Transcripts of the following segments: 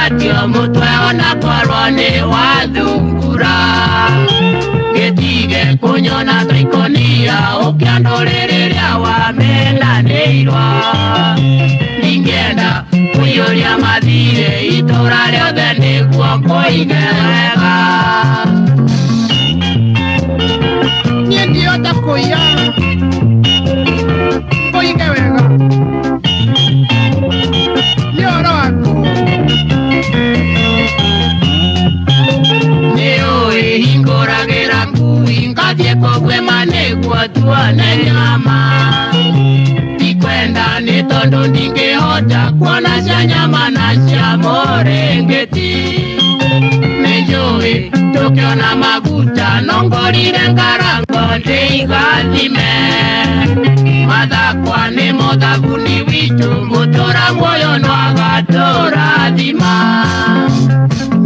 Ndũgatio mũtwe ona korwo nĩ wathungura. Gĩtige kũnyona ta ikũnia ũkĩandũrĩ rĩrĩa wamenanĩirwo. Ndingĩenda kũiyũria mathirĩ itũra rĩothe nĩguo kũige wega. Niĩ ndihota kũiya kũige wega nĩ ũhoro waku. Nĩũĩ hingũragĩra ngui ngathiĩ kũguĩma nĩguo tuone nyama. Ndikwenda nĩ tondũ ndingĩhota kuona cia nyama na cia mũrĩngĩti. Nĩnjũĩ tũkĩona maguta no ngorire ngarango ndĩigathime. Mathakwa nĩmo thabuni witũ mũtũra muoyo no agatũrathima.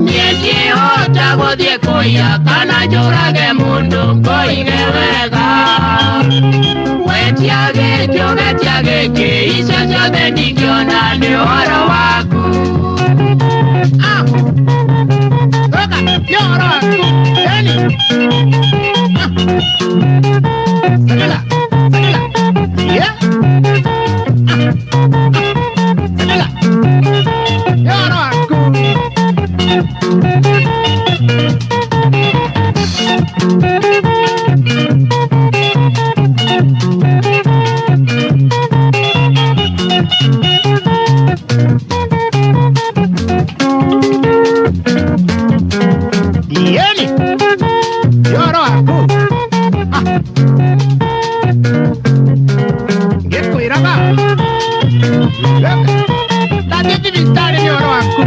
Niĩ ndihota gũthiĩ kũiya kana njũrage mũndũ ngoige wega. Wetia gĩkĩ ũgetia gĩkĩ icio ciothe ndingĩona nĩ ũhoro waku. Ah, Roka, nĩ ũhoro waku. Eni. Ah. Sakala, sakala. Yeah. Ah. Ah. Sakala. Nĩ ũhoro waku. Yeni. Nĩ ũhoro waku. Ah. Ngĩkwĩraga. Ndathiĩ thibitarĩ nĩ ũhoro waku.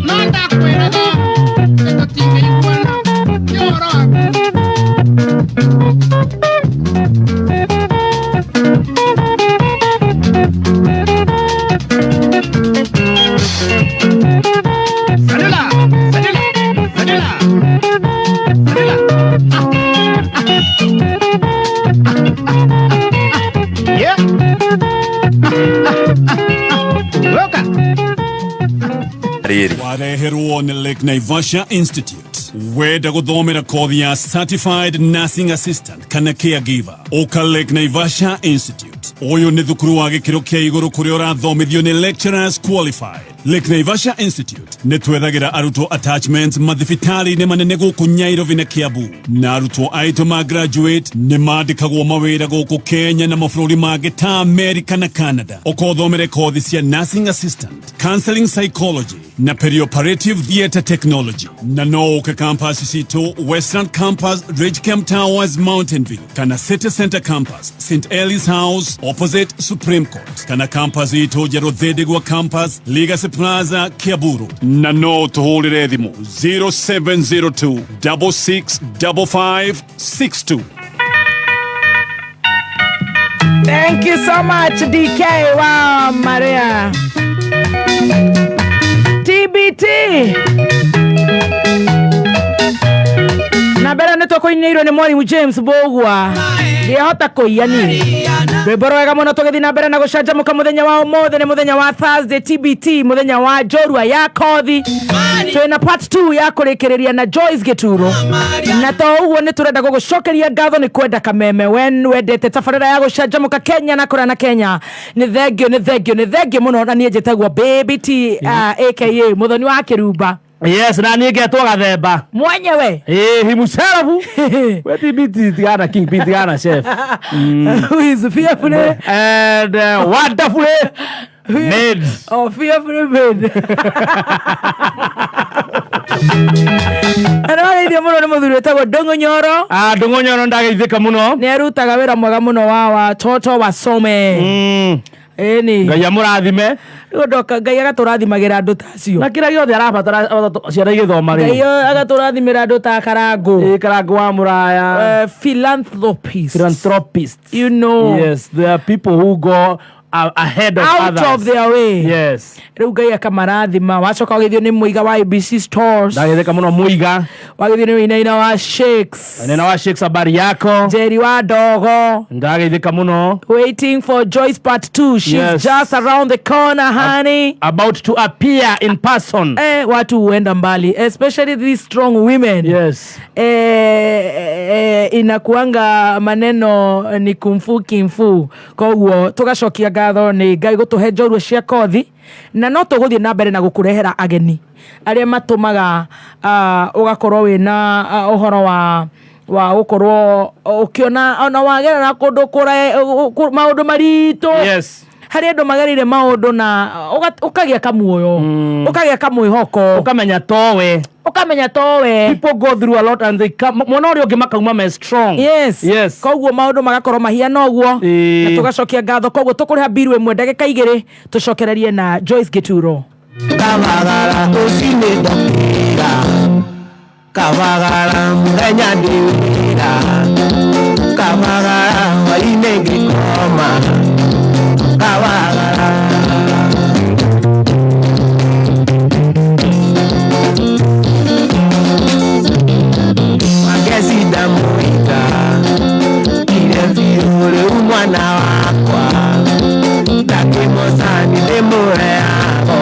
No ndakwĩraga atĩ tũtingĩiguana nĩ ũhoro waku. Salula, salula, salula, salula. Ah, ah, ah, ah, ah. Yeah. Ah, ah, ah, ah. Roka. Rĩrĩ Wareherwo nĩ Lake Naivasha Institute. Wenda gũthomera kothi ya Certified Nursing Assistant kana Caregiver, ũka Lake Naivasha Institute. Ũyũ nĩ thukuru wa gĩkĩro kĩa igũrũ kũrĩa ũrathomithio nĩ lecturers qualified. Lake Naivasha Institute nĩ twethagĩra arutwo attachments mathibitarĩ-inĩ manene gũkũ Nyairobi na Kiambu, na arutwo aitũ ma graduate nĩ mandĩkagwo mawĩra gũkũ Kenya na mabũrũri mangĩ ta America na Canada. Ũkothomere kothi cia nursing assistant, counseling psychology na perioperative theatre technology. Na no ũke campus citũ Western Campus, Ridgecamp Towers, Mountain View, kana City Center Campus, St Eli's House opposite Supreme Court, kana campus itũ njerũ Thindigua Campus, Legacy Plaza, Kiaburu. Na no tũhũrĩre thimũ 0702 6655 62. Thank you so much, DK. Wow, Maria. TBT. Na mbere nĩ tũkũinĩirwo nĩ mwarimu James Mbũgua. Ndiahota kũiya niĩ. Rwĩmbo rwega mũno. Tũgĩthiĩ na mbere na gũcanjamũka mũthenya wa ũmũthĩ, nĩ mũthenya wa Thursday, TBT, mũthenya wa njorua ya kothi. Twĩna part 2 ya kũrĩkĩrĩria na Joyce Gĩturo, na to ũguo nĩ tũrenda gũgũcokeria ngatho nĩ kwenda kameme wen wendete tabarĩra ya gũcanjamũka Kenya na kũrĩa na Kenya. Nĩ thengio, nĩ thengio, nĩ thengio mũno. Na niĩ njĩtagwo Baby T, aka Mũthoni wa Kĩrumba. Yes, na niĩ ngetwo Gathemba. Mwenyewe. Ĩ himself we TBT tigana king P tigana chef Who is fearfully and wonderfully made. Oh, fearfully made. Na nĩ wageithio mũno nĩ mũthuri wĩtagwo Ndũng'ũ Nyoro. Ah, Ndũng'ũ Nyoro ndageithĩka mũno. Nĩ arutaga wĩra mwega mũno wa watoto wasome. Ĩni. Ngai amũrathime. Rĩu ndoka Ngai agatũrathimagĩra andũ ta acio. Na kĩrĩa gĩothe arabatara ciana igĩthoma Ngai rĩ. agatũrathimĩra andũ ta Karangũ. Ĩ Karangũ wa Mũraya. Philanthropist. Philanthropist. You know. Yes, there are people who go Ahead of out others. Of their way. Yes. Rĩu Ngai akamarathima. Wacoka wagĩthio nĩ mũiga wa ABC Stores. Ndagetheka muno muiga. Wagĩthio nĩ wĩinaina wa Shakes. Nena wa Shakes, habari yako? Njeri wa Ndogo. Ndagetheka muno. Waiting for Joyce part 2. She's just around the corner, honey. About to appear in person. Eh, watu huenda mbali, especially these strong women. Inakuanga maneno ni kumfu kimfu. Koguo tugacokia ngatho nĩ Ngai gũtũhe njorua cia kothi, na no tũgũthiĩ na mbere na gũkũrehera ageni arĩa matũmaga ũgakorwo wĩna ũhoro wa gũkorwo ũkĩona ona wagerera kũndũ maũndũ maritũ. Harĩ andũ magereire maũndũ na ũkagĩa kamuoyo, ũkagĩa kamwĩhoko. Ukamenya towe. Ũkamenya towe. People go through a lot and they come mwana ũrĩa ũngĩ makauma me strong. Koguo maũndũ magakorwo mahiana ũguo. Na tũgacokia ngatho. Koguo tũkũrĩha mbiru ĩmwe ndagĩka 2, tũcokererie na Joyce Gituro. Kabagara rũcinĩ ndokĩra, kabagara mũthenya ndĩ wĩra, kabagara hwainĩ ngĩkoma, kabagara. Wangeci ndamũiga, ire biũ rĩu mwana wakwa, ndakĩmũcani ndĩmũheago.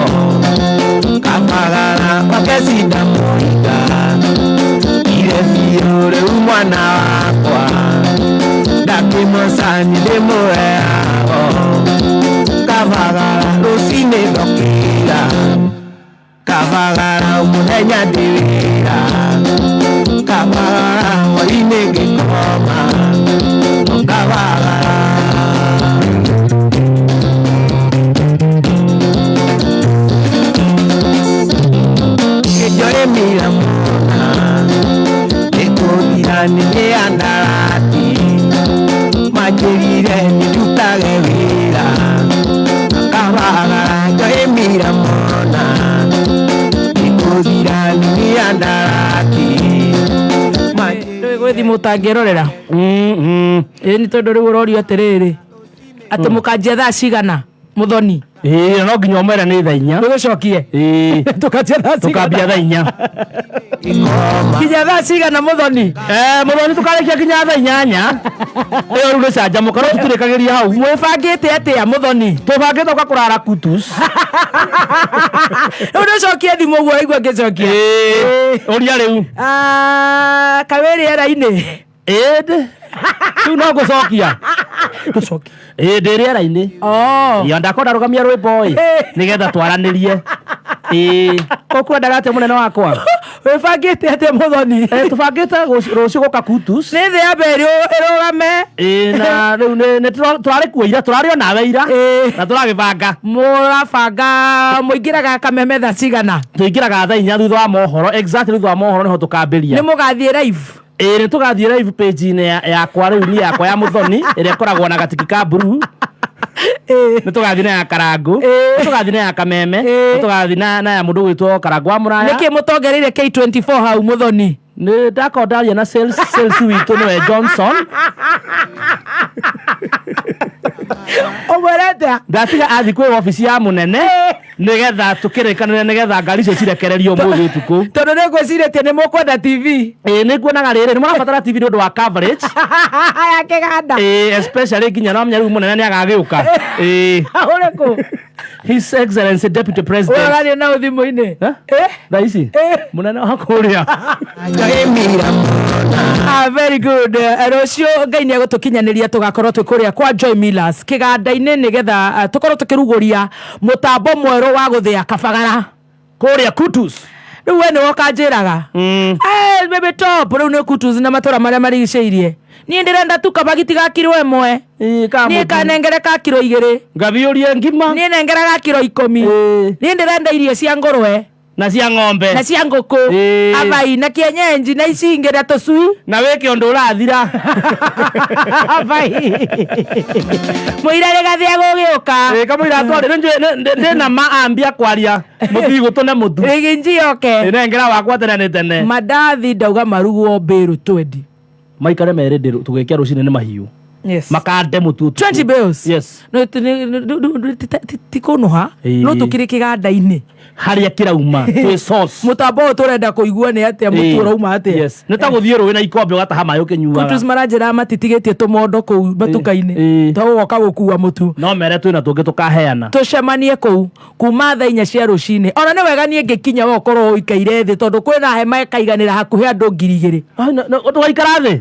Kabagara Wangeci ndamũiga, ire biũ rĩu mwana wakwa, ndakĩmũcani ndĩmũheago. Kabagara rũcinĩ ndokĩra, kabagara mũthenya ndĩ wĩra, kabagara hwainĩ ngĩkoma, kabagara. Kĩnjoe mira mona, nĩngũthira nĩ mĩandarati, manjĩrire nĩndutage wĩra. Kabagara njoe mira mona, nĩngũthira nĩ mĩandarati. Rĩu gwĩ thimũ ũtangĩrorera. Ĩĩ, nĩ tondũ rĩu ũrorio atĩrĩrĩ, atĩ mũkanjia thaa cigana, Mũthoni? Ĩĩ, no nginya ũmere nĩ thaa 4. Tũgĩcokie. Ĩĩ. Tũkanjia thaa cigana? Tũkambia thaa 4. Nginya thaa cigana, Mũthoni? Mũthoni, tũkarĩkia nginya thaa 8. Ĩyo rĩu nĩ canjamũka, no tũtirĩkagĩria hau. Mwĩbangĩte atĩa, Mũthoni? Tũbangĩte ũka kũrara Kutus. Rĩu nĩũcokie thimũ ũguo ũraigua ngĩcokia. Ĩĩ, ũria rĩu. Kawĩ rĩera-inĩ? Ĩndĩ rĩu no ngũcokia. Ngũcokia. Ĩĩ, ndĩ rĩera-inĩ. Iyo ndakorwo ndarũgamia rwĩmbo ĩ, nĩgetha twaranĩrie. Ĩĩ, ũkwendaga atĩa, mũnene wakwa? Wĩbangĩte atĩa, Mũthoni? Tũbangĩte rũciũ gũka Kutus. Nĩ thĩ ya mbere ĩrũgame. Ĩĩ, na rĩu nĩ tũrarĩ kuo ira, tũrarĩ o nawe ira. Na tũragĩbanga. Mũrabanga mũingĩraga Kameme thaa cigana? Tũingĩraga thaa 4 thutha wa mohoro, exactly thutha wa mohoro nĩho tũkambĩria. Nĩ mũgathiĩ live? Ĩĩ, nĩ tũgathiĩ live page-inĩ yakwa rĩu, niĩ yakwa ya Mũthoni ĩrĩa ĩkoragwo na gatiki ka blue. Nĩ tũgathiĩ na ya Karangũ, nĩ tũgathiĩ na ya Kameme, nĩ tũgathiĩ na ya mũndũ ũgwĩtwo Karangũ wa Mũraya. Nĩkĩ mũtongereire K24 hau, Mũthoni? Nĩ ndakorwo ndaria na sales witũ, nĩwe Johnson. Ũmwĩrete? Ndatiga athiĩ kwĩ wabici ya mũnene nĩgetha tũkĩrĩkanĩre, nĩgetha ngari icio cirekererio ũmũthĩ ũtukũ. Tondũ nĩ ngwĩcirĩtie nĩ mũkwenda TV. Ĩĩ, nĩ nguonaga rĩrĩ nĩ mũrabatara TV nĩ ũndũ wa coverage ya kĩganda. Ĩĩ, especially nginya no menya rĩu mũnene nĩ agagĩũka. Ĩĩ. Ũrĩkũ? His Excellency Deputy President. Ũraria na thimũ-inĩ? Eh? Thaa ici mũnene wa kũrĩa. Ah, very good. Rũciũ Ngai nĩ egũtũkinyanĩria, tũgakorwo twĩ kũrĩa kwa Joy Millers kĩganda-inĩ, nĩgetha tũkorwo tũkĩrugũria mũtambo mwerũ wa gũthĩa kabagara. Kũrĩa Kutus. Rĩu we nĩwe ũkanjĩraga. Baby top, rĩu nĩ Kutus na matũra marĩa marigicĩirie. Niĩ ndĩrenda tu kabagiti ga kiro 1. Ĩĩ, ka Niĩ mũtu. kanengere ka kiro 2. Ngabiũrie ngima. Niĩ nengera ga kiro 10. Niĩ ndĩrenda irio cia ngũrwe na cia ng'ombe na cia ngũkũ. Abai na kienyenji na ici ingĩ na tũcui. Na wĩke ũndũ ũrathira. Abai mũira rĩgathĩa gũgĩũka. Ĩĩ, kamũira atwarĩ ndĩna maambia kwaria mũtigũtũ na mũtu. Rĩgĩnji yoke. Nengera wakwa tene nĩ tene. Mandathi ndauga marugwo mbĩrũ twendi. Maikare merĩ ndĩ tũgĩkia rũcinĩ nĩ mahiũ. Yes. Makande mũtu ũtukũ. 20 bales. Yes. No ti kũnũha. Ĩĩ. No tũkĩrĩ kĩganda-inĩ. Harĩa kĩrauma twĩ source. Mũtambo ũyũ tũrenda kũigua nĩ atĩa mũtu Ĩĩ. ũrauma atĩa. Yes, nĩ ta gũthiĩ rũĩ na ikombe ũgataha maĩ ũkĩnyuaga. Kutus maranjĩra matitigĩtie tũmondo kũu matuka-inĩ. Ĩĩ. Tũgoka gũkua mũtu. No mere twĩna tũngĩ tũkaheana. Tũcemanie kũu kuma thaa 4 cia rũcinĩ. Ona nĩ wega niĩ ngĩkinya we ũkorwo ũikaire thĩ tondũ kwĩna hema ĩkaiganĩra hakuhĩ andũ 2,000. Tũgaikara thĩ.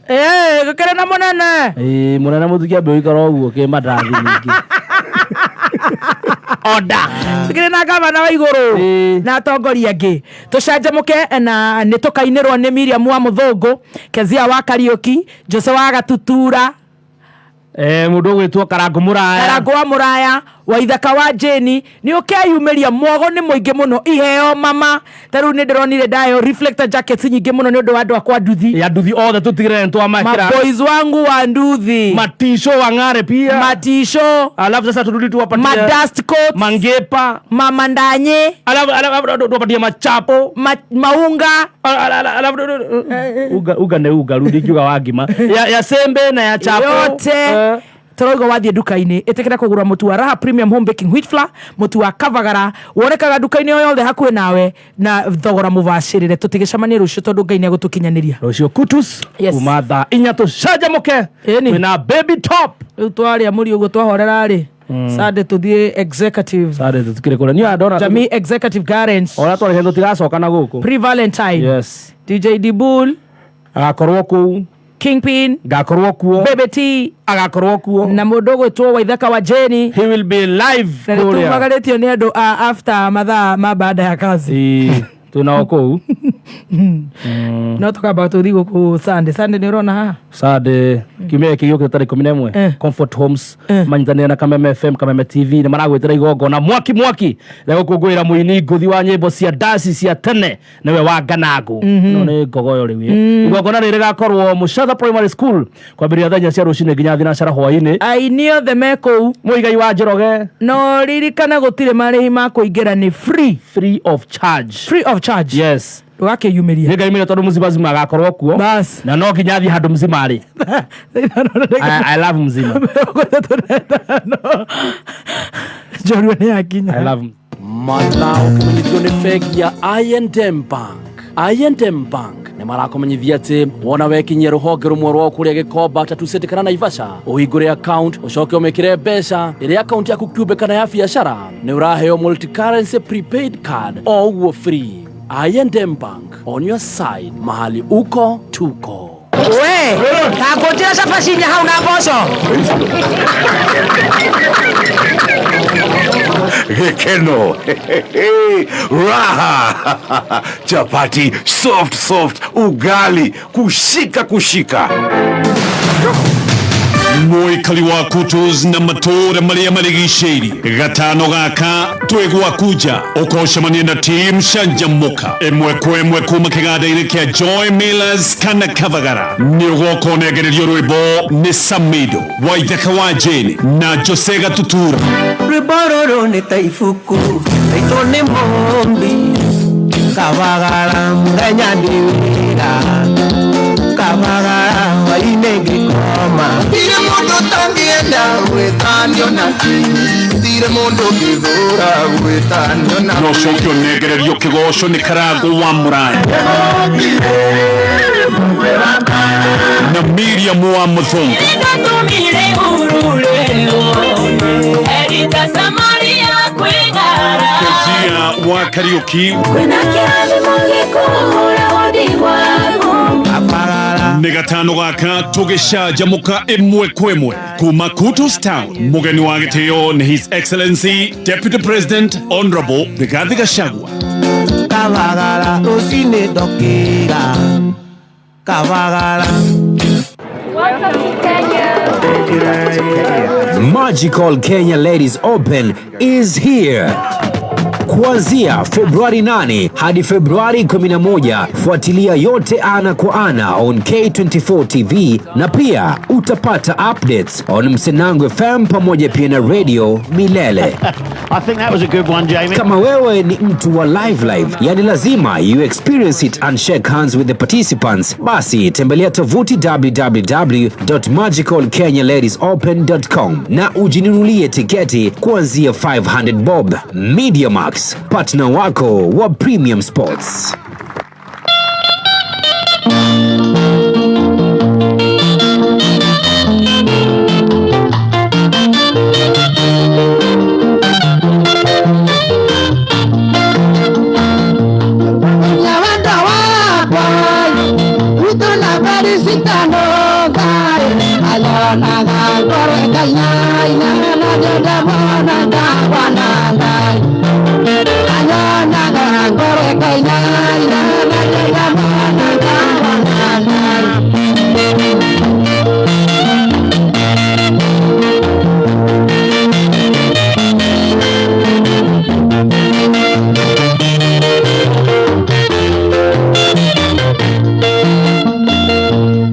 Ĩĩ, gũkĩrĩ na mũnene. Ĩĩ, mũnene mũtikiambe ũikara ũguo kĩmandathi ningĩ. Oda. Tũkĩrĩ na gavana wa igũrũ Ĩĩ. na atongoria angĩ. Tũcanjamũke na nĩ tũkainĩrwo nĩ Miriam wa Mũthũngũ, Kezia wa Kariũki, Jose wa Gatutura, Mũndũ ũgwĩtwo Karangũ Mũraya. Karangũ wa Mũraya, Waithaka wa Jane. Nĩ ũkeyumĩria, mwago nĩ mũingĩ mũno, iheo mama. Ta rĩu nĩ ndĩronire ndayo reflector jackets nyingĩ mũno nĩ ũndũ wa andũ akwa nduthi. Ya nduthi othe tũtigĩrĩre nĩ twamakĩra. Maboys wangu wa nduthi. Matisho wang'are pia. Matisho. Alafu sasa turudi tuwapatie Madust coats. Mangepa. Mamandanye. Alafu tuwapatie machapo. Maunga. Alafu uga uga nĩ uga rĩu ndingiuga wa ngima. Ya sembe na ya chapo. Yote. Tũrauga wathiĩ nduka-inĩ ĩtĩkĩra kũgũra mũtu wa Raha Premium Home Baking Wheat Flour, mũtu wa Kavagara wonekaga nduka-inĩ o yothe hakuhĩ nawe na thogora mũbacĩrĩre. Tũtigĩcemanie rũciũ tondũ Ngai nĩegũtũkinyanĩria. Rũciũ Kutus. Yes. Kuma thaa 4 tũcanjamũke. Ĩni. Twĩna Baby Top. Rĩu twarĩa mũri ũguo twahorera rĩ, Sunday tũthiĩ executive. Sunday tũtikĩrĩ kũrĩa. Niĩ ndona Jamii Executive Gardens. Ona twarĩkia tũtigacoka na gũkũ. Pre Valentine. Yes. DJ Dibul. Agakorwo kũu. Kingpin. Ngakorwo kuo. Baby T. Agakorwo kuo. Na mũndũ ũgwĩtwo Waithaka wa Jane. He will be live Na kũrĩa. nĩtumagarĩtio nĩ andũ a after mathaa ma baada ya kazi. Ĩĩ, twĩnao kũu. No tũkamba tũthiĩ gũkũ Sunday. Sunday nĩ ũrona haha? Sunday kiumia gĩkĩ gĩũkĩte tarĩki 11 Comfort Homes manyitanĩire na Kameme FM, Kameme TV nĩ maragwĩtĩra igongona mwaki mwaki rĩa gũkũngũĩra mũini ngũthi wa nyĩmbo cia ndaci cia tene nĩwe wa Nganangũ. No nĩ ngogoyo rĩu ĩ. Igongona rĩrĩ rĩgakorwo Mũcatha Primary School kwambĩrĩria thaa 4 cia rũcinĩ nginya thinacara hwaĩ-inĩ. Aini othe me kũu. Mũigai wa Njoroge. No ririkana gũtirĩ marĩhi ma kũingĩra, nĩ free. Free of charge. Free of charge. Yes. Ndũgakĩyumĩrie. Nĩngaimĩria tondũ Mzima agakorwo kuo. Bas. Na no nginya athiĩ handũ Mzima arĩ. I love Mzima. Njorua nĩ yakinya. I love Mathaa ũkĩmenyithio nĩ bengi ya I&M Bank. I&M Bank nĩ marakũmenyithia atĩ wona wekinyia rũhonge rũmwe rwao kũrĩa Gĩkomba, Tatu City kana Naivasha, ũhingũre account ũcoke ũmĩkĩre mbeca ĩrĩa account yaku kĩũmbe kana ya biacara, nĩ ũraheo multi-currency prepaid card o ũguo free. I&M Bank, on your side, mahali uko tuko. We, takũnjĩra cabaci inya hau na mboco. Gikeno. Raha. Chapati soft soft, ugali kushika kushika. Mũikari wa Kutus na matũũra marĩa marigicĩirie gatano gaka twĩgwakuja ũkocemania na team Canjamũka ĩmwe kwa ĩmwe kuma kĩganda-inĩ kĩa Joy Millers kana Kavagara. Nĩ ũgoka ũnengererio rwĩmbo nĩ Samido Waithaka wa Jane na Jose Gatutura. Rwĩmbo rũrũ nĩ ta ibuku rĩitũ nĩ mũmbi Kavagara mũthenya ndĩ wĩra Kavagara hwaĩ-inĩ ngĩkoma. Gũtirĩ mũndũ ũtangĩenda gwĩtanio nake, gũtirĩ mũndũ ũngĩthũra gwĩtanio nake. No ũcoke ũnengererio kĩgoco nĩ Karangũ wa Mũraya na Miriam wa Mũthũngũ. Kezia wa Kariũki nĩ gatano gaka tũgĩcanjamũka ĩmwe kwa ĩmwe kuma Kutus Town. Mũgeni wa gĩtĩo nĩ His Excellency Deputy President Honorable Rigathi Gachagua. Kavagara rũcinĩ ndokĩra Kavagara. Magical Kenya Ladies Open is here. Kuanzia Februari 8 hadi Februari 11, fuatilia yote ana kwa ana on K24 TV na pia utapata updates on Msenangu FM pamoja pia na Radio Milele. I think that was a good one, Jamie. Kama wewe ni mtu wa live live, yani lazima you experience it and shake hands with the participants, basi tembelea tovuti www.magicalkenyaladisopen.com na ujinunulie tiketi kuanzia 500 bob. MediaMax, partner wako wa Premium Sports.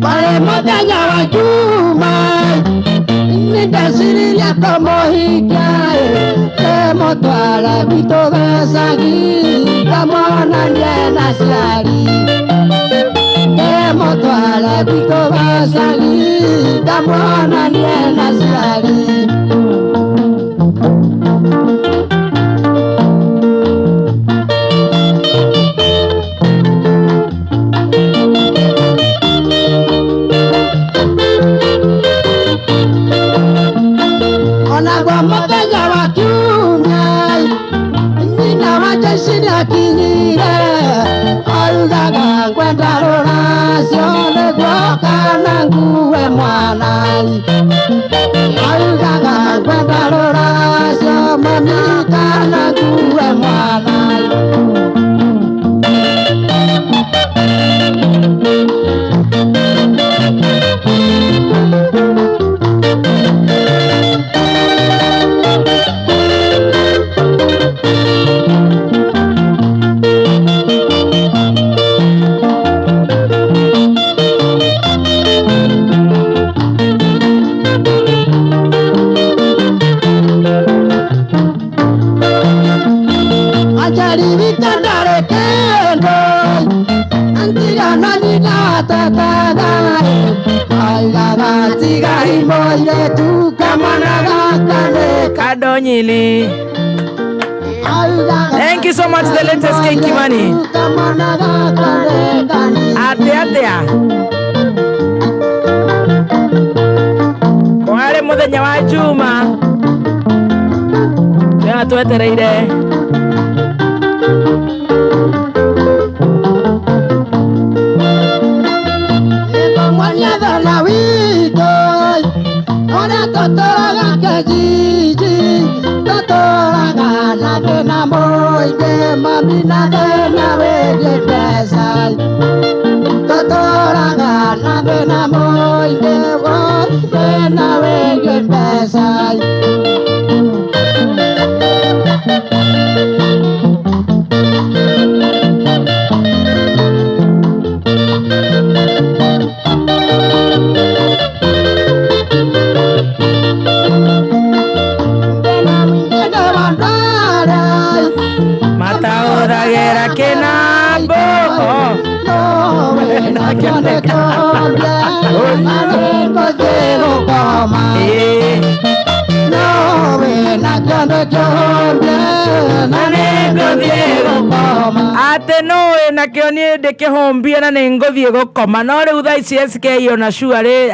Pale mũthenya wa Juma nĩndeciririe kũmũhikia kĩmũtwara gwitũ gĩcagi ngamuonanie na aciari kĩmũtwara gwitũ gĩcagi ngamuonanie na aciari. Onagwo mũthenya wa kiumia nyina wa Jesi nĩakinyire augaga ngwenda rũracio nĩguo kana ngue mwana augaga ngwenda rũracio mami kana ngue mwana. Kadonyili. Thank you so much, the latest King Kimani. Atea atea. Kware muthenya wa Juma. Ya twetereire. Ate no na kio nie ndikihumbie na ninguthie gukoma no riu thaa ici SK ona sure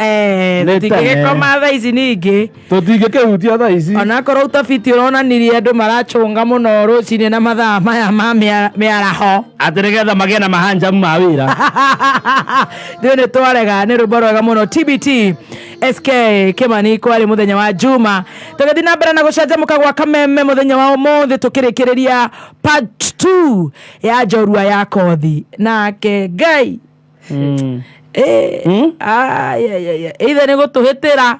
tutingigikoma thaa ici ningi tutingikehutia thaa ici onakorwo utafiti uronanirie andu marachunga muno rucini na mathaa maya ma miaraho ati nigetha magie na mahanjamu ma wira riu ni twarega ni rwimbo rwega muno TBT SK Kimani kwari muthenya wa Juma tugithi na mbere na gucanjamuka gwa kameme muthenya wa umuthi tukirikiriria part 2 ya njorua ya kothi nake Ngai ithe ni gutuhitira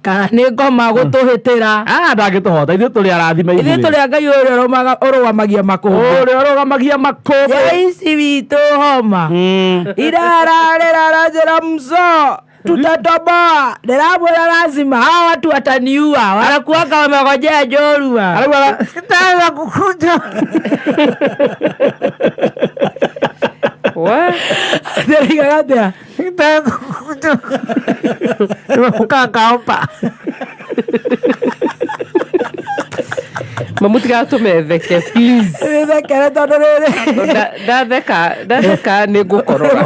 Kana nĩ ngoma gũtũhĩtĩra. Ah, ndangĩtũhota, ithuĩ tũrĩ arathime. Ithuĩ tũrĩ a Ngai ũrĩa ũrũgamagia makũmbĩ. Ũrĩa ũrũgamagia makũmbĩ. Ici witũ homa irararĩra ranjĩra mzo tutatoboa, ndĩramwĩra lazima hawa watu wataniua, wanakuwaka wamegojea njorua. Araugaga Sitaweza kukuja. What? Ndĩraigaga atĩa? Sitaweza kukuja. Nimekukaa. Mamutigatũme theke, please. Thekere tondũ rĩrĩ. Ndatheka ndatheka nĩ ngũkorora,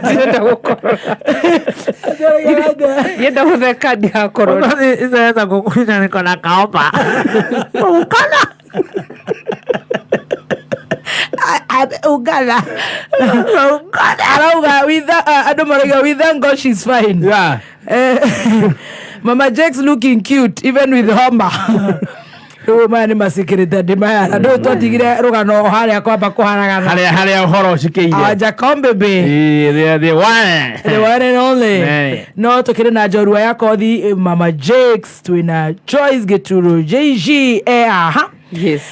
ndirenda gũkorora, ndienda gũtheka ndigakorora. Sitaweza kukuja, niko na kaopa. Ukana. Ugana. Arauga with andũ marauga we thank God she's fine. Mama Jake's looking cute even with homa. Rĩu maya nĩ macikĩrĩte ndĩ maya na ndũĩ twatigire rũgano harĩa kwamba kũharagana. Harĩa ũhoro ũcikĩire. Aja baby. The one. The one and only. Nee. No tukĩrĩ na njorua ya kothi, Mama Jakes, twĩna Joyce Gĩturu JG, aha. Yes.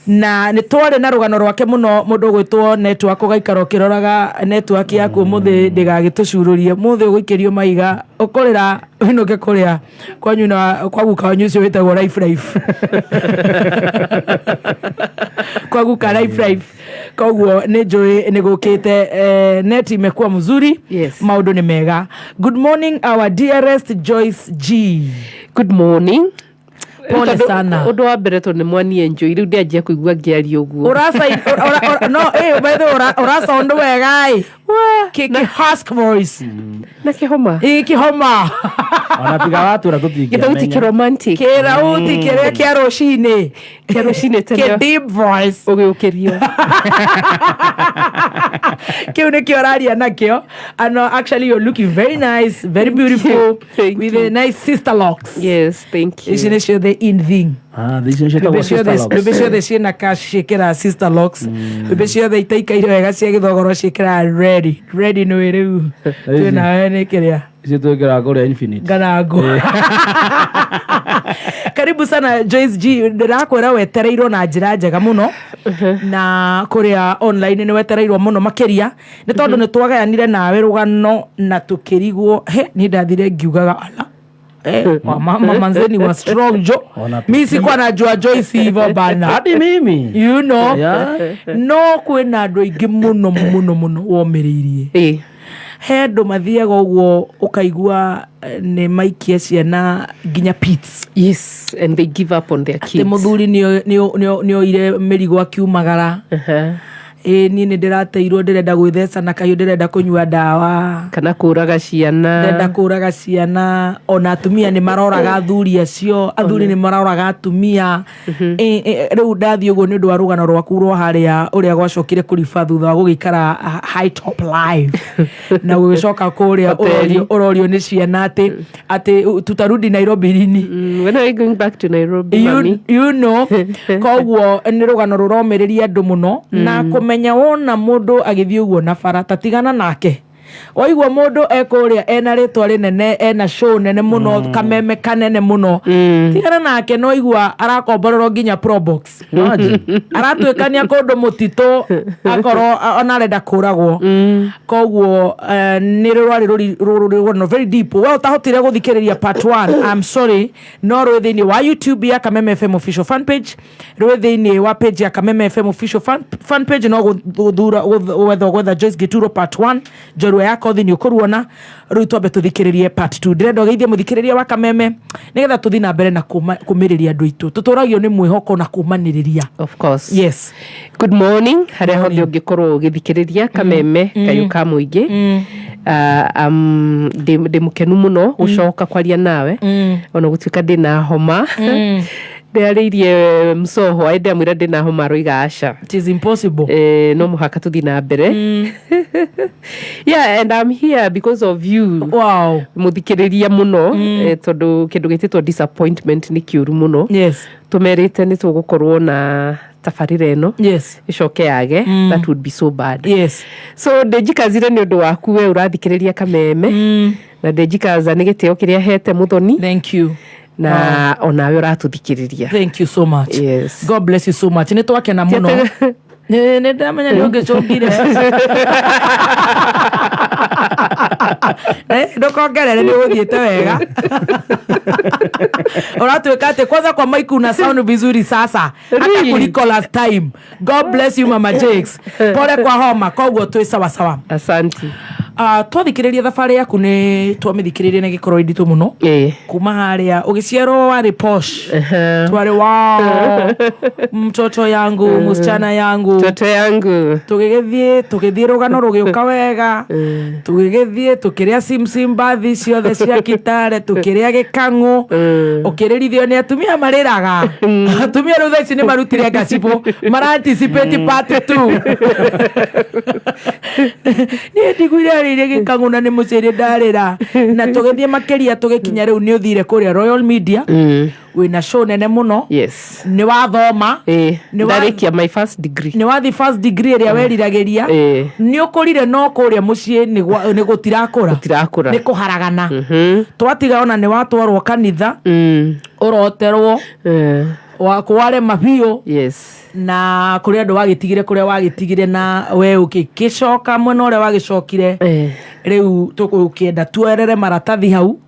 Na nĩ twarĩ na rũgano rwake mũno, mũndũ ũgwĩtwo network, ũgaikara ũkĩroraga network yaku ũmũthĩ ndĩgagĩtũcurũrie, mũthĩ ũgũikĩrio maiga ũkũrĩra ũinũke kũrĩa kwanyu na kwa guka wanyu ũcio wĩtagwo Life Life, kwa guka Life Life. Koguo nĩ njũĩ nĩ gũkĩte, net imekuwa mzuri. Yes. Maũndũ nĩ mega. Good morning, our dearest Joyce G. Good morning. Pole Tondũ sana. Ũndũ wa mbere, tondũ nĩ mwanie njũi, rĩu ndĩanjia kũigua ngĩaria ũguo. Urasa ura, no by the way, ura sound wega ĩ ki husk voice. Na kĩhoma. Ĩ kĩhoma. Ona tiga watura gĩthauti tũtingĩamenya. Kĩromantic. Kĩrauti kĩrĩa kĩa rũcinĩ. Kĩa rũcinĩ tene. Kĩ deep voice. Ũgĩũkĩrio. Kĩu nĩkĩo ũraria nakĩo. And actually you're looking very nice, very beautiful. Thank with you. a nice sister locks. Yes, thank you. Ici nĩcio the in thing. Ah, icio ciĩtagwo Mbembe sister ciothe. locks. Mbembe ciothe ciĩna cash ciĩkĩraga sister locks. Mbembe ciothe itaikaire wega cia gĩthogoro ciĩkĩraga ready ready. Nĩ rĩu twĩnawe nĩ kĩrĩa. Icio twĩkĩraga kũrĩa Infinite. Ngarango. Karibu sana, Joyce G. Ndĩrakwĩra wetereirwo na njĩra njega mũno, na kũrĩa online nĩ wetereirwo mũno makĩria, nĩ tondũ nĩ twagayanire nawe rũgano na tũkĩrigwo he niĩ ndathire ngiugaga ala, mama manzeni wa strong jo. Ona Mi sikuwa najua Joyce hivo bana. Hadi mimi. No kwĩna andũ aingĩ mũno mũno mũno womĩrĩirie. He andũ mathiaga ũguo ũkaigua, nĩ maikia ciana nginya pits. Yes, and they give up on their atĩ kids. Mũthuri nĩ oire mĩrigo akiumagara. Ĩ niĩ nĩ ndĩrateirwo, ndĩrenda gwĩtheca na kahiũ, ndĩrenda kũnyua ndawa. Kana kũraga ciana. Ndĩrenda kũraga ciana. Ona atumia nĩ maroraga athuri acio, athuri nĩ maroraga atumia. Ĩ, rĩu ndathiĩ ũguo nĩ ũndũ wa rũgano rwaku rwa harĩa ũrĩa gwacokire kũriba thutha wa gũgĩikara high top life na gũgĩcoka kũrĩa. Hoteli. Ũrorio nĩ ciana atĩ tutarudi Nairobi lini? When are you going back to Nairobi, mami? Koguo nĩ rũgano rũromĩrĩria andũ mũno na kũmenya wona mũndũ agĩthiĩ ũguo na bara tatigana nake, waigua mũndũ ekũrĩa ena rĩtwa rĩnene, ena show nene mũno, kameme kanene mũno, tigana nake. No igua arakomborerwo nginya probox, aratuĩkania kũndũ mũtitũ, akorwo ona arenda kũragwo. Koguo nĩ rwarĩ rũgano very deep. We ũtahotire gũthikĩrĩria part 1, I'm sorry, no rwĩ thĩinĩ wa YouTube ya Kameme FM official fan page, rwĩ thĩinĩ wa page ya Kameme FM official fan page. No gũthura gwetha gwetha Joyce Gituro part 1 njorua ya kothi, nĩ ũkũruona. Rĩu twambe tũthikĩrĩrie part 2. Ndĩrenda ũgeithie mũthikĩrĩria wa Kameme nĩgetha tũthiĩ na mbere na kũmĩrĩria andũ aitũ. Tũtũragio nĩ mwĩhoko na kũmanĩrĩria. Of course. Yes. Good morning harĩa hothe ũngĩkorwo ũgĩthikĩrĩria Kameme kayũ ka mũingĩ. Ndĩ mũkenu mũno gũcoka kwaria nawe, ona gũtuĩka ndĩna homa. Ndĩarĩirie mcoho aĩ, ndamwĩra ndĩna homa, aroiga aca. It is impossible. No mũhaka tũthiĩ na mbere. Yeah, and I'm here because of you. Mũthikĩrĩria mũno, tondũ kĩndũ gĩtĩtwo disappointment nĩ kĩũru mũno. Tũmerĩte nĩ tũgũkorwo na Tabarĩra ĩno ĩcoke yage, that would be so bad. So ndĩnjikazire nĩ ũndũ waku we ũrathikĩrĩria Kameme, na ndĩnjikaza nĩ gĩtĩo kĩrĩa hete Mũthoni. Thank you. Na onawe ũratũthikĩrĩria. Thank you so much. Yes. God bless you so much. Nĩ twakena mũno. Nĩ ndamenya nĩ ũngĩcũngire. Ndũkongerere, nĩ ũgũthiĩte wega. Ũratuĩka atĩ kwanza kwa mic una sound vizuri sasa hata Really? kuliko last time. God bless you, Mama Jakes. Pole kwa homa. Koguo twĩ sawa sawa. Asanti. Twathikĩrĩria thabarĩ yaku, nĩ twamĩthikĩrĩria na gĩkorwo inditũ mũno. Kuma harĩa ũgĩciarwo warĩ posh, twarĩ wao mtoto yangu, msichana yangu. Mtoto yangu. Tũgĩgĩthiĩ rũgano rũgĩũka wega, tũgĩgĩthiĩ tũkĩrĩa simsim bathi ciothe cia Kitale, tũkĩrĩa gĩkang'ũ, ũkĩrĩrithio nĩ atumia marĩraga. Atumia rĩu thaa ici nĩ marutire ngacibũ, mara anticipate part 2. Niĩ ndiguire arĩire gĩkang'ũ na nĩ mũcĩrĩ ndarĩra. Na tũgĩthiĩ makĩria, tũgĩkinya rĩu nĩ ũthire kũrĩa Royal Media, wĩna show nene mũno. Nĩ wathoma. Ndarĩkia my first degree. Nĩ wathi first degree ĩrĩa weriragĩria. Nĩ ũkũrire, no kũrĩa mũciĩ nĩ gũtirakũra. Gũtirakũra. Nĩ kũharagana. Twatiga ona nĩ watwarwo kanitha, ũroterwo wakwarema biũ. Na kũrĩ andũ wagĩtigire kũrĩa wagĩtigire, na we ũgĩgĩcoka mwena ũrĩa wagĩcokire. Rĩu tũgũkĩenda tuerere maratathi hau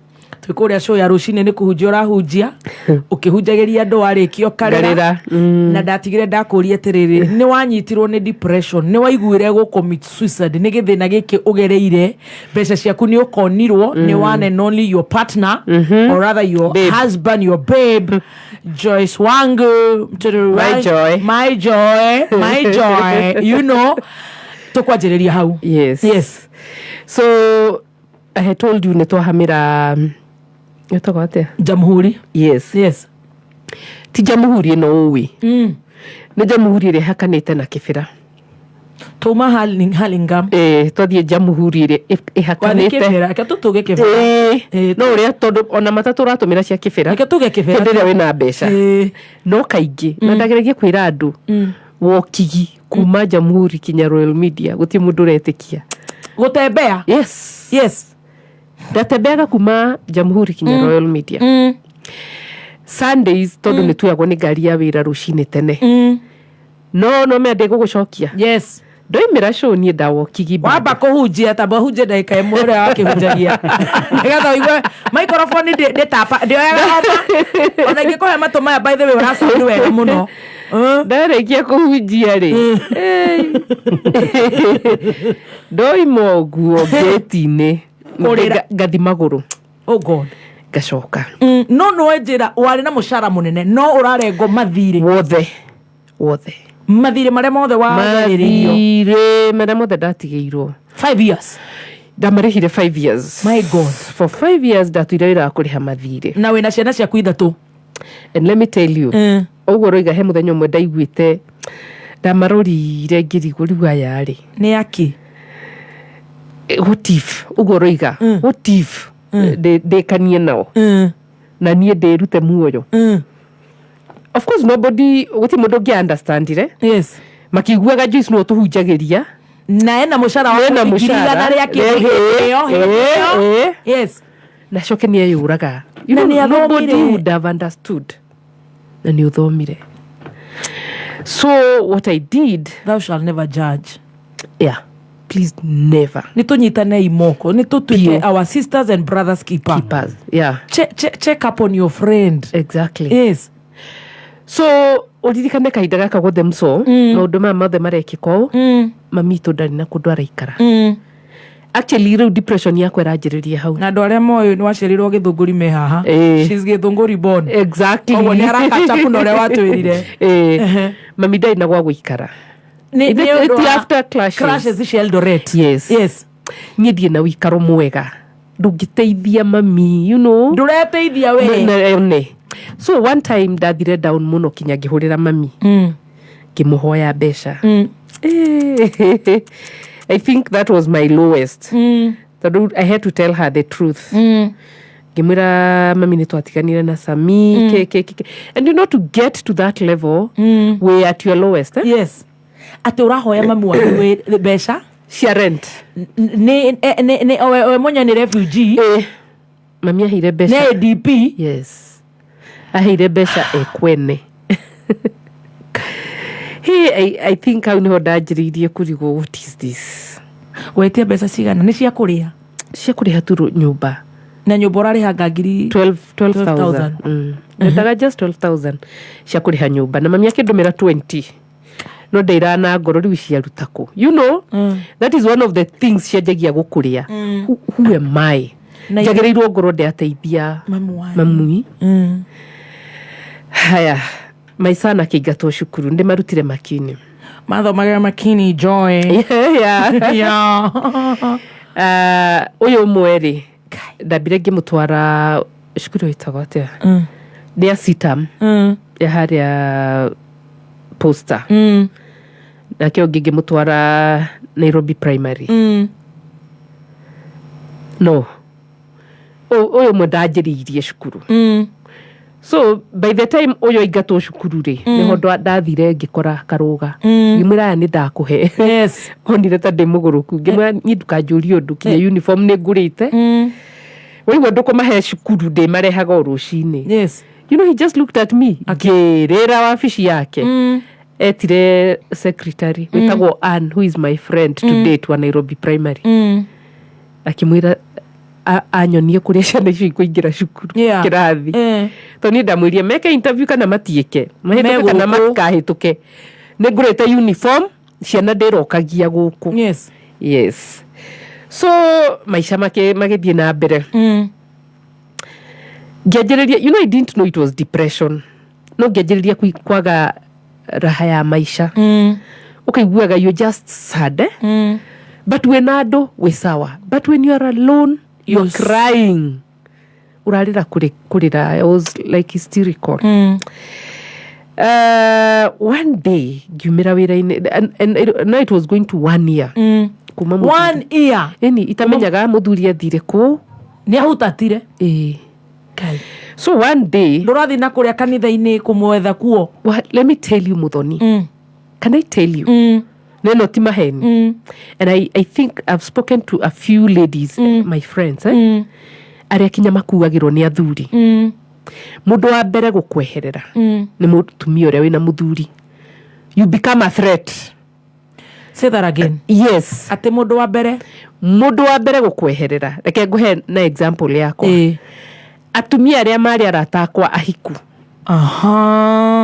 twĩ kũrĩa show ya rũcinĩ, nĩ kũhunjia ũrahunjia, ũkĩhunjagĩria andũ, warĩkia ũkarĩra. Ngarĩra. Na ndatigire ndakũria atĩrĩrĩ, nĩ wanyitirwo nĩ depression, nĩ waiguire gũ commit suicide nĩ gĩthĩna gĩkĩ ũgereire, mbeca ciaku nĩ ũkonirwo nĩ one and only your partner, or rather your Babe. husband, your babe, Joyce wangu, mtoto My joy. My joy, my joy. Tũkwanjĩrĩria hau. Yes. So I had told you nĩ twahamĩra, ĩtagwo atĩa? Jamhuri. Yes. Ti Jamhuri ĩno ũĩ, nĩ Jamhuri ĩrĩa ĩhakanĩte na Kĩbĩra. Tuma Halingam. Twathiĩ Jamhuri ĩrĩa Wathiĩ ĩhakanĩte. Kĩbĩra, reke tũtuge Kĩbĩra. No ũrĩa tondũ ona matatũ ũratũmĩra cia Kĩbĩra. Reke tuge Kĩbĩra. Hĩndĩ ĩrĩa wĩna mbeca. No kaingĩ na ndageragia kwĩra andũ wokigi kuma Jamhuri kinya Royal Media gũtirĩ mũndũ ũretĩkia. Gũtembea. Yes. Ndatembeaga kuma Jamhuri kinya Royal Media Sundays, tondũ nĩ tuoyagwo nĩ ngari ya wĩra rũcinĩ tene. No mea ndĩgũgũcokia. Ndoimĩra show niĩ ndawokigi bado. Wamba kũhunjia, tamba ũhunjie ndagĩka ĩmwe ũrĩa wakĩhunjagia nĩgetha ũigue microphone ndĩtapa ndĩoyaga homa ona ingĩkũhe matũ maya. By the way, ũrasound wega mũno. Ndarĩkia kũhunjia rĩ, ndoima ũguo ngĩti-inĩ. Kũrĩra. Ngathi magũrũ. Oh God. Ngacoka. No nĩwe njĩra warĩ na mũcara mũnene, no ũrarengwo mathirĩ. Wothe wothe. Mathirĩ marĩa mothe wagarĩrĩirio. Mathirĩ marĩa mothe ndatigĩirwo. 5 years. Ndamarĩhire 5 years. My God. For 5 years ndatuire wĩra wa kũrĩha mathirĩ. Na wĩna ciana ciaku ithatũ. And let me tell you, ũguo roiga, he mũthenya ũmwe ndaiguĩte ndamarorire ngĩrigwo, rĩu aya rĩ Nĩ akĩ? What if, ũguo roiga, what if ndĩkanie nao na niĩ ndĩrute muoyo? Of course nobody, gũtirĩ mũndũ ũngĩ understandire. Makĩiguaga Joyce no tũhunjagĩria. Na ena mũcara wa Ena ngiri mũcara. 100 rĩa kĩndũ ĩyo hĩndĩ ĩyo. Na coke nĩ eyũraga. You Na know, nĩ athomire. nobody would have understood na nĩ ũthomire. So what I did, Thou shall never judge. Yeah, please, never. Nĩ tũnyitanei moko, nĩ tũtuĩke Biũ. our sisters and brothers keeper. Keepers, yeah. Check up on your friend. Exactly. So ũririkane kahinda gaka gothe mso maũndũ maya mothe marekĩka ũũ, mami itũ ndarĩ na kũndũ araikara. Actually rĩu depression yakwa ĩranjĩrĩria hau. Na andũ arĩa moĩ nĩ waciarirwo Gĩthũngũri me haha. She's Gĩthũngũri born. Koguo nĩ arakachapu na ũrĩa watwĩrire. Mami ndarĩ na gwa gũikara. Nĩ ũndũ It wa after clashes. Clashes cia Eldoret. Yes. Niĩ ndirĩ na ũikaro mwega, ndũngĩteithia mami. Ndũreteithia we. One so one time ndathire down mũno kinya ngĩhũrĩra mami, ngĩmũhoya mbeca. I think that was my lowest, tondũ I had to tell her the truth. Ngĩmwĩra mami nĩ twatiganire na Sami ke, ke, ke, ke. And you know, to get to that level, we at your lowest, eh? Yes, atä å rahoya mami wanyu mbeca cia rent. Nä we mwenye nä refugee. Eh, mami aheire mbeca. Nä ADP. Yes, aheire mbeca ekwene. Hey, I think hau niho ndanjĩrĩirie kũrigwo, what is this? Wetia mbeca cigana nä cia kå rä a? Cia kũrĩha tu nyũmba. Na nyå mba å rarä hanga ngiri 12 12,000. 12,000. Ndendaga just 12,000 cia kũrĩha nyũmba, na mami akĩndũmĩra 20, no ndeiraga na ngoro rĩu ciaruta kũ? That is one of the things cianjagia gũkũrĩa. Who am I? Njagĩrĩirwo ngorwo ndĩateithia mami wanyu. Mamui. Haya, maisana akĩingatwo cukuru, ndĩmarutire Makini. Mathomagĩra Makini Joy. Yeah. Ũyũ ũmwe rĩ, ndambire ngĩmũtwara cukuru ĩtagwo atĩa, nĩ ya CITAM, ya harĩa Posta. Nake ũngĩ ngĩmũtwara Nairobi Primary. No ũyũ ũmwe ndanjĩrĩirie cukuru. So by the time ũyũ aingatwo cukuru rĩ, nĩho ndathire ngĩkora Karũga, ngĩmwĩra, "Aya nĩ ndakũhe." Onire ta ndĩ mũgũrũku. Ngĩmwĩra, "Niĩ ndũkanjũrie ũndũ, kinya uniform nĩ ngũrĩte. Waigua ndũkũmahe cukuru, ndĩmarehaga o rũcinĩ." He just looked at me, ngĩrĩra wabici yake. Etire secretary wĩtagwo Ann, who is my friend to date, wa Nairobi Primary. Akĩmwĩra anyonie kũrĩa ciana icio ikũingĩra cukuru, kĩrathi. Tondũ niĩ ndamwĩrie meke interview kana matiĩke, mahĩtũke kana Megũkũ. matikahĩtũke, nĩ ngũrĩte uniform, ciana ndĩrokagia gũkũ. Yes, so maica magĩthiĩ na mbere. Ngĩanjĩrĩria, I didn't know it was depression, no ngĩanjĩrĩria kwaga raha ya maica. Ũkaiguaga you're just sad, eh? But wĩna andũ wĩ sawa, but when you are alone you're crying, ũrarĩra kũrĩra. I was like hysterical. One day ngiumĩra wĩra-inĩ, and now it was going to one year kuma One year. Ĩni itamenyaga mũthuri athire kũ. Nä ahutatire. Ĩĩ. So one day Ndå rathiä na kå rä a kanitha-inä kå mwetha kuo? Well, let me tell you, Muthoni. Can I tell you? No, ti maheni. And I think I've spoken to a few ladies, my friends, eh? Arĩa kinya makuagĩrwo nĩ athuri. Mũndũ wa mbere gũkweherera nĩ mũtumia ũrĩa wĩna mũthuri. You become a threat. Say that again. Yes. Atä må ndå wa mbere? Mũndũ wa mbere gũkweherera, reke ngũhe na example yakwa. Atumia arĩa marĩ arata akwa ahiku.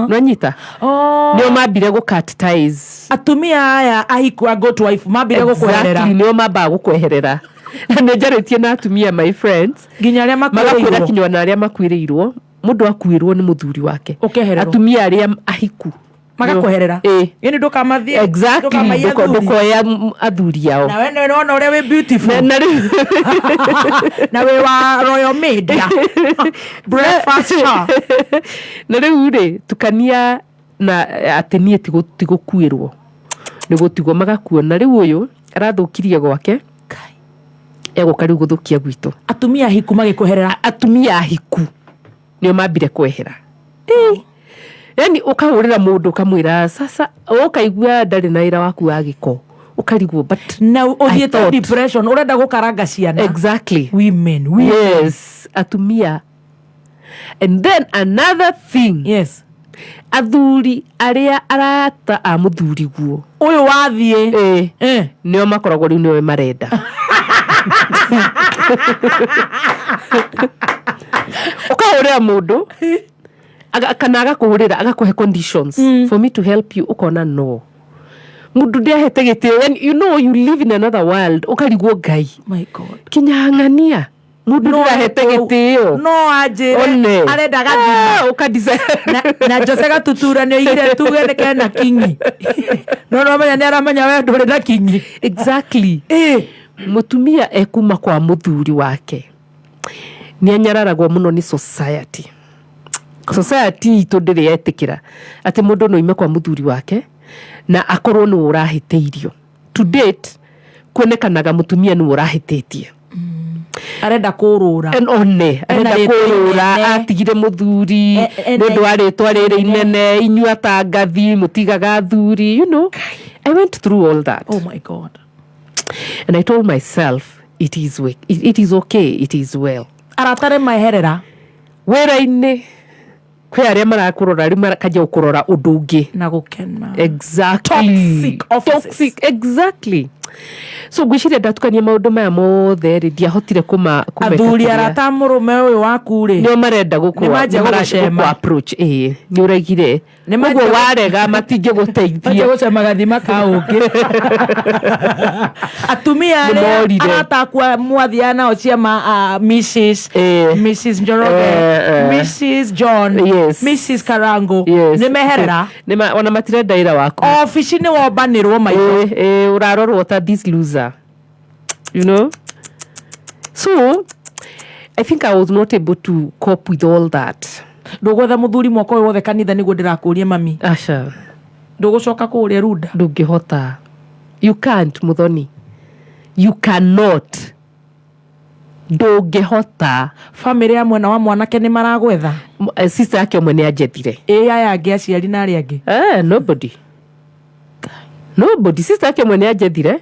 Nwanyita? Oh. Nĩo mambire gũ cut ties. Atumia aya ahiku a go to wife mambire gå kweherera? Exactly, nĩo mambaga gũkweherera, na nĩ njarĩtie na atumia, my friends, nginya arĩa magakwĩra makuĩrĩirwo. Kinya ona arĩa makuĩrĩirwo, mũndũ akuĩrwo nĩ mũthuri wake, Ũkehererwo. atumia arĩa ahiku Magakweherera. Ĩ. Ĩni ndũkamathiĩ. Exactly. Ndũkamaiye athuri. Ndũkoya athuri ao. Na we nĩ wona ũrĩa wĩ beautiful na rĩu na wĩ wa Royal Media breakfast show. Na rĩu rĩ, tukania na atĩ niĩ tigũkuĩrwo, nĩ gũtigwo magakuona rĩu ũyũ arathũkirie gwake, egũka rĩu gũthũkia gwitũ. Atumia ahiku magĩkweherera? Atumia ahiku nĩo mambire kwehera. Ĩ, yani ũkahũrĩra mũndũ ũkamwĩra sasa, ũkaigua ndarĩ na wĩra waku wa gĩko, ũkarigwo, but na I ũthiĩte thought- depression, ũrenda gũkaranga ciana. Exactly. Women, women. Yes, atumia. And then another thing, athuri arĩa arata a mũthuri guo ũyũ wathiĩ. Ĩ, Eh. nĩo makoragwo rĩu nĩwe marenda. Ũkahũrĩra mũndũ kana agakũhũrĩra agakũhe conditions for me to help you, ũkona no mũndũ ndĩahete gĩtĩo. Yani, you live in another world, ũkarigwo, Ngai, My God. kinya ng'ania mũndũ ndĩrahete gĩtĩo no anjĩre one arenda gathima. Ah, na Jose Gatutura nĩ oigire tuge nĩ kena kinyi, no no menya nĩ aramenya we ndũrĩ na kinyi. Exactly. Mũtumia ekuma kwa mũthuri wake nĩ anyararagwo mũno nĩ society. Society itũ ndĩrĩ yetĩkĩra atĩ mũndũ no ime kwa mũthuri wake na akorwo nĩ ũrahĩtĩirio. To date kuonekanaga mũtumia nĩ ũrahĩtĩtie. Arenda kũrũra. And one arenda rĩtwa kũrũra. Inene. Atigire mũthuri ena nĩ ũndũ wa rĩtwa rĩrĩ inene, inyuĩ atangathi mũtigaga athuri. I went through all that. Oh my God. And I told myself it is okay, it is well. Arata nĩ meherera. Wĩra-inĩ kwĩ arĩa marakũrora rĩu makanjia gũkũrora ũndũ ũngĩ. Na gũkena. Exactly. Toxic offices. Toxic, exactly. So ngwĩciria ndatukania maũndũ maya mothe rĩ, ndiahotire kũmeka Athuri kĩrĩa- arata a mũrũme ũyũ waku rĩ, nĩo marenda Nĩ manjia gũgũcema. gũkũ approach, ĩĩ, nĩ ũraigire. Nĩ manjia Ũguo warega matingĩgũteithia. Manjia gũcema gathima ka ũkĩ. Atumia Nĩ arĩa morire. arata aku mwathiaga nao ciama, Mrs. Mrs. Njoroge, Mrs. John, Mrs. Karango, nĩ meherera. Ona matirenda wĩra waku. Obici nĩ wombanĩrwo maitho. Ĩĩ, ũrarorwo ta this loser. So I think I was not able to cope with all that. Ndũgwetha mũthuri mwaka ũyũ wothe kanitha nĩguo ndĩrakũria, mami? Aca. Ndũgũcoka kũrĩa runda? Ndũngĩhota. You can't, Muthoni, you cannot, ndũngĩhota. Bamĩrĩ ya mwena wa mwanake nĩ maragwetha? Sister yake ũmwe nĩ anjethire. Ĩ aya angĩ, aciari na arĩa angĩ? Nobody, nobody. Sister yake ũmwe nĩ anjethire.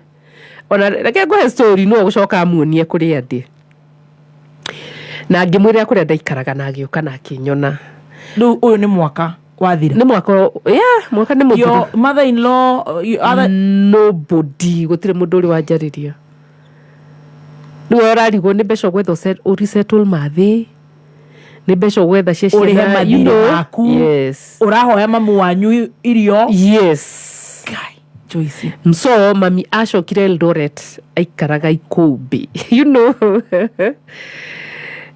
Ona reke ngũhe story, no gũcoka amuonie kũrĩa ndĩ na ngĩmwĩra kũrĩa ndaikaraga na agĩũka na akĩnyona. Rĩu ũyũ nĩ mwaka wathira? Nĩ mwaka, yeah, mwaka nĩ mũthiru. Your mother in law, your other... Nobody, gũtirĩ mũndũ ũrĩ wanjarĩria. Rĩu ũrarigwo nĩ mbeca ũgwetha ũresettle mathĩ, nĩ mbeca ũgwetha cia Ũrĩhe ciana, you mathirĩ maku. Yes. Ũrahoya mamu wanyu irio. Yes. Joyce. So mami acokire Eldoret, aikaraga ikũmbĩ.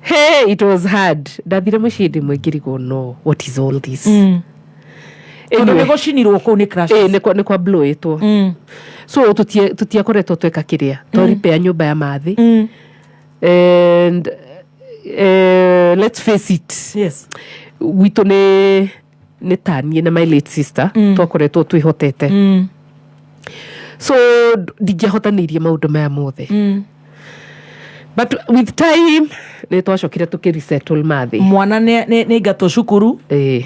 Hey, it was hard. Ndathire mũciĩ ndĩ mwe ngĩrigwo, no what is all this? Tondũ nĩ gũcinirwo kũu nĩ crashes. Ĩĩ, nĩ kwa blowĩtwo. So tũtiakoretwo tweka kĩrĩa twaripea nyũmba ya mathĩ and let's face it, gwitũ nĩ taniĩ na my late sister twakoretwo twĩhotete, so ndingĩahotanĩirie maũndũ maya mothe. But with time nĩ twacokire tũkĩresettle mathĩ. Mwana nĩ aingatwo cukuru. Ĩĩ.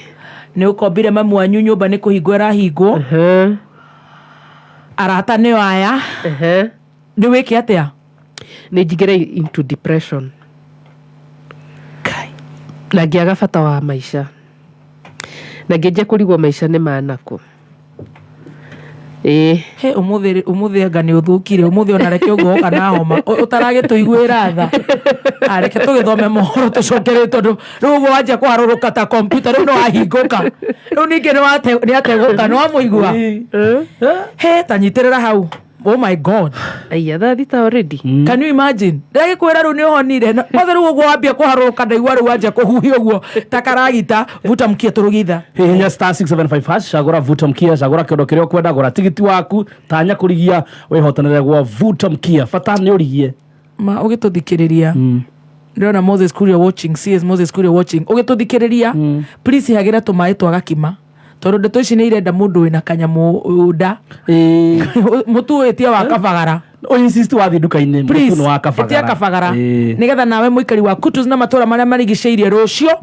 Nĩ ũkombire mamu wanyu nyũmba, nĩ kũhingwo ĩrahingwo. Arata nĩo aya. Nĩ wĩke atĩa? Nĩ njingĩre into depression na ngĩaga bata wa maica na ngĩanjia kũrigwo maica nĩ manakũ, ĩĩ. He ũmũthĩ, ũmũthĩ anga nĩ ũthũkire ũmũthĩ. Ona reke ũguo woka na homa ũtaragĩtũiguĩra tha. Ah, reke tũgĩthome mohoro tũcokere, tondũ rĩu ũguo wanjia kũharũrũka ta kompiuta, rĩu nĩ wahingũka, rĩu ningĩ nĩ ategũka, nĩ wamũigua. He ta nyitĩrĩra hau. Oh my God. Aya, 6:00 already. Can you imagine? Ndagĩkwĩra rĩu nĩ ũhonire. Kwanza rĩu ũguo wambia kũharũrũka, ndaigua rĩu wanjia kũhuhia ũguo ta karagita. Vuta mkia, tũrũgitha. Hihinya *675#, cagũra vuta mkia, cagũra kĩondo kĩrĩa ũkwenda, gũra tigiti waku, tanya kũrigia wĩhotanĩre gwa vuta mkia, bata nĩ ũrigie. Ma ũgĩtũthikĩrĩria, ndĩrona Moses Kuria watching, CS Moses Kuria watching. Ũgĩtũthikĩrĩria, please hagĩra tũmaĩ twa gakima, tondũ ndeto ici nĩ irenda mũndũ wĩna kanyamũ nda. Mũtu wĩtie wa kabagara. Insist wathiĩ nduka-inĩ, mũtu Please, nĩ wa kabagara. ĩtia kabagara, nĩgetha nawe mũikari wa Kutus na matũra marĩa marigicĩirie, rũciũ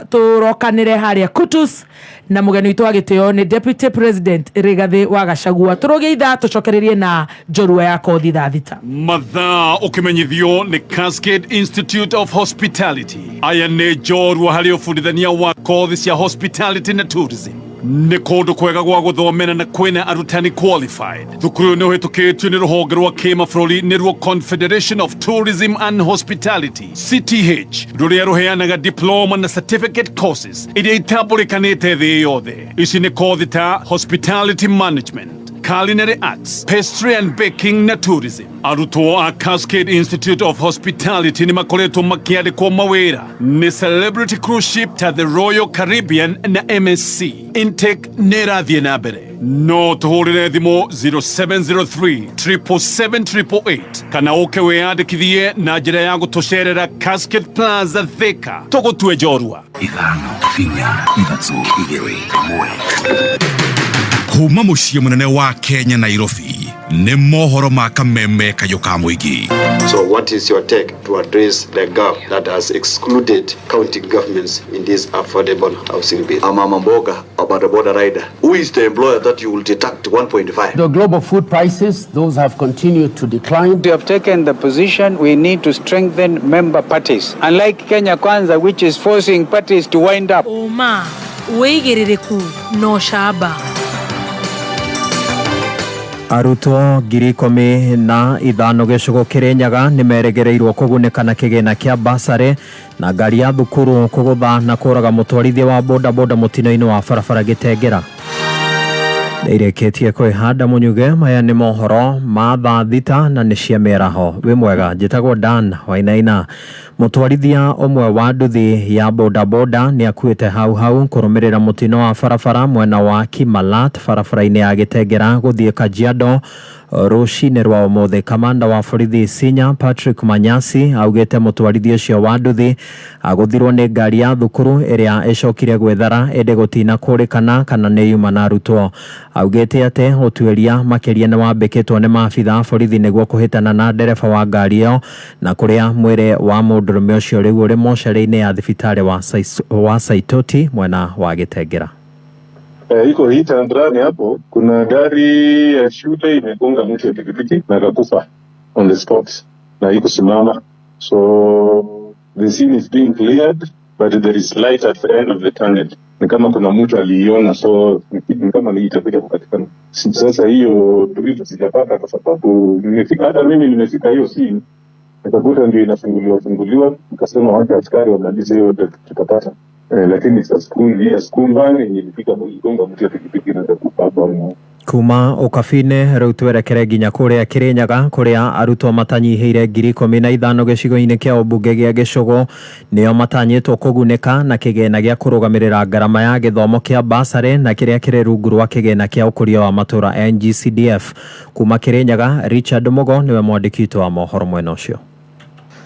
tũrokanĩre harĩa Kutus na mũgeni witũ wa gĩtĩo nĩ Deputy President Rigathĩ wa Gachagua. Tũrũgie ithaa, tũcokererie na njorua ya kothi 6:00. Mathaa ũkĩmenyithio nĩ Cascade Institute of Hospitality. Aya nĩ njorua harĩ ũbundithania wa kothi cia hospitality na tourism. Nĩ kũndũ kwega gwa gũthomera na kwĩna arutani qualified. Thukuru ũyũ nĩ ũhĩtũkĩtio nĩ rũhonge rwa kĩmabũrũri, nĩruo Confederation of Tourism and Hospitality, CTH, rũrĩa rũheanaga diploma na certificate courses iria itambũrĩkanĩte thĩ yothe. Ici nĩ kothi ta hospitality management, culinary arts, pastry and baking na tourism. Arutwo a Cascade Institute of Hospitality nĩ makoretwo makĩandĩkwo mawĩra nĩ celebrity cruise ship ta the Royal Caribbean na MSC. Intake nĩ ĩrathiĩ na mbere. No tũhũrĩre thimũ 0703 777 kana ũke wĩyandĩkithie na njĩra ya gũtũcerera Cascade Plaza, Thika. Tũgũtue njorua. 5 4 3 2 1. Kuma muciĩ mũnene wa Kenya, Nairobi. Nĩ mohoro ma kameme kayũ ka mũingĩ. So what is your take to address the gap that has excluded county governments in this affordable housing bill? A mama mboga, a boda boda rider. Who is the employer that you will deduct 1.5? The global food prices, those have continued to decline. We have taken the position we need to strengthen member parties. Unlike Kenya Kwanza, which is forcing parties to wind up. Ũma, wĩigĩrĩrĩku na ũcamba. Arutwo 15,000 gĩcigo Kĩrĩnyaga nĩmeregereirwo kũgunĩka na kĩgĩna kĩa basarĩ na ngari ya thukuru kũgũtha na kũraga mũtwarithia wa bodaboda mũtino-inĩ wa barabara Gĩtengera. Nĩirĩkĩtie kwĩhanda mũnyuge. Maya nĩ mohoro ma thaa 6 na nĩ cia mĩaraho. Wĩ mwega, njĩtagwo Dan Wainaina. Mũtwarithia ũmwe wa nduthi ya bodaboda nĩ akuĩte hau hau kũrũmĩrĩra mũtino wa barabara mwena wa Kimalat barabara-inĩ ya Gĩtengera gũthiĩ Kajiado rũcinĩ rwa ũmũthĩ. Kamanda wa borithi Sinya Patrick Manyasi augĩte mũtwarithia ũcio wa nduthi agũthirwo nĩ ngari ya thukuru ĩrĩa ĩcokire gwĩthara ĩndĩ gũtina kũrĩkana kana nĩ yuma na arutwo. Augĩte atĩ ũtuĩria makĩria nĩ wambĩkĩtwo nĩ maabitha a borithi nĩguo kũhĩtana na ndereba wa ngari ĩyo na kũrĩa mwĩrĩ wa mũndũrũme ũcio rĩu ũrĩ mocarĩ-inĩ ya thibitarĩ wa Saitoti mwena wa Gĩtengera. Iko hit and run hapo. Kuna gari ya shule imegonga mtu ya pikipiki na akakufa on the spot na ikusimama, so the scene is being cleared but there is light at the end of the tunnel. Ni kama kuna mtu aliiona, so ni kama itakuja kupatikana. Sasa hiyo tulizo sijapata kwa sababu nimefika, hata mimi nimefika hiyo scene nikakuta ndio inafunguliwa funguliwa, nikasema wacha askari wamalize hiyo tutapata. Lakini sasa school van yenye ilifika iligonga mtu ya pikipiki na akakufa hapo. Kuma ũkabi-inĩ rĩu twerekere nginya kũrĩa Kĩrĩnyaga kũrĩa arutwo matanyihĩire 15,000 gĩcigo-inĩ kĩa ũmbunge gĩa Gĩcũgũ nĩo matanyĩtwo kũgunĩka na kĩgĩna gĩa kũrũgamĩrĩra ngarama ya gĩthomo kĩa basarĩ na kĩrĩa kĩrĩ rungu rwa kĩgĩna kĩa ũkũria wa matũra NGCDF. Kuma Kĩrĩnyaga, Richard Mugo nĩwe mwandĩki witũ wa mohoro mwena ũcio.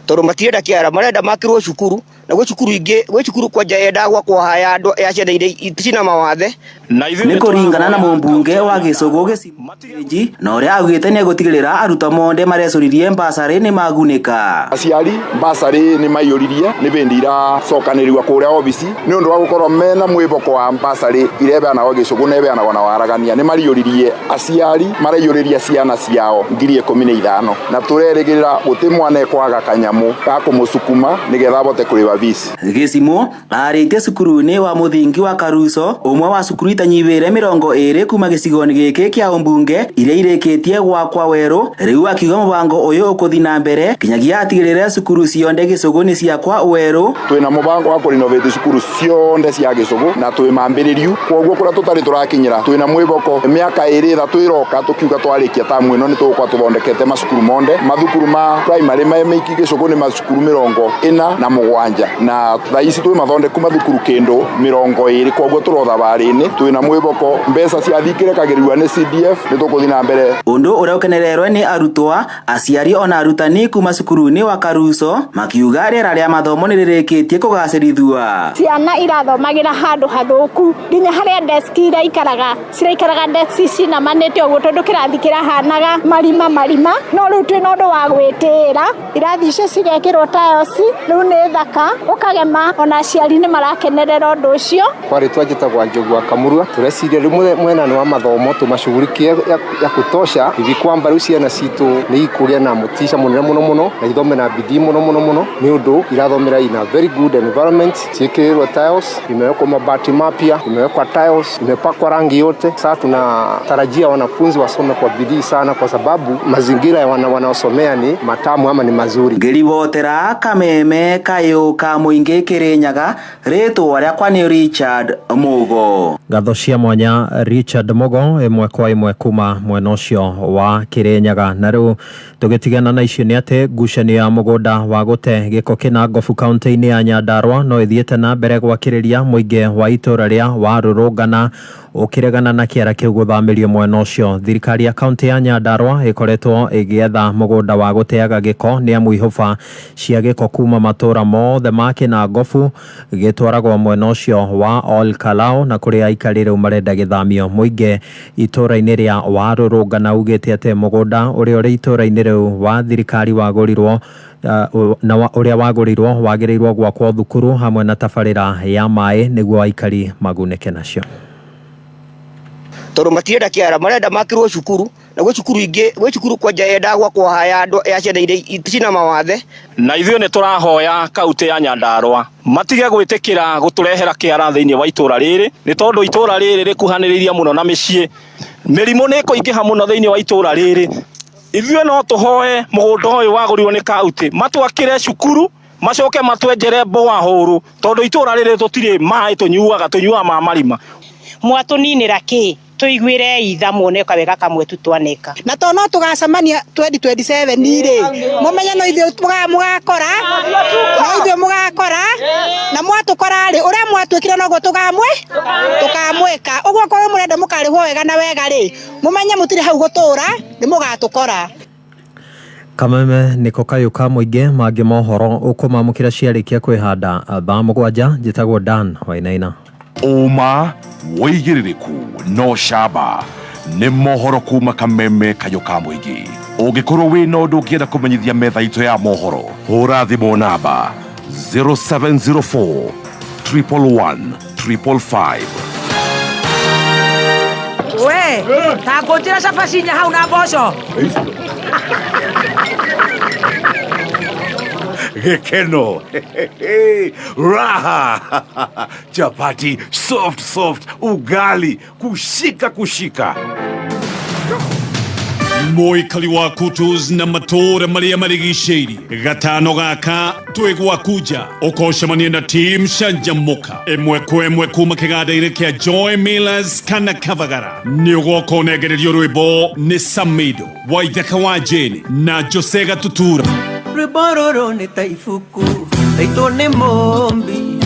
Tondũ matirenda kĩara, marenda makĩrwo cukuru na gwĩ cukuru ingĩ, gwĩ cukuru kwanja yendaga gwakwo haya andũ ya ciana iria cina mawathe. Nĩ kũringana na mũmbunge wa Gĩcũgũ Gĩcigo na ũrĩa augĩte nĩ egũtigĩrĩra arutwo monde marecũririe basarĩ nĩ magunĩka. Aciari basarĩ nĩ maiyũririe nĩ bĩndĩ iracokanĩrĩrwo kũrĩa obici nĩ ũndũ wa gũkorwo mena mwĩboko wa basarĩ iria iheanagwo Gĩcũgũ na iheanagwo na waragania. Nĩ mariyũririe aciari maraiyũrĩria ciana ciao 15,000 na tũrerĩgĩrĩra gũtĩ mwana ekwaga kanyamu ga kũmũcukuma nĩgetha abote kũrĩba fees. Gĩcimũ arĩtie cukuru-inĩ wa mũthingi wa Karuco, ũmwe wa cukuru itanyihĩire 20 kuma gĩcigo-inĩ gĩkĩ kĩa ũmbunge iria irĩkĩtie gwakwa werũ. Rĩu akiuga mũbango ũyũ ũkũthiĩ na mbere kinyagia atigĩrĩre cukuru cionde Gĩcũgũ nĩ ciakwa werũ. Twĩna mũbango wa kũrenovate cukuru cionde cia Gĩcũgũ na twĩ mambĩrĩrio, kwoguo kũrĩa tũtarĩ tũrakinyĩra twĩna mwĩboko mĩaka 2 3 ĩroka tũkiuga twarĩkia tamu ĩno nĩ tũgũkorwo tũthondekete macukuru monde. Mathukuru ma primary me mĩingĩ Gĩcũgũ nĩ macukuru 47 na thaa ici twĩ mathondeku mathukuru kĩndũ 20, kwoguo tũro thabarĩ-inĩ twĩna mwĩboko mbeca ciathikĩrekagĩrĩrwa nĩ CDF nĩ tũkũthiĩ na mbere. Ũndũ ũrĩa ũkenererwe nĩ arutwo, aciari ona arutani kuma cukuru-inĩ wa Karuco makiuga rĩera rĩa mathomo nĩ rĩrĩkĩtie kũgacĩrithua. Ciana irathomagĩra handũ hathũku nginya harĩa desk iraikaraga ciraikaraga desk cinamanĩte ũguo tondũ kĩrathi kĩrahanaga marima marima, no rĩu twĩna ũndũ wa gwĩtĩĩra. Irathi icio cigekĩrwo tiles rĩu nĩ thaka ũkagema, ona aciari nĩ marakenerera ũndũ ũcio. Kwa rĩtwa njĩtagwo Njogu wa Kamurua, tũreciria rĩu mwena wa mathomo tũmacugurikie ya kutosha hivi kwamba rĩu ciana citũ nĩ ikũgĩa na mũtisha mũnene mũno mũno na ithome na bidii mũno mũno mũno nĩ ũndũ irathomera in a very good environment. Ciĩkĩrĩrwo tiles, imewekwa mabati mapya, imewekwa tiles, imepakwa rangi yote. Sasa tunatarajia wanafunzi wasome kwa bidii sana kwa sababu mazingira wanaosomea ni matamu ama ni mazuri. Ngĩribotera kameme kayũ ka mũingĩ Kĩrĩnyaga, rĩtwa rĩakwa nĩ Richard Mugo. Ngatho cia mwanya Richard Mugo ĩmwe kwa ĩmwe kuma mwena ũcio wa Kĩrĩnyaga. Na rĩu tũgĩtigana na icio nĩ atĩ ngucanio ya mũgũnda wa gũte gĩko kĩna ngobu kaunti-inĩ ya Nyandarua no ĩthiĩte na mbere gwakĩrĩria mũingĩ wa itũra rĩa Warũrũngana ũkĩregana na kĩara kĩu gũthamĩrio mwena ũcio. Thirikari ya kaunti ya Nyandarua ĩkoretwo ĩgĩetha mũgũnda wa gũteaga gĩko nĩ amu ihũba cia gĩko kuma matũra mothe mothe ma Kĩnangobu gĩtwaragwo mwena ũcio wa Ol Kalou na kũrĩa aikari rĩu marenda gĩthamio. Mũingĩ itũũra-inĩ rĩa Warũrũngana ugĩte atĩ mũgũnda ũrĩa ũrĩ itũũra-inĩ rĩu wa thirikari wagũrirwo na ũrĩa wagũrirwo wagĩrĩirwo gwakwo thukuru hamwe na tabarĩra ya maĩ nĩguo aikari magunĩke nacio. Tondũ matirenda kĩara, marenda makĩrwo cukuru, na gwĩ cukuru ingĩ, gwĩ cukuru kwanja yendaga gwakwo ya andũ ya ciana iria cina mawathe. Na ithuĩ nĩ tũrahoya kaunti ya Nyandarua matige gwĩtĩkĩra gũtũrehera kĩara thĩinĩ wa itũra rĩrĩ, nĩ tondũ itũra rĩrĩ rĩkuhanĩrĩirie mũno na mĩciĩ. Mĩrimũ nĩ ĩkũingĩha mũno thĩinĩ wa itũra rĩrĩ. Ithuĩ no tũhoe mũgũnda ũyũ wagũrirwo nĩ kaunti matwakĩre cukuru, macoke matwenjere borehole, tondũ itũra rĩrĩ tũtirĩ maĩ tũnyuaga, tũnyuaga ma marima. Mwatũninĩra kĩ? Tũiguĩre itha muone kawega kamwe tu twaneka. Na to no tũgacemania 2027 rĩ, mũmenye no ithuĩ mũgakora, no ithuĩ mũgakora, na mwatũkora rĩ, ũrĩa mwatwĩkire noguo tũkamwĩka. Ũguo korwo mũrenda mũkarĩhwo wega na wega rĩ, mũmenye mũtirĩ hau gũtũra, nĩ mũgatũkora. Kameme nĩko kayũ ka mũingĩ mangĩ mohoro ũkũmamũkĩra ciarĩkia kwĩhanda thaa 7. Njĩtagwo Dan Wainaina. Ũma wĩigĩrĩrĩku no camba nĩ mohoro kuma Kameme kayũ ka mũingĩ. Ũngĩkorwo wĩna ũndũ ũngĩenda kũmenyithia metha itũ ya mohoro, hũra thimũ namba 0704 111 555. We, ta ngũnjĩra cabaci inya hau na mboco. Gĩkeno, raha, chapati soft soft, ugali kushika kushika. Mũikari wa Kutus na matũũra marĩa marigicĩirie, gatano gaka twĩ gwaku nja ũkocemania na team Canjamũka ĩmwe kwa ĩmwe kuma kĩganda-inĩ kĩa Joy Millers kana Kavagara. Nĩ ũgoka ũnengererio rwĩmbo nĩ Samido Waithaka wa Jane na Jose Gatutura. Rwĩmbo rũrũ nĩ ta ibuku taitũ nĩ mũmbi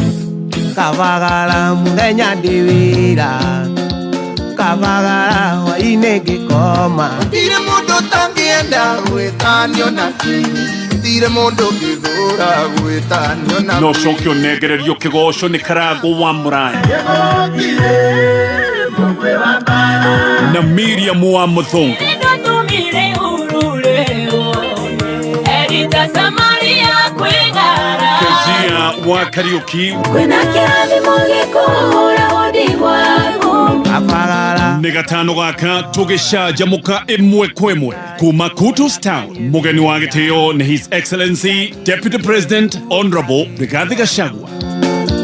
Kabagara, mũthenya ndĩ wĩra Kabagara, hwainĩ ngĩkoma. Gũtirĩ mũndũ ũtangĩenda gwĩtanio na gũtirĩ mũndũ ũngĩthũra gwĩtanio na No ũcoke ũnengererio kĩgoco nĩ Karangũ wa Mũraya na Miriam wa Mũthũngũ. Kezia wa Kariuki. Kwĩna kĩrathimo gĩkũhũra ũndi waku. Nĩ gatano gaka tũgĩcanjamũka ĩmwe kwa ĩmwe kuma Kutus Town. Mũgeni wa gĩtĩo nĩ His Excellency Deputy President Honorable Rigathi Gachagua.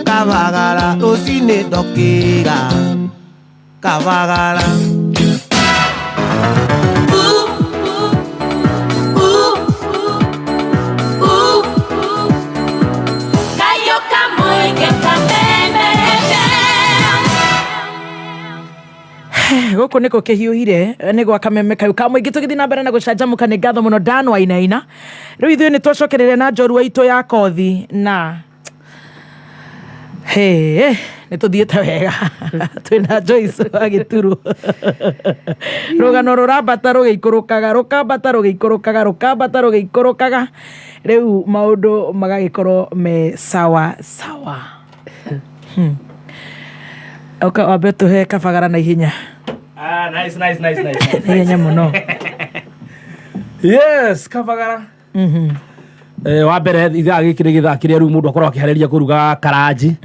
Kabagara, rũcinĩ ndokĩra Kabagara. Kayo kamũingĩ Kameme FM. Gũkũ nĩkũ kĩhiũhire nĩ gwa Kameme kayũ ka mũingĩ, tũgĩthiĩ na mbere na gũcanjamũka. Nĩ ngatho mũno Dan Wainaina. Rĩu ithuĩ nĩ twacokereria na njorua itũ ya kothi na he nĩ tũthiĩte wega. Twĩna Joyce wa Gĩturu, rũgano rũrambata rũgĩikũrũkaga, rũkambata rũgĩikũrũkaga, rũkambata rũgĩikũrũkaga, rĩu maũndũ magagĩkorwo me sawa sawa. Oka wambe tũhe Kabagara na ihenya. Ah, nice, nice, nice, nice. Na ihenya mũno. Yes, Kabagara. Wa mbere ithaa gĩkĩ nĩ gĩthaa kĩrĩa rĩu mũndũ akorwo akĩharĩria kũruga karanji.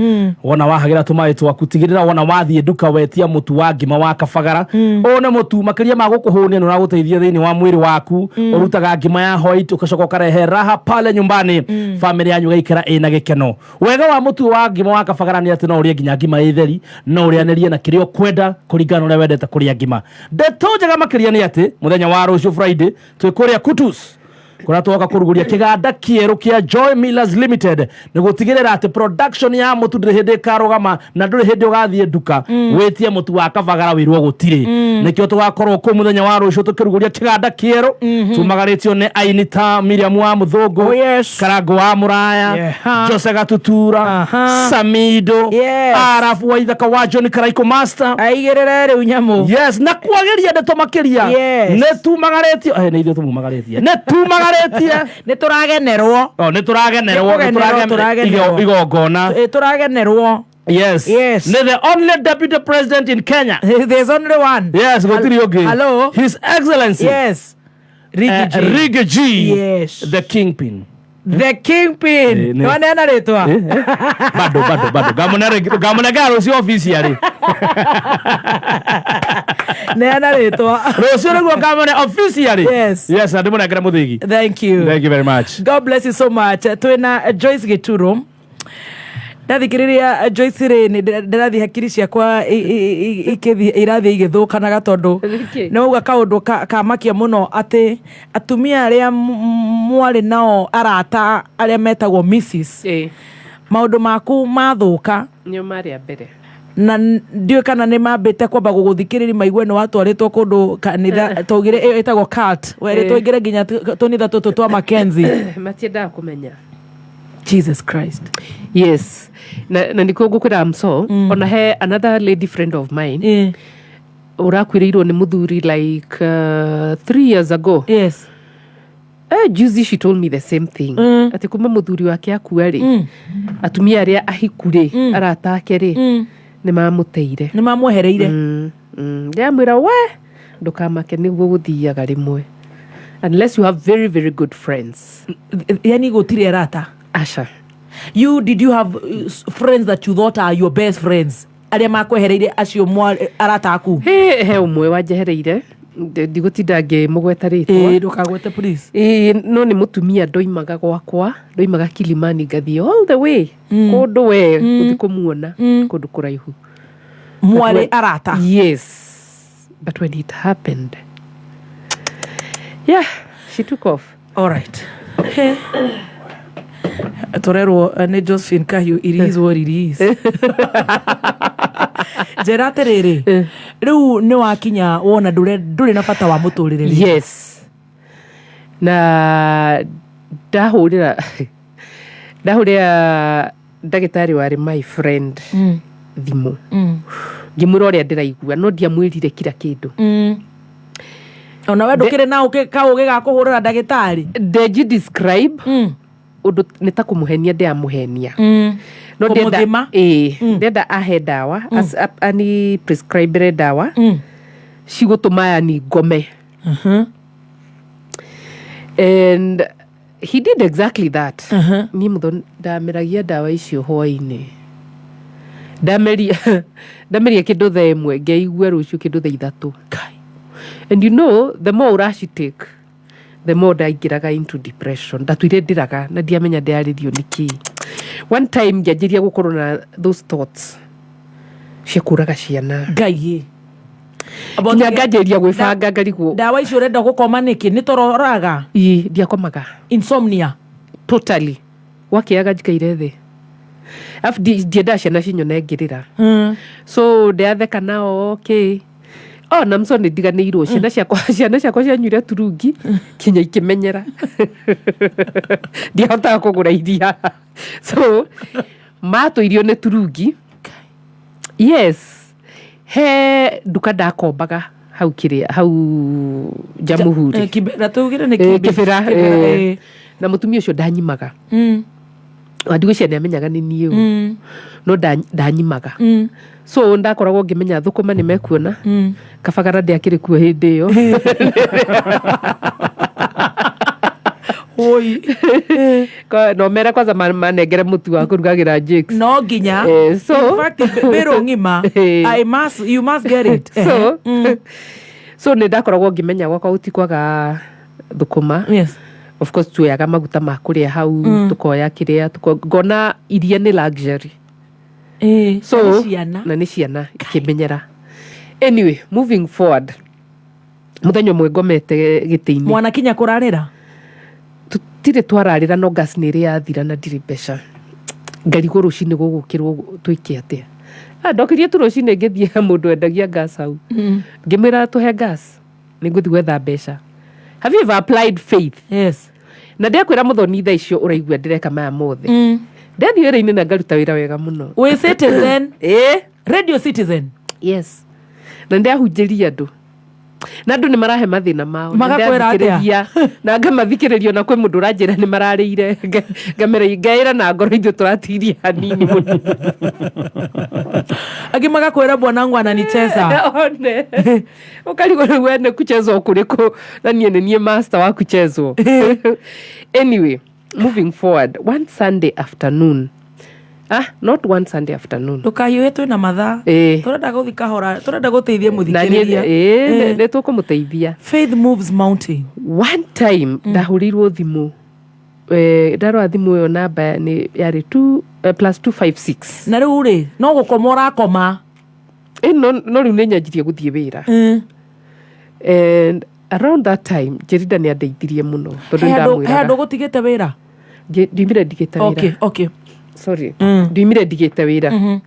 Wona wahagĩra tũmaĩ twaku, tigĩrĩra wona wathiĩ nduka wetia mũtu wa ngima wa Kabagara. Ũyũ nĩ mũtu makĩria ma gũkũhũnia nĩ ũragũteithia thĩinĩ wa mwĩrĩ waku. Ũrutaga ngima ya white, ũgacoka ũkarehe raha pale nyumbani, family yanyu ĩgaikara ĩna gĩkeno. Wega wa mũtu wa ngima wa Kabagara nĩ atĩ no ũrĩe nginya ngima ĩ theri, no ũrĩanĩrie na kĩrĩa ũkwenda kũringana na ũrĩa wendete kũrĩa ngima. Ndeto njega makĩria nĩ atĩ mũthenya wa rũciũ Friday twĩ kũrĩa Kutus, kũrĩa twoka kũrugũria kĩganda kĩerũ kĩa Joy Millers Limited, nĩ gũtigĩrĩra atĩ production ya mũtu ndĩrĩ hĩndĩ ĩkarũgama na ndũrĩ hĩndĩ ũgathiĩ nduka wĩtie mũtu wa Kabagara wĩrwo gũtirĩ. Nĩkĩo tũgakorwo kũu mũthenya wa rũciũ tũkĩrugũria kĩganda kĩerũ, tumagarĩtio nĩ aini ta Miriam wa Mũthũngũ, Karangũ wa Mũraya, Jose Gatutura, Samido, Arabu wa Ithaka wa John Karaiko Master. Aigĩrĩre rĩu nyamũ. Yes, na kwagĩria ndeto makĩria, nĩ tumagarĩtio, nĩ ithuĩ tumumagarĩtie, nĩ tumagarĩtio Tũtiarĩtie. Nĩ tũragenerwo. Oh, nĩ tũragenerwo. Nĩ kũgenerwo tũragenerwo. Igongona. Ĩ, tũragenerwo. Yes. Yes. Nĩ the only deputy president in Kenya. There's only one. Yes, gũtirĩ ũngĩ. Hello. His Excellency. Yes. Riggy G. Riggy G. Yes. The kingpin. The kingpin. Eh, nĩ- Nĩwaneana rĩtwa? Eh, eh. Bado bado bado. Ngamũnengera rũciũ obici arĩ. Neana rĩtwa. Rũciũ nĩguo ngamũne obici arĩ. Yes. Yes, na ndĩmũnengere mũthĩgi. Thank you. Thank you very much. God bless you so much. Twina Joyce Gituro. Ndathikĩrĩria Joyce rĩ nĩ ndĩrathiĩ hakiri ciakwa ikĩthiĩ irathiĩ igĩthũkanaga tondũ Nĩkĩ? nĩ wauga kaũndũ kamakia mũno atĩ atumia arĩa mwarĩ nao arata arĩa metagwo Mrs. Maũndũ maku mathũka nĩo marĩ a mbere. Na ndiũĩ kana nĩ mambĩte kwamba gũgũthikĩrĩria maigue nĩ watwarĩtwo kũndũ kanitha twaugire ĩyo ĩtagwo cult werĩtwo Eh. ingĩre nginya tũnitha tũtũ twa Mackenzie. Matiendaga kũmenya. Jesus Christ. Yes, na nĩkuo ngũkwĩra mso ona he another lady friend of mine ũrakuĩrĩirwo nĩ mũthuri like 3 years ago. Yes. Juzi she told me the same thing, atĩ kuma mũthuri wake akua rĩ, atumia arĩa ahiku rĩ, arata ake rĩ, nĩ mamũteire. Nĩ mamwehereire. Ndĩramwĩra, we ndũkamake, nĩguo gũthiaga rĩmwe unless you have very very good friends. Yani gũtirĩ arata? Aca. You did you have friends that you thought are your best friends arĩa makwehereire acio arata aku? He ũmwe wanjehereire. Ndigũtinda ngĩmũgweta rĩtwa. Ĩĩ, ndũkagwete please. Ĩĩ, no nĩ mũtumia ndoimaga gwakwa, ndoimaga Kilimani ngathiĩ all the way kũndũ we gũthiĩ kũmuona kũndũ kũraihu. Mwarĩ arata? Yes, but when it happened, yeah, she took off. All right. Tũrerwo nĩ Josephine Kahiũ, it is what it is. Njĩra atĩrĩrĩ, rĩu nĩ wakinya wona ndũrĩ na bata wa mũtũrĩre rĩngĩ. Yes, na ndahũrĩra ndagĩtarĩ warĩ my friend thimũ, ngĩmwĩra ũrĩa ndĩraigua, no ndiamwĩrire kira kĩndũ. Ona we ndũkĩrĩ na kaũgĩ ga kũhũrĩra ndagĩtarĩ? Ndenji describe ũndũ nĩ ta kũmũhenia ndĩramũhenia, no ndĩrenda Kũmũthima? Ĩĩ, ndĩrenda ahe ndawa, ani prescribere ndawa cigũtũma yani ngome, and he did exactly that. Niĩ mũtho ndameragia ndawa icio hwainĩ, ndameria kĩndũ thaa 1, ngeigua rũciũ kĩndũ thaa 3. And you know, the more ũracitake, the more ndaingĩraga into depression. Ndatũire ndĩraga na ndiamenya ndĩrarĩrio nĩ kĩĩ. One time ngĩanjĩria gũkorwo na those thoughts cia kũraga ciana. Ngai. Nginya nganjĩria gwĩbanga ngarigwo. Ndawa icio ũrenda gũkoma nĩkĩ? Nĩ toro ũraga? Ii, ndiakomaga. Insomnia? Totally. Gwakĩaga njikaire thĩ, arabu ndiendaga ciana cinyone ngĩrĩra, so ndĩratheka nao, okay. Oh, na mso nĩ ndiganĩirwo ciana ciakwa cianyuire turungi kinya ikĩmenyera. Ndiahotaga kũgũra iria, so matũirio nĩ turungi. Yes, he nduka ndakombaga hau kĩrĩa hau Jamuhuri. Kibera, tugire nĩ Eh, Kibera, Kibera, eh. eh. Na mũtumia ũcio ndanyimaga. Wandigũ nĩ amenyaga nĩ niĩ ũ, no ndanyimaga, so ndakoragwo ngĩmenya thũkũma nĩ mekuona. Kabagara ndĩakĩrĩ kuo hĩndĩ ĩyo. Oi. No mere kwanza manengere mũtu wa kũrugagĩra Jakes. No nginya. So In fact, mbĩrũ ng'ima. I must, you must get it. So nĩ ndakoragwo ngĩmenya gwakwa gũtikwaga thũkũma. Yes. Of course tuoyaga maguta ma kũrĩa hau, tũkoya kĩrĩa ngona iria nĩ luxury. So na nĩ ciana. Na nĩ ciana ikĩmenyera. Anyway, moving forward, mũthenya ũmwe ngomete gĩtĩ-inĩ. Mwana kinya kũrarĩra? Tũtirĩ twararĩra, no gas nĩ ĩrĩ yathira na ndirĩ mbeca. Ngarigwo rũcinĩ gũgũkĩrwo twĩke atĩa. Ah, ndokirie tu rũcinĩ ngĩthiĩ he mũndũ wendagia gas hau, ngĩmwĩra tũhe gas, nĩ ngũthiĩ gwetha mbeca. Have you ever applied faith? Yes. Na ndekwĩra mũthoni, thaa icio ũraigua ndĩreka maya mothe, ndathiĩ wĩra-inĩ na ngaruta wĩra wega mũno. Wĩ Citizen? Ĩ. Radio Citizen? Yes, na ndahunjĩria andũ. Na andũ nĩ marahe mathĩna mao. Na Magakwĩra atĩa? ndĩrathikĩrĩria, na ngamathikĩrĩria, ona kwĩ mũndũ ũranjĩra nĩ mararĩire. Ngamera ngaĩra na ngoro, ithuĩ tũratigirie hanini mũno. Angĩ magakwĩra bwanangu ananicheza. One ũkarigwo rĩu wene kuchezwo kũrĩkũ, na niĩ nĩ niĩ master wa kuchezwo. Anyway, moving forward, one Sunday afternoon, ah, not one Sunday afternoon. Ndũkahiũhe, twĩna mathaa. Ĩĩ. Tũrenda gũthi kahora, tũrenda gũteithia Na niĩ mũthikĩrĩria. ĩĩ, nĩ tũkũmũteithia. Faith moves mountain. One time ndahũrĩirwo thimũ, ndarora thimũ ĩyo, namba nĩ yarĩ plus 256. Na rĩu rĩ, no gũkoma ũrakoma? No rĩu nĩ nyanjirie gũthiĩ wĩra, and around that time Jerida nĩ andeithirie mũno tondũ He handũ ndamwĩraga. gũtigĩte wĩra? Ndiumire ndigĩte wĩra. Sorry, ndiumire ndigĩte wĩra,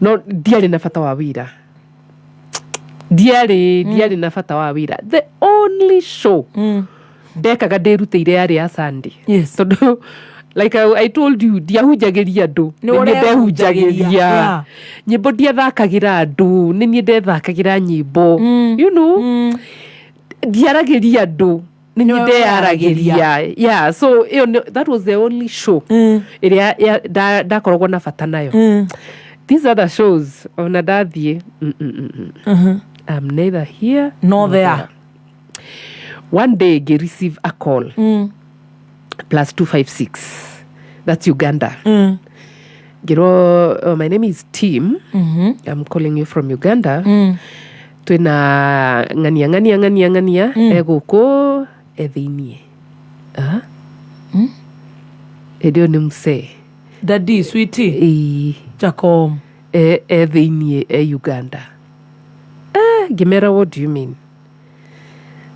no ndiarĩ na bata wa wĩra, ndiarĩ na bata wa wĩra. The only show ndekaga ndĩrutĩire yarĩ ya Sunday, tondũ like I told you, ndiahunjagĩria andũ. Nĩ Nĩ niĩ ũrehunjagĩria. ndehunjagĩria. Nyĩmbo ndiathakagĩra andũ, nĩ niĩ ndethakagĩra nyĩmbo. Ndiaragĩria andũ, nĩ niĩ Nĩwe ndeyaragĩria. Yeah, so ĩyo that was the only show ĩrĩa ndakoragwo na bata nayo. These other shows, ona ndathiĩ, I'm neither here nor there. One day ngĩ receive a call, plus 256, that's Uganda. Ngĩrwo, "Oh, my name is Tim. I'm calling you from Uganda. Twĩna ng'ania ng'ania ng'ania ng'ania egũkũ e thĩiniĩ." Ah? Hĩndĩ ĩyo nĩ msee. Daddy sweetie. Ĩĩ. Jacob. E thĩiniĩ e Uganda. Eh, ngĩmera, "What do you mean?"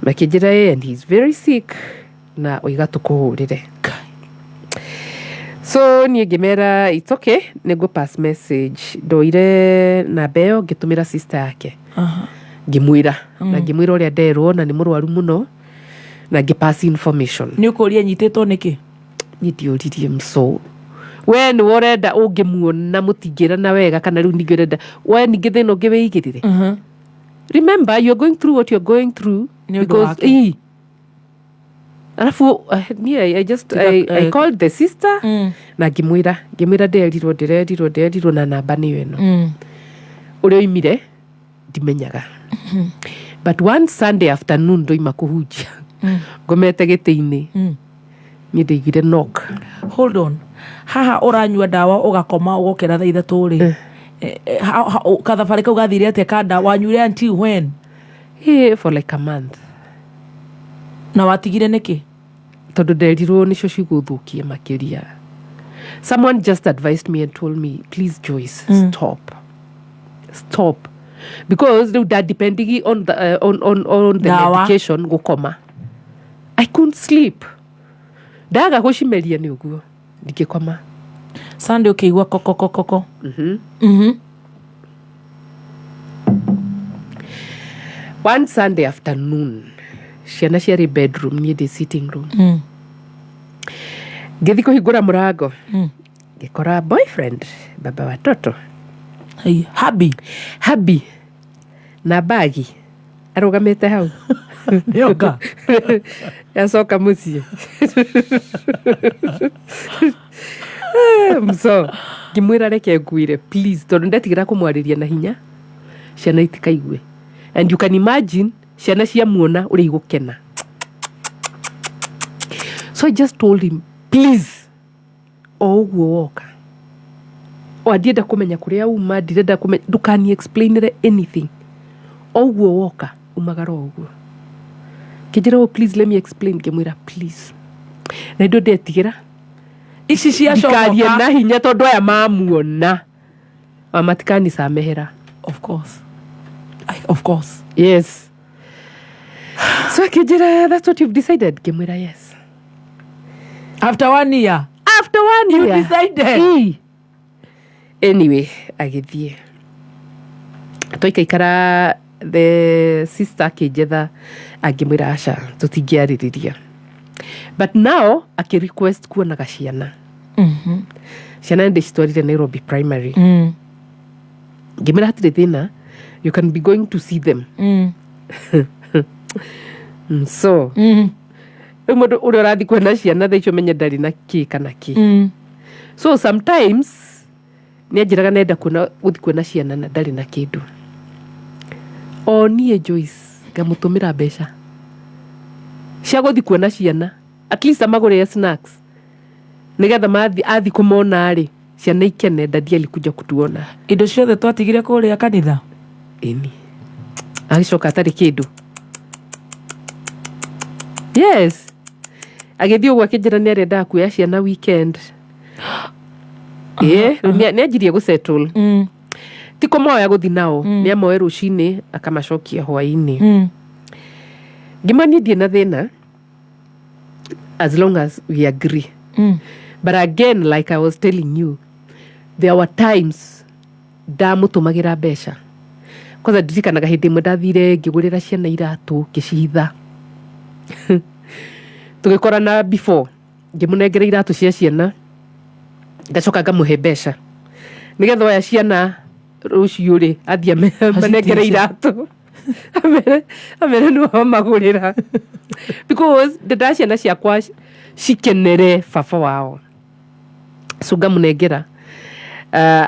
Makĩnjĩra, "Eh, and he's very sick na oiga tũkũhũrĩre." So niĩ ngĩmera, "It's okay, nĩngũ pass message." Ndoire namba ĩyo, ngĩtũmĩra sister yake, ngĩmwĩra na ngĩmwĩra ũrĩa nderwo na nĩ mũrwaru mũno, na ngĩ pass information. Nĩ ũkũria nyitĩtwo nĩkĩ? Niĩ ndiũririe mso. We nĩwe ũrenda, ũngĩmuona mũtingĩrana wega, kana rĩu ningĩ ũrenda we ningĩ thĩna ũngĩ wĩigĩrĩre. Remember, you're going through what you're going through Nĩ ũndũ because wake. ii arabu niĩ I just I called the sister na ngĩmwĩra nderirwo na namba nĩyo ĩno. Ũrĩa oimire ndimenyaga, but one Sunday afternoon ndoima kũhunjia, ngomete gĩtĩ-inĩ, niĩ ndaiguire knock. Hold on, haha ũranyua ndawa, ũgakoma, ũgokĩra thaa 3 rĩ, kathabarĩ kau gathire atĩa ka ndawa wanyuire until when? Eh, for like a month. Na watigire nĩkĩ? Tondũ nderirwo nĩcio cigũthũkia makĩria. Someone just advised me and told me, "Please, Joyce, stop, stop," because rĩu ndadependigi on the Ndawa. medication gũkoma. I couldn't sleep. Ndaga gũcimeria nĩ ũguo ndingĩkoma. Sunday ũkĩigua kokokokoko. One Sunday afternoon, ciana ciarĩ bedroom, niĩ ndĩ sitting room. Ngĩthiĩ kũhingũra mũrango, ngĩkora boyfriend, baba watoto. Hey, habi. Habi na bagi arũgamĩte hau. Nĩoka. Yacoka mũciĩ so ngĩmwĩra, "Reke ngwĩre, please," tondũ ndetigĩra kũmwarĩria na hinya ciana itikaigue, and you can imagine ciana ciamuona ũrĩa igũkena. So I just told him, "Please, o ũguo woka o, ndienda kũmenya kũrĩa uma, ndirenda kũmenya, ndũkani explainĩre anything. O ũguo woka, umagara o ũguo." Kĩnjĩra, "Oh, please let me explain." Ngĩmwĩra, "Please." Na indo ndetigĩra ici ndikarie ciacomoka. Na hinya, tondũ aya mamuona matikanicamehera. Of course. Of course. Yes, so akĩnjĩra, "That's what you've decided?" Ngĩmwĩra, "Yes." After one year. After one You year. decided. Ii. Anyway, agĩthiĩ, twaikaikara, the sister akĩnjetha, angĩmwĩra aca, tũtingĩarĩrĩria, but now akĩ request kuonaga ciana. Ciana nĩ ndĩcitwarire Nairobi Primary. Ngĩmwĩra hatirĩ thĩna, you can be going to see them. So rĩu mũndũ ũrĩa ũrathiĩ kuona ciana thaa icio menye ndarĩ na kĩ kana kĩ. So sometimes nĩ anjĩraga nenda kuona gũthiĩ kuona ciana na ndarĩ na kĩndũ. O niĩ Joyce ngamũtũmĩra mbeca cia gũthiĩ kuona ciana, at least amagũrĩre snacks nĩgetha mathiĩ athiĩ kũmona rĩ, ciana ikene, daddy alikuja kutuona. Indo ciothe twatigire kũrĩa kanitha. Ĩni agĩcoka atarĩ kĩndũ. Yes, agĩthiĩ ũguo akĩnjĩra nĩ arendaga kuoya ciana weekend. Ĩĩ, rĩu nĩ anjirie gũ settle. Ti kũmoya gũthiĩ nao, nĩ amoe rũcinĩ akamacokia hwaĩ-inĩ. Ngĩmwĩra niĩ ndirĩ na thĩna as long as we agree. But again, like I was telling you, there were times ndamũtũmagĩra mbeca. Kwanza ndirikanaga hĩndĩ ĩmwe ndathire ngĩgũrĩra ciana iratũ ngĩcihitha. Tũgĩkorana before, ngĩmũnengera iratũ cia ciana, ngacoka ngamũhe mbeca nĩgetha oya ciana rũciũ rĩ athiĩ amanengere iratũ, amere nĩwe wamagũrĩra, because ndendaga ciana ciakwa cikenere baba wao. So ngamũnengera.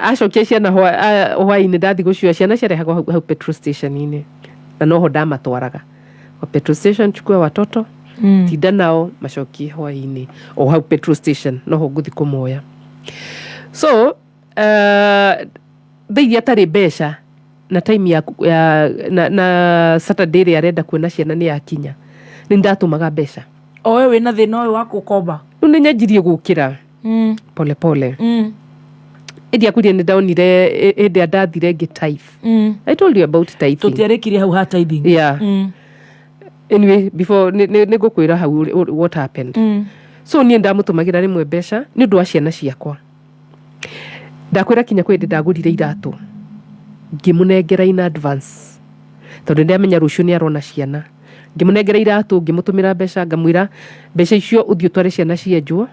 Acokia ciana hwaĩ-inĩ, ndathiĩ gũcioya ciana ciarehagwo hau petrol station-inĩ na noho ndamatwaraga kwa petrol station, chukua watoto, tinda nao, macokie hwaĩ-inĩ o hau petrol station noho ngũthiĩ kũmoya. So thaa iria atarĩ mbeca na time ya na Saturday ĩrĩa arenda kuona ciana nĩ yakinya, nĩ ndatũmaga mbeca. O we wĩna thĩna ũyũ wa gũkomba. Rĩu nĩ nyanjirie gũkĩra pole pole. Ĩndĩ akwĩrie nĩ ndonire hĩndĩ ĩrĩa ndathire ngĩ tithe. I told you about tithing. Tũtiarĩkirie hau ha tithing. Yeah. Anyway, before nĩ ngũkwĩra hau what happened. So niĩ ndamũtũmagĩra rĩmwe mbeca nĩ ũndũ wa ciana ciakwa. Ndakwĩra kinya kwĩ hĩndĩ ndagũrire iratũ ngĩmũnengera in advance tondũ ndamenya rũciũ nĩ arona ciana. Ngĩmũnengera iratũ, ngĩmũtũmĩra mbeca, ngamwĩra mbeca icio ũthiĩ ũtware ciana cienjwo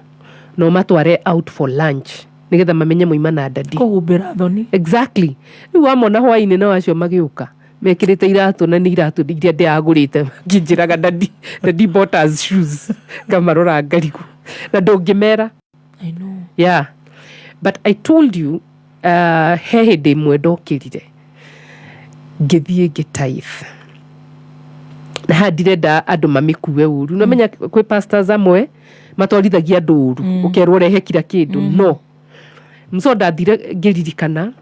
na ũmatware out for lunch nĩgetha mamenye moima na daddy. Kũhumbĩra thoni. Exactly. Rĩu wamona hwaĩ-inĩ nao acio magĩũka mekĩrĩte iratũ na nĩ iratũ iria ndĩragũrĩte, makĩnjĩraga daddy, daddy bought us shoes. Ngamarora ngarigwo na ndũngĩmera. I know. Yeah, but I told you, he hĩndĩ ĩmwe ndokĩrire ngĩthiĩ ngĩ tithe na haha ndirenda andũ mamĩkue ũru. Nomenya kwĩ pastors amwe matwarithagia andũ ũru, ũkerwo ũrehe kira kĩndũ. No mso ndathire ngĩririkana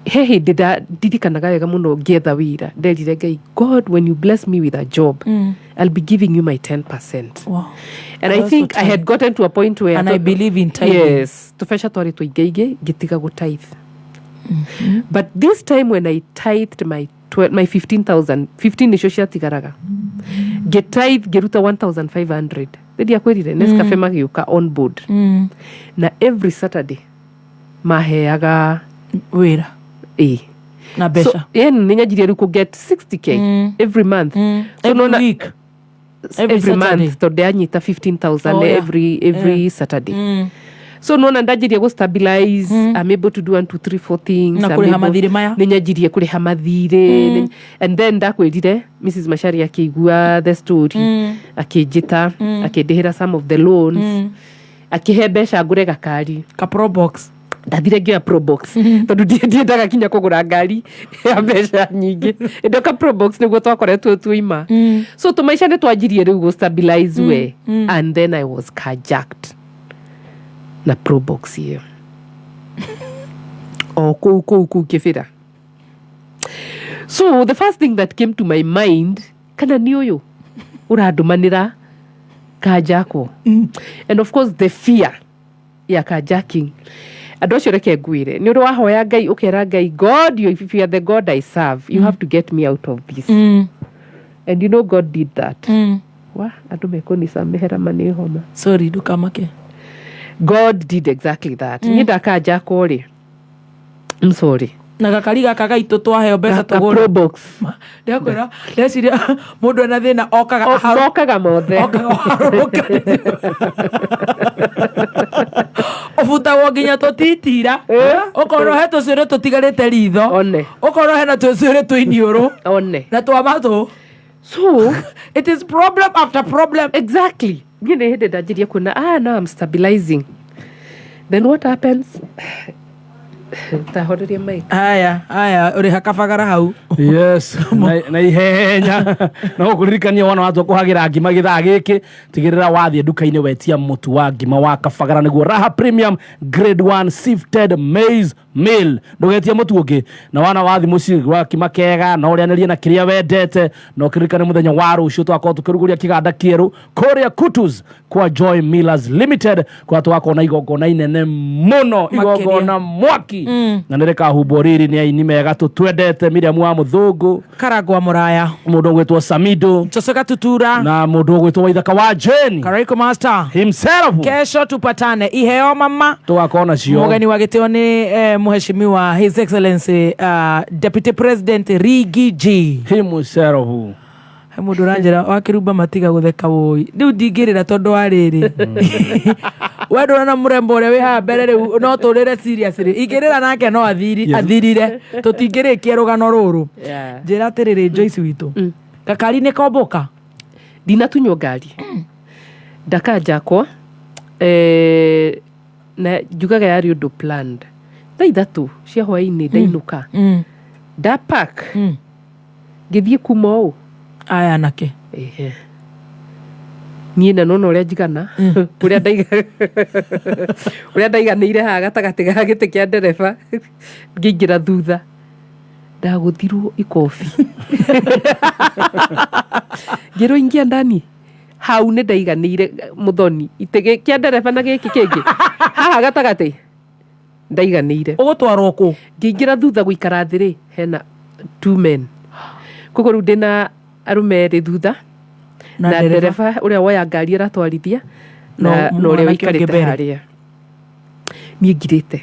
he hĩndĩ ndirikanaga wega mũno ngĩetha wĩra, nderire Ngai, "God, when you bless me with a job, I'll be giving you my 10%." And I also think I had gotten to a point where And I believe in tithing. Yes, tũbeca twarĩ tũingaingĩ ngĩtiga gũ tithe. But this time when I tithed my 15,000, 15 nĩcio ciatigaraga, ngĩ tithe ngĩruta 1500. Rĩrĩa kwĩrire Nescafe magĩũka on board na every Saturday maheaga wĩra ĩ na mbeca. So, yani nĩ nyanjirie rĩu kũ get 60K every month. So Every nona- week. Every every Saturday. month tondũ ndanyita 15,000 Oh, yeah. every Saturday. So nona ndanjirie gũ stabilize. I'm able to do one two three four things. Na I'm kũrĩha mathirĩ maya. Nĩ nyanjirie kũrĩha mathirĩ. And then ndakwĩrire Mrs Macharia akĩigua the story, akĩnjĩta, akĩndĩhĩra some of the loans, akĩhe mbeca ngũre gakari ka Probox. Ndathire ngĩoya Probox tondũ ndiendaga kinya kũgũra ngari ya mbeca nyingĩ. Ndoka Probox nĩguo twakoretwo tuima. So tũmaica nĩ twanjirie rĩu gũ stabilize we, and then I was carjacked na Probox ĩyo o kũu Kĩbĩra. So the first thing that came to my mind, kana nĩ ũyũ ũrandũmanĩra kajakwo? And of course the fear ya carjacking. Andũ acio, reke ngwĩre, nĩ ũrĩ wahoya Ngai ũkera Ngai, "God, you, if you are the God I serve, you have to get me out of this." And you know God did that. Wa andũ mekũnicamehera manĩ homa. Sorry, ndũkamake. God did exactly that. Niĩ ndakajakwo rĩ, I'm sorry. Na gakari gaka gaitũ twaheo mbeca Gaka tũgũre. Probox. Ndakwĩra ndeciria mũndũ ena thĩna okaga Mokaga mothe. Okaga ũharũrũkanĩte. Ũbutagwo nginya tũtitira, ũkorwo he tũcuĩrĩ tũtigarĩte ritho, One. Ũkorwo hena tũcuĩrĩ tũiniũrũ One. Na twa matũ. So it is problem after problem. Exactly. Niĩ nĩ hĩndĩ ndanjirie kuona, ah, now I'm stabilizing. Then what happens? Tahoreria mic. Aya aya, ũrĩ hakabagara hau. Yes, na ihenya no gũkũririkania wona watua kũhagĩra ngima gĩthaa gĩkĩ, tigĩrĩra wathiĩ nduka-inĩ wetia mũtu wa ngima wa Kabagara, nĩguo Raha Premium Grade 1 Sifted Maize Meal. Ndũgetie mũtu ũngĩ. Na wana wathi mũciĩ wa kima kega na ũrĩanĩrie na kĩrĩa wendete. Na ũkĩririkane mũthenya wa rũciũ twakorwo tũkĩrugũria kĩganda kĩerũ kũrĩa Kutus kwa Joy Millers Limited, kũrĩa tũgakorwo na igongona inene mũno. Makĩria. Igongona mwaki na nĩ rĩkahumbwo riri nĩ aini mega tũtwendete, Miriam wa Mũthũngũ, Karangwa Mũraya, mũndũ ũgwĩtwo Samido, Jose Gatutura, na mũndũ ũgwĩtwo Waithaka wa Jane Karaiko Master himself. Kesho tupatane iheo mama. Tũgakorwo nacio. Mũgeni wa gĩtĩo nĩ mheshimiwa His Excellency Deputy President Rigi G himself. He mũndũ ũranjĩra wakĩrumba matiga gũtheka wũi, rĩu ndingĩrĩra tondũ wa rĩrĩ we ndũrona mũrembo ũrĩa wĩ haha mbere. Rĩu no tũrĩre seriously, ingĩrĩra nake no athiri, Yes. athirire, tũtingĩrĩkia rũgano rũrũ. Njĩra atĩrĩrĩ, Joyce witũ, gakari nĩ komboka? Ndinatunywo ngari, ndakanjakwo na njugaga yarĩ ũndũ planned. Thaa 3 cia hwainĩ ndainũka, ndapark, ngĩthiĩ kuma ũũ. Aya anake. Ehe. Niĩ na nona ũrĩa njigana, ũrĩa ndaiganĩire haha gatagatĩ ga gĩtĩ kĩa ndereba, ngĩingĩra thutha, ndagũthirwo ikobi, ngĩrwo ingia ndani. Hau nĩ ndaiganĩire mũthoni itĩ kĩa ndereba na gĩkĩ kĩngĩ haha gatagatĩ, ndaiganĩire. Ũgũtwarwo kũ? Ngĩingĩra thutha gũikara thĩ rĩ, hena two men, koguo rĩu ndĩna arũme erĩ thutha na na ndereba. Ndereba ũrĩa woya ngari aratwarithia no na ũrĩa mwanake ũngĩ ũikarĩte mbere. Harĩa niĩ ngirĩte,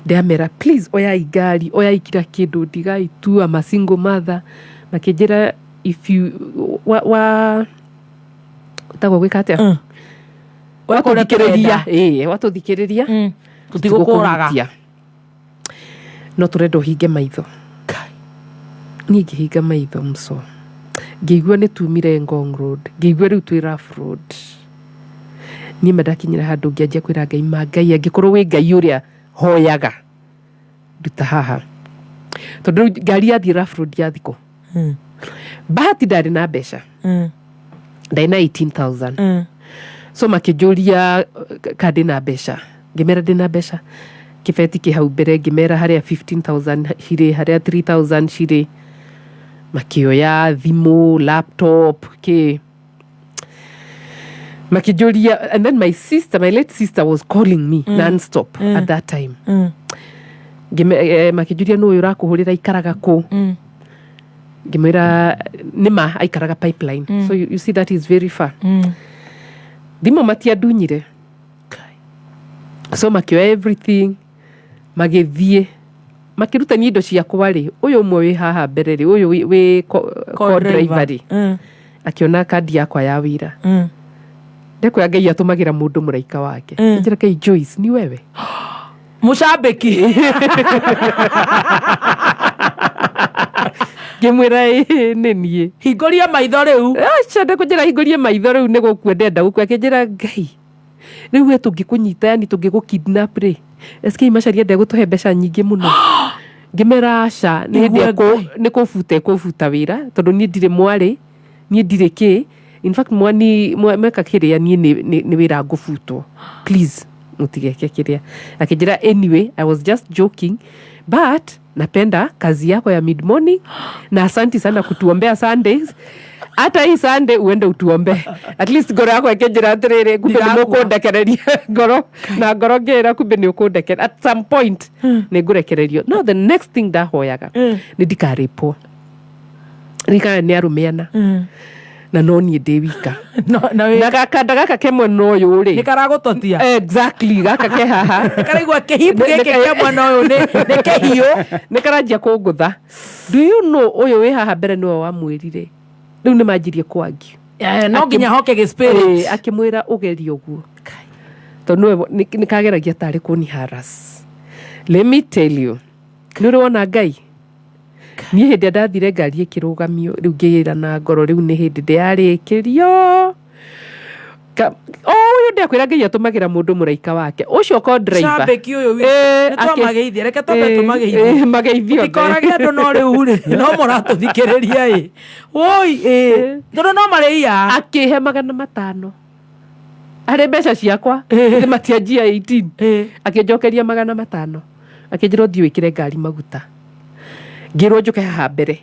ndamera, "Please, oyai ngari, oyai kila kĩndũ, ndigai tu, ama single mother." Makĩnjĩra, "If you wa tagwo gwĩka atĩa?" Weka ũrĩa Watũthikĩrĩria. tũrenda. Ĩĩ, watũthikĩrĩria, Tũtigũkũraga. tũtigũkũhutia, no tũrenda ũhinge maitho. Niĩ ngĩhinga maitho mso, ngĩigua nĩ tumire Ngong Road, ngĩigua rĩu twĩ rough road. Niĩ ma ndakinyĩra handũ ngĩanjia kwĩra Ngai, ma Ngai, angĩkorwo wĩ Ngai ũrĩa hoyaga, nduta haha, tondũ rĩu ngari yathiĩ rough road yathikũ. Bahati ndarĩ na mbeca, ndarĩ na 18,000. So makĩnjũria ka ndĩna mbeca, ngĩmera ndĩna mbeca kĩbeti kĩ hau mbere, ngĩmera harĩa 15,000 cirĩ, harĩa 3000 cirĩ. Makĩoya thimũ, laptop, kĩ, makĩnjũria. And then my sister, my late sister, was calling me non-stop at that time. Makĩnjũria, nũ ũyũ ũrakũhũrĩra, aikaraga kũ? Ngĩmwĩra nĩma aikaraga Pipeline. So you see that is very far. Thimũ matiandunyire, so makĩoya everything, magĩthiĩ makĩrutania indo ciakwa rĩ. Ũyũ ũmwe wĩ haha mbere rĩ, ũyũ wĩ co-driver rĩ, akĩona kandi yakwa ya wĩra. Ndekwĩra Ngai atũmagĩra mũndũ mũraika wake. Njĩra, "Ngai, Joyce, ni wewe?" Mũcambĩki. Ngĩmwĩra, "Ĩĩ, nĩ niĩ." Hingũria maitho rĩu. Aca, ndekũnjĩra hingũrie maitho rĩu, nĩ gũkua ndenda gũkua. Akĩnjĩra, "Ngai, rĩu we tũngĩkũnyita, yani tũngĩgũ kidnap rĩ, SK Macharia ndegũtũhe mbeca nyingĩ mũno?" Ngĩmera aca, nĩ hĩndĩ Igue. Nĩ kũbuta ĩkũbuta wĩra, tondũ niĩ ndirĩ mwarĩ, niĩ ndirĩ kĩ. In fact, mwani mweka kĩrĩa, niĩ nĩ wĩra ngũbutwo, please mũtigeke kĩrĩa. Akĩnjĩra, "Anyway, I was just joking, but napenda kazi yako ya mid morning na asanti sana kutuombea Sundays. Hata hii Sunday uende utuombe at least." Ngoro yakwa ĩkĩnjĩra atĩrĩrĩ, kumbe nĩ Ndirakua. mũkũndekereria ngoro na ngoro, ngĩra kumbe nĩ ũkũndekereria at some point, nĩ ngũrekererio. No the next thing ndahoyaga nĩ ndikarĩpwo, ririkana nĩ arũme ana na no niĩ ndĩ wika na gakanda gaka ke mwena ũyũ rĩ nĩ karagũtotia. Exactly, gaka ke haha. Karaigua kĩhimbu gĩkĩ kĩa mwena ũyũ nĩ kĩhiũ. Nĩ karanjia kũngũtha. Do you know ũyũ wĩ haha mbere nĩwe wamwĩrire? Rĩu nĩ manjirie kwangi. No nginya hoke gĩ spirit. Akĩmwĩra ũgerie ũguo. Tondũ nĩwe nĩ kageragia tarĩ kũni harass. Let me tell you, nĩ ũrĩ wona Ngai? Niĩ hĩndĩ ĩrĩa ndathire ngari ĩkĩrũgamio, rĩu ngĩĩra na ngoro rĩu nĩ hĩndĩ ndĩarĩkĩrio. O ũyũ ndakwĩra Ngai atũmagĩra mũndũ mũraika wake. Ũcio ko driver. Cambĩki ũyũ witũ. Eh, Nĩ twamageithia, reke twambe tũmageithie. Mageithio othe. Tũtikorage andũ no rĩu rĩ, no mũratũthikĩrĩria ĩ. Woi ĩ. Tondũ no marĩia. Akĩhe 500. Harĩ mbeca ciakwa, nĩ matianjia 18. Akĩnjokeria 500. Akĩnjĩra ũthiĩ wĩkĩre ngari maguta. Ngĩrwo njũke haha mbere.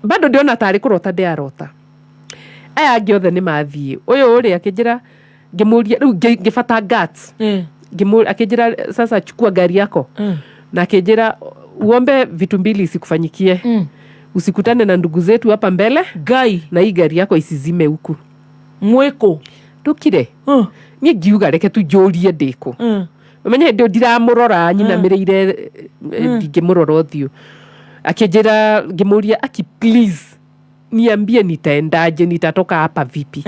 Bado ndĩrona tarĩ kũrota ndĩrarota. Aya angĩ othe nĩ mathiĩ. Ũyũ rĩ akĩnjĩra, ngĩmũria, rĩu ngĩbata guts. Akĩnjĩra sasa chukua gari yako. Na akĩnjĩra uombe vitu mbili isikufanyikie. Usikutane na ndugu zetu hapa mbele. Ngai. Na hii gari yako isizime huku. Mwĩkũ? Ndũkire. Niĩ ngiuga reke tu njũrie ndĩkũ. Ũmenye hĩndĩ ĩyo ndiramũrora nyinamĩrĩire, ndingĩmũrora ũthiũ. Akĩnjĩra, ngĩmũria, aki please niambie nitaendaje, nitatoka hapa vipi?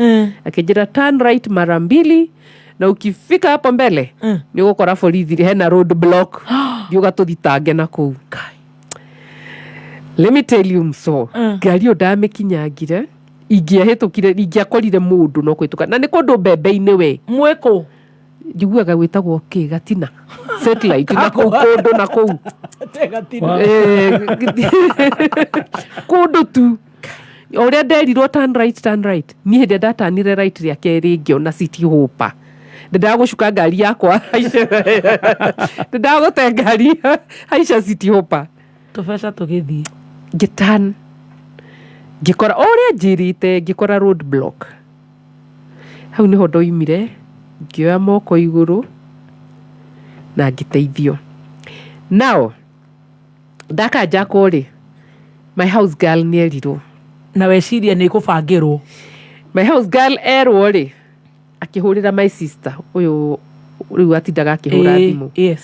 Akĩnjĩra turn right mara mbili na ukifika hapo mbele nĩ ũgũkora borithi hena road block ndiuga tũthitange na kũu. Let me tell you mso, ngari ĩyo ndamĩkinyangire, ingĩahĩtũkire, ingĩakorire mũndũ no kũhĩtũka. Na nĩ kũndũ mbembe-inĩ we. Mwĩkũ? Njiguaga gwĩtagwo kĩ, Gatina. Satellite na kũu kũndũ na kũu. Gatina. Kũndũ tu. O ũrĩa nderirwo turn right, turn right. Niĩ hĩndĩ ĩrĩa ndatanire right rĩa kerĩ ngĩona City Hopper. Ndendaga gũcuka ngari yakwa. Ndendaga gũte ngari haica City Hopper. Tũbeca tũgĩthiĩ. Ngĩturn. Ngĩkora o ũrĩa njĩrĩte, ngĩkora road block. Hau nĩho ndoimire, ngĩoya moko igũrũ na ngĩteithio. Now, ndakanjakwo rĩ, my house girl nĩ erirwo. Na weciria nĩ kũbangĩrwo. My house girl erwo rĩ, akĩhũrĩra my sister, ũyũ rĩu atindaga akĩhũra thimũ.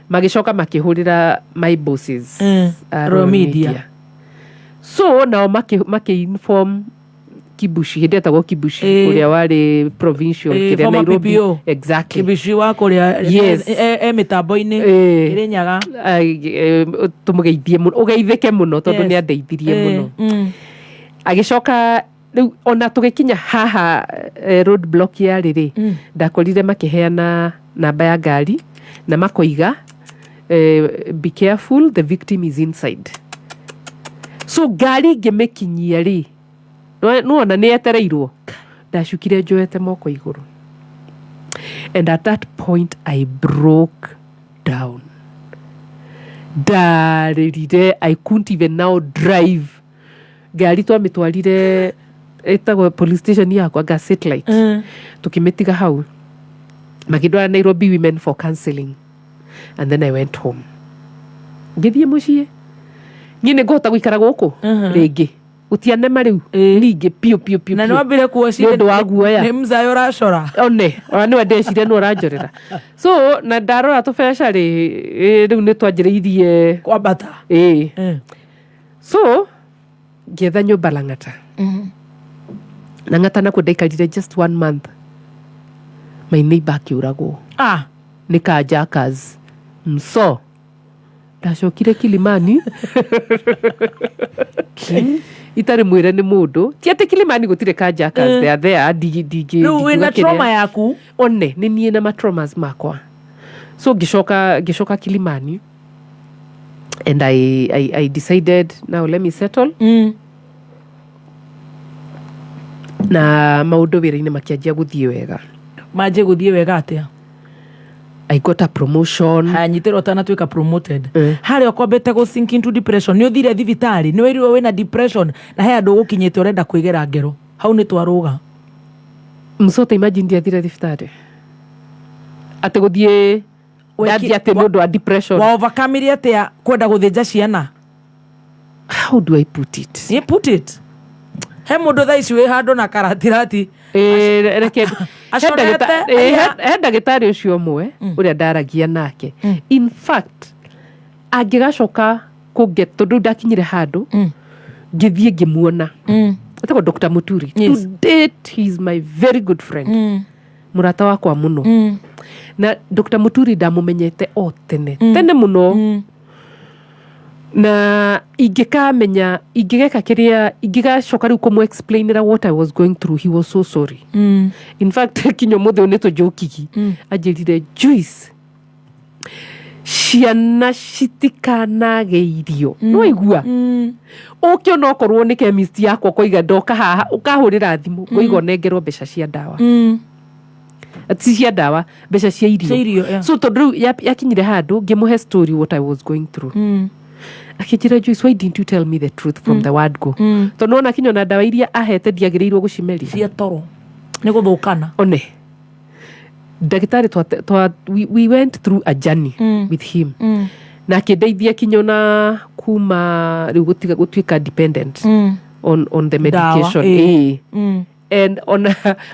Magĩcoka makĩhũrĩra my bosses, Royal Royal Media. Media. So nao makĩ inform Kibushi, hĩndĩ etagwo Kibushi, ũrĩa warĩ provincial kĩrĩa Former Nairobi. PPO. Exactly. Kibushi wa kũrĩa, Yes. e mĩtambo-inĩ, Kĩrĩnyaga. Tũmũgeithie mũno, ũgeithĩke mũno tondũ Yes. nĩ andeithirie mũno. Agĩcoka rĩu ona tũgĩkinya haha, road block yarĩ rĩ, ndakorire makĩheana namba ya ngari na makoiga, be careful, the victim is inside. So ngari ngĩmĩkinyia rĩ, nĩwona nĩ yetereirwo, ndacukire njoete moko igũrũ. And at that point I broke down. Ndarĩrire, I couldn't even now drive. Ngari twamĩtwarire ĩtagwo police station yakwa nga satellite. Tukĩmĩtiga hau. Makĩndwara Nairobi Women for counseling. And then I went home. Ngĩthiĩ mũciĩ. Niĩ nĩ ngũhota gũikara gũkũ rĩngĩ. Gũtianema rĩu. Ningĩ piũ piũ piũ Na piũ. nĩ wambire kuocia Nĩ ũndũ wa guoya. Nĩ mzayo ũracora. One, ona nĩwe ndeciria nĩ ũranjorera. So, na ndarora tũbeca rĩ, rĩu nĩ twanjĩrĩirie kwambata. So, ngĩetha nyũmba Lang'ata. Lang'ata nakuo ndaikarire just 1 month. My neighbor akĩũragwo. Nĩ kajakas. Mso. Ndacokire Kilimani. Itarĩ mwĩre nĩ mũndũ. Ti atĩ Kilimani gũtirĩ kajakas, they are there, Rĩu wĩna ndingiuga kĩrĩa. trauma yaku? One, nĩ niĩ na ma traumas makwa. So ngĩcoka Kilimani. And I decided now let me settle. Na maũndũ wĩra-inĩ makĩanjia gũthiĩ wega. Manjie gũthiĩ wega atĩa? I got a promotion. Haya, nyitĩrwo ũtanatuĩka promoted. Harĩa ũkwambĩte gũ sink into depression, nĩ ũthire thibitarĩ, nĩ wĩrirwo wĩna depression, na he handũ ũgũkinyĩte ũrenda kwĩgera ngero. Hau nĩ twarũga. Msota, imagine ndiathire thibitarĩ. Atĩ gũthiĩ ndathiĩ atĩ nĩ ũndũ wa depression. Wa overcome atĩa kwenda gũthĩnja ciana? How do I put it? You put it. He mũndũ thaa ici wĩ handũ na karatirati. Reke, Acorete, aya. he ndagĩtarĩ ũcio ũmwe ũrĩa ndaragia nake. In fact, angĩgacoka kũnge tondũ ndakinyire handũ ngĩthiĩ ngĩmuona. Etagwo Dr. Muturi. To date he is my very good friend. Mũrata wakwa mũno. Na Dr. Muturi ndamũmenyete o tene. Tene mũno. Na ingĩkamenya ingĩgeka kĩrĩa ingĩgacoka rĩu kũmũ explainĩra what I was going through, he was so sorry. In fact, kinya ũmũthĩ ũyũ nĩ tũnjũkigi. Anjĩrire, "Joyce, ciana citikanage irio." Nĩwaigua? Ũke onokorwo nĩ chemist yakwa ũkoiga ndoka haha, ũkahũrĩra thimũ ngoiga ũnengerwo mbeca cia ndawa. Ti cia ndawa, mbeca cia irio. Cia irio, yeah. So tondũ rĩu yakinyire handũ ngĩmũhe story what I was going through. Akĩnjĩra, "Joyce, why didn't you tell me the truth from the word go?" Tondũ nona kinya ona ndawa iria ahete ndiagĩrĩirwo gũcimeria. Cia toro nĩ gũthũkana. One ndagĩtarĩ we went through a journey with him. Na akĩndeithia kinya ona kuma rĩu gũtiga gũtuĩka dependent on the Ndawa, medication. ĩĩ. Ĩĩ. And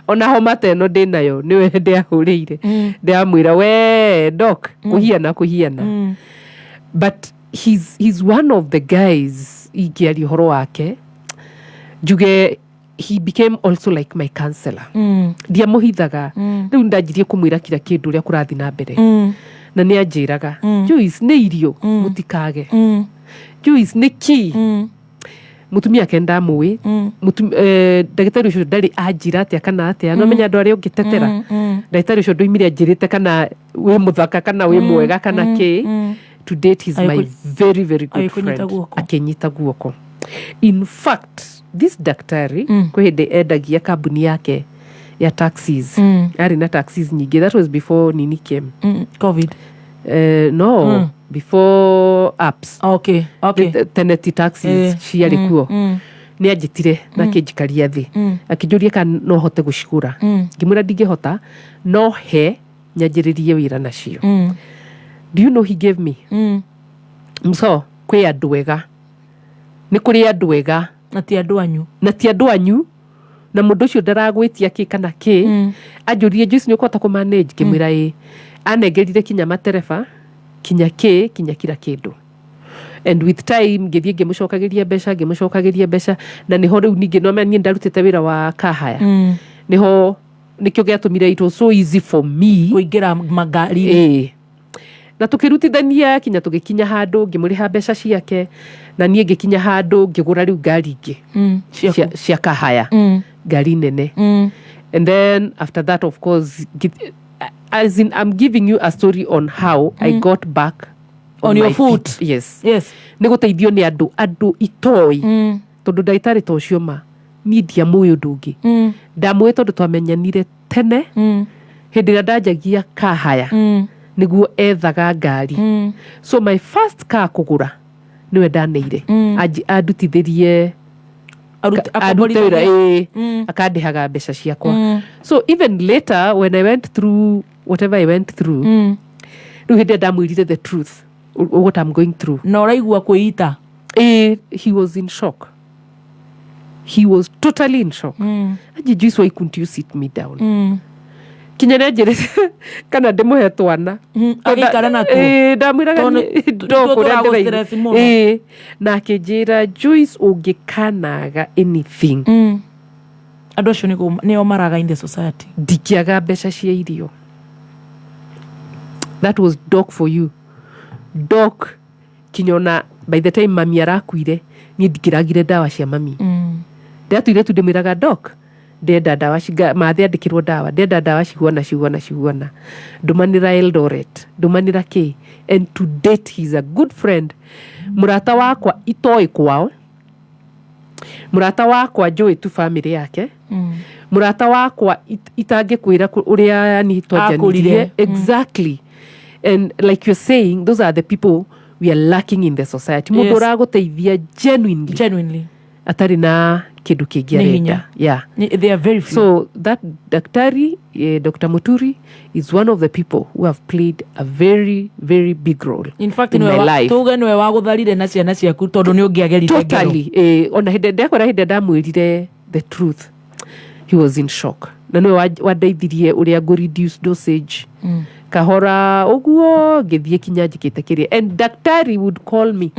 ona homa ta ĩno ndĩnayo nĩwe ndĩahũrĩire. Ndĩramwĩra, "We doc, kũhiana kũhiana." But he's one of the guys ingĩaria ũhoro wake njuge he became also like my counselor. Ndiamũhithaga. Rĩu ndanjirie kũmwĩra kira kĩndũ ũrĩa kũrathiĩ na mbere. Na nĩ anjĩraga, "Joyce, nĩ irio mũtikage. Joyce, nĩ kĩ?" Mũtumia ake ndamũĩ. Ndagĩtarĩ ũcio ndarĩ anjĩra atĩa kana atĩa. No menya andũ arĩa ũngĩtetera. Ndagĩtarĩ ũcio ndoimire anjĩrĩte kana wĩ mũthaka kana wĩ mwega kana kĩ. To date he's my very very good Agĩkũnyita friend. guoko. Akĩnyita guoko. In fact, this daktari kwĩ hĩndĩ endagia kambuni yake ya taxis. Arĩ na taxis nyingĩ. That was before nini came. COVID. No, before apps. Okay. Tene ti taxis ciarĩ kuo. Nĩ anjĩtire na akĩnjikaria thĩ. Akĩnjũria kana no hote gũcigũra. Ngĩmwĩra ndingĩhota, no he nyanjĩrĩrie wĩra nacio. Do you know he gave me? So kwĩ andũ ega, nĩ kũrĩ andũ ega. Na ti andũ anyu. Na ti andũ anyu, na mũndũ ũcio ndaragwĩtia kĩ kana kĩ. Anjũririe, "Joyce, nĩ ũkũhota kũmanage?" Ngĩmwĩra ĩ. Anengerire kinya matereba, kinya kĩ, kinya kila kĩndũ. And with time ngĩthiĩ ngĩmũcokagĩria mbeca, ngĩmũcokagĩria mbeca, na nĩho rĩu ningĩ no niĩ ndarutĩte wĩra wa kahaya. Nĩho nĩkĩo gĩatũmire it was so easy for me kũingĩra magari. Ĩĩ, na tũkĩrutithania kinya tũgĩkinya handũ ngĩmũrĩha mbeca ciake, na niĩ ngĩkinya handũ ngĩgũra rĩu ngari ingĩ. Cia kahaya. Ngari nene. And then after that, of course, as in I'm giving you a story on how I got back On your my foot. feet. Yes. Yes. Nĩ gũteithio nĩ andũ itoĩ. Tondũ ndagĩtarĩ ta ũcio ma niĩ ndiamũĩ ũndũ ũngĩ. Ndamũĩ tondũ twamenyanire tene. Hĩndĩ ĩrĩa ndanjagia kahaya nĩguo ethaga ngari. So my first car kũgũra nĩwe ndaneire. Andutithĩrie arute wĩra, ĩĩ. Akandĩhaga mbeca ciakwa. So even later when I went through whatever I went through, rĩu hĩndĩ ĩrĩa ndamwĩrire the truth what I'm going through, na ũraigua kwĩita. Eh, he was in shock. He was totally in shock. Aji, "Joyce, why couldn't you sit me down?" Kinya nĩ anjĩrĩte kana ndĩmũhe twana. Agĩikare natuo. Ĩĩ, ndamwĩraga Tondũ ndokũrĩa tuo tũragũ ndĩraigua. stress mũno. Ĩĩ, na akĩnjĩra, "Joyce, ũngĩkanaga anything." Andũ acio nĩo maraga in the society. Ndingĩaga mbeca cia irio. That was doc for you, doc. Kinya ona by the time mami arakuire, niĩ ndingĩragire ndawa cia mami. Ndĩratuire tu ndĩmwĩraga, "Doc, ndenda ndawa mathĩ andĩkĩrwo ndawa, ndenda ndawa ciguana ciguana ciguana, ndũmanĩra Eldoret, ndũmanĩra kĩ." And to date he's a good friend, mũrata wakwa itoĩ kwao, mũrata wakwa njũĩ tu family yake. Mũrata wakwa itangĩkwĩra ũrĩa yani twanjanirie. Akũrire. Exactly. And like you're saying, those are the people we are lacking in the society, mũndũ ũragũteithia genuinely, genuinely, atarĩ na kĩndũ kĩngĩ Nĩ arenda. hinya. Yeah. They are very few. So that daktari, Dr. Muturi, is one of the people who have played a very very big role in fact in nĩwe my life. Tuge nĩwe wagũtharire na ciana ciaku tondũ nĩ ũngĩagerire ngero. Totally. Ona hĩndĩ ndekora, hĩndĩ ndamwĩrire the truth, he was in shock, na nĩwe wandeithirie ũrĩa ngũ reduce dosage. Kahora ũguo ngĩthiĩ kinya njĩkĩte kĩrĩa. And daktari would call me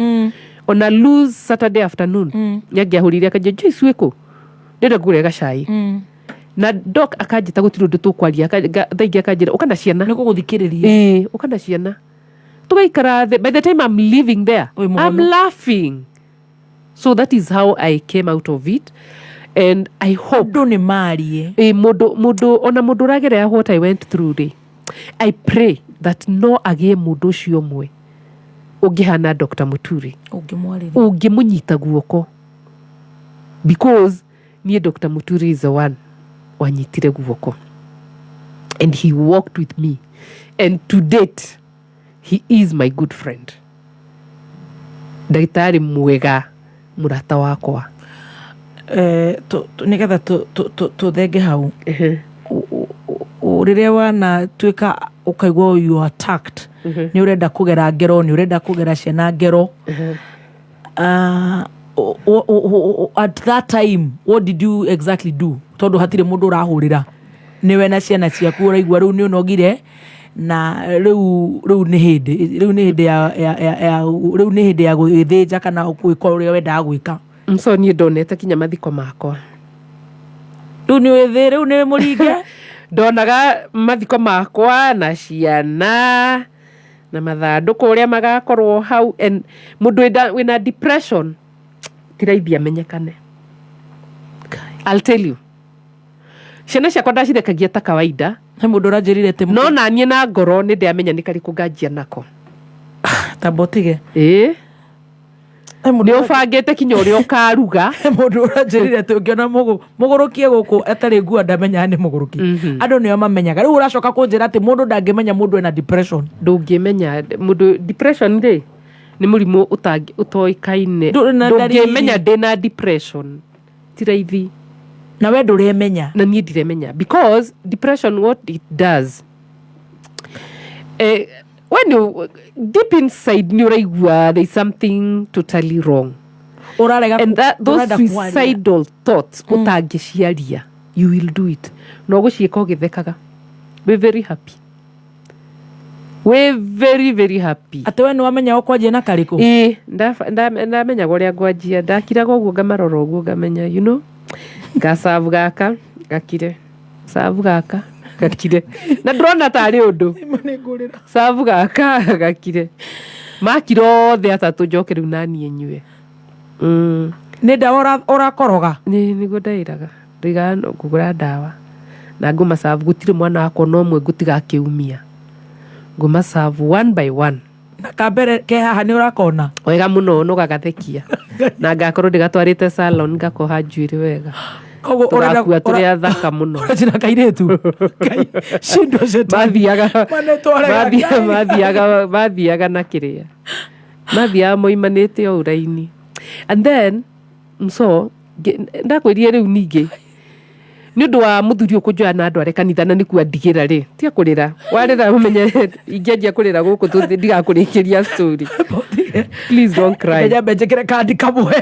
on a loose Saturday afternoon. Nĩangĩahũrire akanjia, "Joyce, wĩkũ? Ndĩrenda ngũgũre gacai." Na doc akanjĩta gũtirĩ ũndũ tũkwaria. Thaa ingĩ akanjĩra ũka na ciana. Nĩ gũgũthikĩrĩria. Ĩĩ, ũka na ciana tũgaikara thĩ. By the time I'm leaving there, Wĩ mũhonu. I'm laughing. So that is how I came out of it, and I hope Andũ nĩ marie. Ĩ, mũndũ ona mũndũ ũragerera what I went through rĩ, I pray that no agĩe mũndũ ũcio ũmwe ũngĩhana Dr. Muturi. Ũngĩmwarĩria. Ũngĩmũnyita guoko, because niĩ Dr. Muturi is the one wanyitire guoko, and he walked with me, and to date he is my good friend, ndagĩtarĩ mwega, mũrata wakwa. Nĩgetha tũthenge hau, rĩrĩa wanatuĩka ũkaigua you are attacked, nĩ ũrenda kũgera ngero, nĩ ũrenda kũgera ciana ngero, at that time what did you exactly do? Tondũ hatirĩ mũndũ ũrahũrĩra, nĩwe na ciana ciaku, ũraigua rĩu nĩ ũnogire na rĩu nĩ hĩndĩ, rĩu nĩ hĩndĩ ya rĩu nĩ hĩndĩ ya gwĩthĩnja kana gwĩka ũrĩa wendaga gwĩka. So niĩ ndonete kinya mathiko makwa. Rĩu nĩ wĩthĩ, rĩu nĩ mũringe. Ndonaga mathiko makwa na ciana na mathandũkũ ũrĩa magakorwo hau, and mũndũ wĩna depression ti raithi amenyekane. I'll tell you, ciana ciakwa ndacirekagia ta kawaida. He mũndũ ũranjĩrire atĩ No naniĩ na ngoro nĩ ndĩamenya nĩ karĩkũ nganjia nako. Tamba ũtige. Ĩĩ, nĩ ũbangĩte kinya ũrĩa ũkaruga. He mũndũ ũranjĩrire atĩ ũngĩona mũgũrũkie gũkũ atarĩ nguo, ndamenyaga nĩ mũgũrũki. Andũ nĩo mamenyaga. Rĩu ũracoka kũnjĩra atĩ mũndũ ndangĩmenya mũndũ ena depression? Ndũngĩmenya mũndũ depression rĩ, nĩ mũrimũ ũtoĩkaine. Ndũrĩ na ndariri. Ndũngĩmenya ndĩna depression, ti raithi. Na we ndũremenya? Na niĩ ndiremenya, because depression, what it does, when you deep inside nĩ ũraigua there is something totally wrong. Ũrarega. And that, those Ũrenda kwaria. suicidal thoughts ũtangĩciaria, you will do it. No gũciĩka ũgĩthekaga, be very happy, we very very happy. Atĩ we nĩ wamenya ũkwanjia na karĩkũ? Ĩĩ, ndamenyaga ũrĩa ngwanjia. Ndakiraga ũguo, ngamarora ũguo, ngamenya ngacabu gaka gakire, cabu gaka gakire, na ndĩrona tarĩ ũndũ, cabu gaka gakire, makira othe atatũ, njoke rĩu naniĩ nyue. Nĩ ndawa ũrakoroga? Nĩ nĩguo ndaĩraga, ndoigaga no ngũgũra ndawa na ngũmacabu. Gũtirĩ mwana wakwa no ũmwe ngũtiga akĩumia, ngũmacabu one by one. Na kambere ke haha nĩ ũrakona? Wega mũno, no gagathekia na ngakorwo ndĩgatwarĩte salon, ngakoha njuĩrĩ wega. Koguo Tũgakua tũrĩ athaka mũno. Ũrenda kairĩtu. Ngai, shindo shetani. Mathiaga Manĩtwaraga Ngai. Mathiaga na kĩrĩa mathiaga moimanĩte o ũraini, and then so ndakwĩrire rĩu ningĩ nĩ ũndũ wa mũthuri ũkũnjoya na andũ arĩa kanitha na nĩkuo andigĩra rĩ, tiga kũrĩra, warĩra ũmenye ingĩanjia kũrĩra gũkũ tũthiĩ ndigakũrĩkĩria story. Please don't cry. Reke nyambe njĩkĩre kandi kamwe.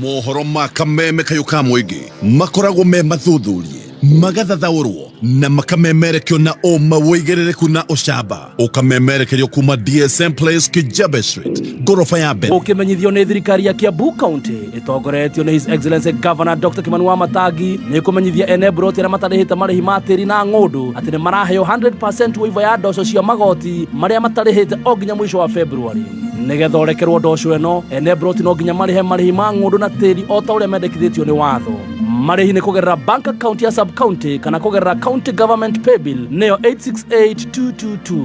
Mohoro ma kameme kayũ ka mũingĩ makoragwo me mathuthurie, magathathaũrwo na makamemerekio na ũma, wĩigĩrĩrĩku na ũcamba, ũkamemerekerio kuma DSM Place, Kijabe Street, ngoroba ya mbere. Ũkĩmenyithio nĩ thirikari ya Kiambu County ĩtongoretio nĩ His Excellency Governor Dr. Kimani wa Matangi, nĩ kũmenyithia ene mburoti arĩa matarĩhĩte marĩhi ma tĩri na ng'ũndũ atĩ nĩ maraheo 100% waiver ya ndoco cia magoti marĩa matarĩhĩte o nginya mũico wa February. Nĩgetha ũrekerwo ndoco ĩno, ene mburoti no nginya marĩhe marĩhi ma ng'ũndũ na tĩri o ta ũrĩa mendekithĩtio nĩ watho. Marĩhi nĩ kũgerera bank account ya sub county kana kũgerera county government paybill, nĩyo 868222.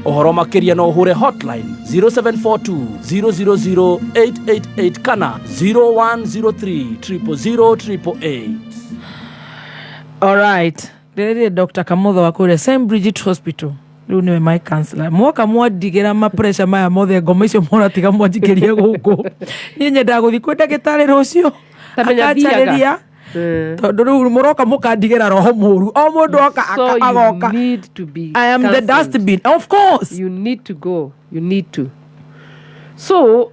Ũhoro makĩria no ũhũre hotline 0742 000 888 kana 0103 000 888. Alright, rĩrĩ Dr. Kamotho wa kũrĩa St Bridget Hospital rĩu nĩwe my counselor. Mwoka mwandigĩra ma pressure maya mothe, ngoma icio mũratiga mwanjikĩrie gũkũ, niĩ nyendaga gũthiĩ kwĩ ndagĩtarĩ rũciũ. Tamenya akanjarĩria, tondũ rĩu mũroka mũkandigĩra roho mũru, o mũndũ oka So you agoka. need to be I am the counseled. dustbin, of course. You need to go, you need to. So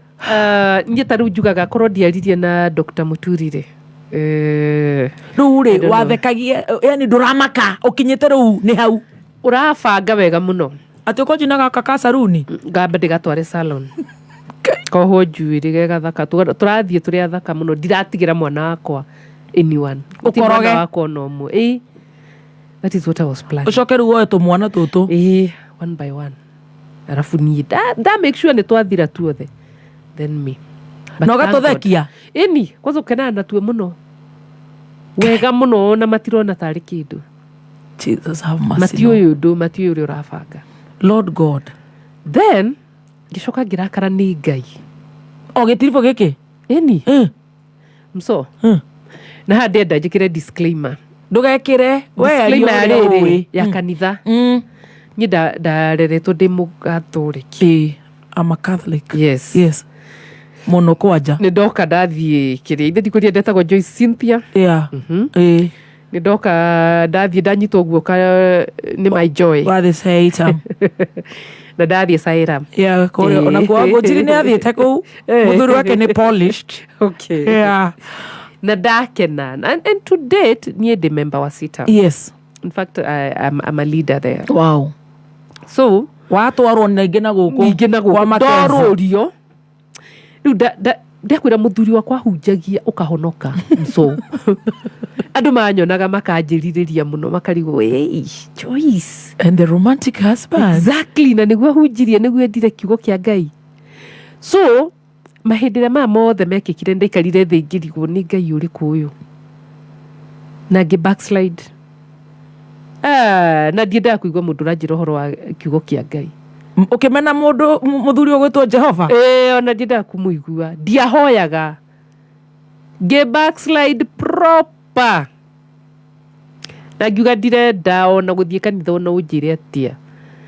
niĩ ta rĩu njugaga korwo ndiaririe na Dr. Muturi rĩ, rĩu I rĩ don't know. Wathekagie, yani ndũramaka, ũkinyĩte rĩu nĩ hau. Ũrabanga wega mũno. Atĩ ũkwanjia na gaka ka saruni. Ngamba ndĩgatware salon, kohwo njuĩrĩ ge gathaka. Tũrathiĩ tũrĩ athaka mũno. Ndiratigĩra mwana wakwa Anyone. Gũtirĩ Ũkoroge. mwana wakwa ona ũmwe. Ĩĩ. That is what I was planning. Ũcoke rĩu woe tũmwana tũtũ. Ĩĩ, one by one. Arabu niĩ nda make sure nĩ twathira tuothe. Then me. But Na thank God. ũgatũthekia? Ĩni, kwanza ũkenaga natuo mũno. Wega mũno na matirona tarĩ kĩndũ. Jesus have mercy. Matiũĩ ũndũ, matiũĩ ũrĩa ũrabanga. Lord God. Then ngĩcoka ngĩrakara nĩ Ngai. O gĩtiribũ gĩkĩ? Ĩni. Mso. Na haha ndĩrenda njĩkĩre disclaimer. Ndũgekĩre. We aria Disclaimer ya ũrĩa rĩrĩ, ũĩ. ya kanitha. Niĩ ndareretwo ndĩ mũgathũrĩki. Ĩĩ, I'm a Catholic. Yes. Yes. Mũno kwanja. Nĩ ndoka ndathiĩ kĩrĩa ithe ndikũria ndetagwo Joyce Cynthia. Yeah. Ĩĩ. Nĩ ndoka ndathiĩ ndanyitwo guoka nĩ my joy. Wathiĩ Saitam. Na ndathiĩ Sairam. Yeah, kũrĩa ona kwa Ngũnjiri nĩ athiĩte kũu. Mũthuri wake nĩ polished. Okay. Yeah. Na ndakena. And to date niĩ ndĩ member wa CITAM. Yes. In fact, I'm a leader there. Wow. So watwarwo ningĩ na gũkũ. Ningĩ na Kwa gũkũ. Mackenzie. Ndorũrio. Rĩu ndakwĩra mũthuri wakwa ahunjagia ũkahonoka. So andũ manyonaga makanjĩrirĩria mũno makarigwo, hey, Joyce. And the romantic husband. Exactly, na nĩguo ahunjirie nĩguo endire kiugo kĩa Ngai. So mahĩndĩ ĩrĩa maya mothe mekĩkire ndaikarire thĩ ngĩrigwo nĩ Ngai ũrĩkũ ũyũ. Na ngĩ backslide. Ah, na ndiendaga kũigua mũndũ ũranjĩra ũhoro wa kiugo kĩa Ngai. Ũkĩmena mũndũ mũthuri ũgwĩtwo Jehova? Ĩĩ, ona ndiendaga kũmũigua. Ndiahoyaga. Ngĩ backslide proper. Na ngiuga ndirenda ona gũthiĩ kanitha ona ũnjĩre atĩa.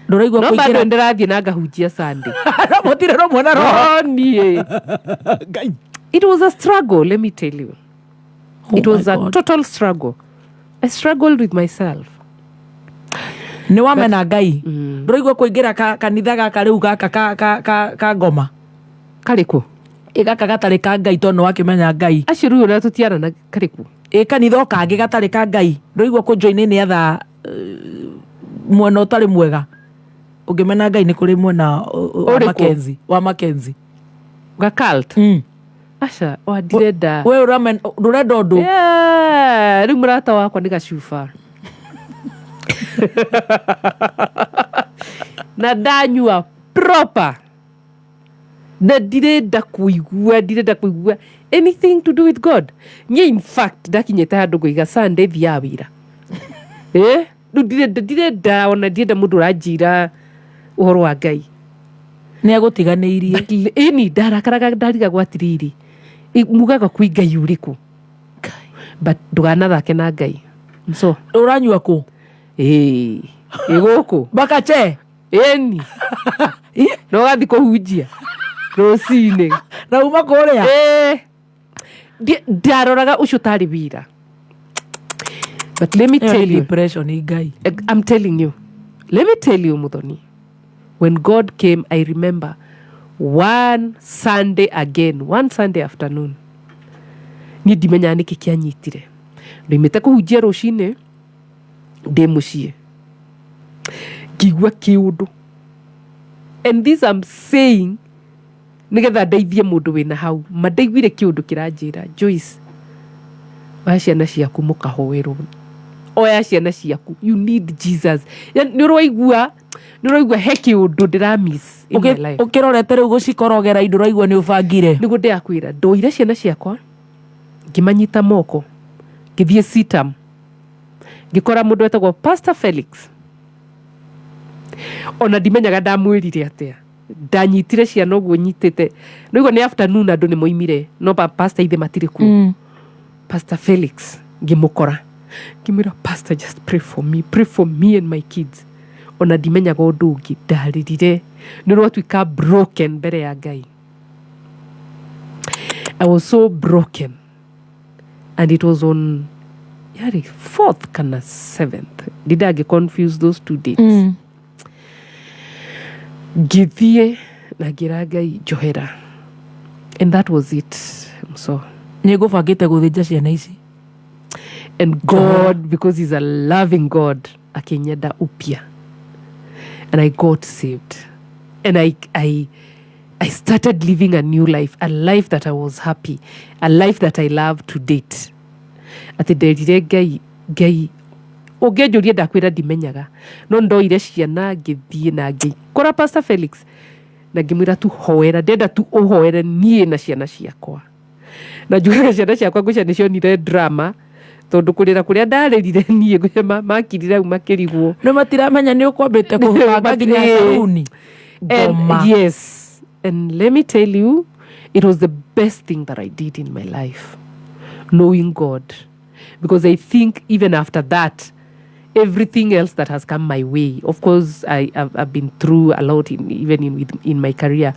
Ndũraigua No kũingĩra- bado ndĩrathiĩ na ngahunjia Sunday. Mũtirĩ rũmwe na roho. No, niĩ. It was a struggle, let me tell you. Oh It was my a God. total struggle. I struggled with myself. Nĩ wamena Ngai. Ndũraigua kũingĩra kanitha gaka rĩu gaka ka ngoma. Karĩkũ? Ĩ gaka gatarĩ ka Ngai tondũ nĩ wakĩmenya Ngai. Acio rĩu ona tũtiarana karĩkũ? Ĩ kanitha o kangĩ gatarĩ ka Ngai. Ndũraigua kũ join nĩ etha mwena ũtarĩ mwega. Ũngĩmena Ngai nĩ kũrĩ mwena wa Ũrĩkũ? Mackenzie. Wa Mackenzie. Ga cult? Aca, o ndirenda. We ndũrenda ũndũ? Yeah, rĩu mũrata wakwa nĩ gacuba. Na ndanyua proper. Na ndirenda kũigua, ndirenda kũigua anything to do with God. Niĩ in fact ndakinyĩte handũ ngoiga Sunday thiaga wĩra. Rĩu ndirenda ona ndirenda mũndũ ũranjĩra ũhoro wa Ngai. Nĩ agũtiganĩirie. But ĩni ndarakaraga ndarigagwo atĩrĩrĩ, mugaga kwĩ Ngai ũrĩkũ? But ndũganathake na Ngai. So ũranyua kũ? Ĩĩ, ĩ gũkũ. Bakache? Ĩni. Na ũgathiĩ kũhunjia rũcinĩ. Na uma kũrĩa? Ĩĩ. Ndaroraga ũcio tarĩ wĩra. But let me Ĩyo nĩ tell you. Depression Ngai. I'm telling you. Let me tell you, Muthoni. When God came, I remember one Sunday again, one Sunday afternoon. Niĩ ndimenyaga nĩkĩ kĩanyitire. Ndoimĩte kũhunjia rũcinĩ, ndĩ mũciĩ. Ngĩigua kĩũndũ. And this I'm saying, nĩgetha ndeithie mũndũ wĩna hau. Ma ndaiguire kĩũndũ kĩranjĩra, Joyce, oya ciana ciaku mũkahoerwo. Oya ciana ciaku. You need Jesus. Yaani, nĩ ũraigua he kĩũndũ ndĩra miss in my life. Ũkĩrorete rĩu gũcikorogera indo ũraigua nĩ ũbangire. Nĩguo ndĩrakwĩra, ndoire ciana ciakwa, ngĩmanyita moko, ngĩthiĩ CITAM, ngĩkora mũndũ wetagwo Pastor Felix. Ona ndimenyaga ndamwĩrire atĩa. Ndanyitire ciana ũguo nyitĩte. Nĩguo nĩ afternoon andũ nĩ moimire, no pastor ithe matirĩ kuo. Pastor Felix ngĩmũkora. Ngĩmwĩra, Pastor, just pray for me, pray for me and my kids. Ona ndimenyaga ũndũ ũngĩ, ndarĩrire. Nĩ rwatuĩka broken mbere ya Ngai. I was so broken. And it was on yarĩ 4th kana 7th. Did I get confused those two dates? Ngĩthiĩ na ngĩra Ngai njohera. And that was it. So Nĩ ngũbangĩte gũthĩnja ciana ici. And God, because he's a loving God, akinyenda upya. And I got saved. And I started living a new life, a life that I was happy, a life that I love to date. Atĩ nderire Ngai, Ngai ũngĩnjũria ndakwĩra ndimenyaga, no ndoire ciana ngĩthiĩ na ngĩkora Pastor Felix na ngĩmwĩra tu hoera, ndĩrenda tu ũhoere niĩ na ciana ciakwa. Na njugaga ciana ciakwa ngwĩciria nĩ cionire drama, tondũ kũrĩra kũrĩa ndarĩrire niĩ ngwĩciria makirire hau makĩrigwo. Nĩ matiramenya nĩ ũkwambĩte kũbanga nginya caruni. And Ngoma. yes, and let me tell you, it was the best thing that I did in my life, knowing God. Because I think even after that, everything else that has come my way, of course, I've been through a lot, even in my career,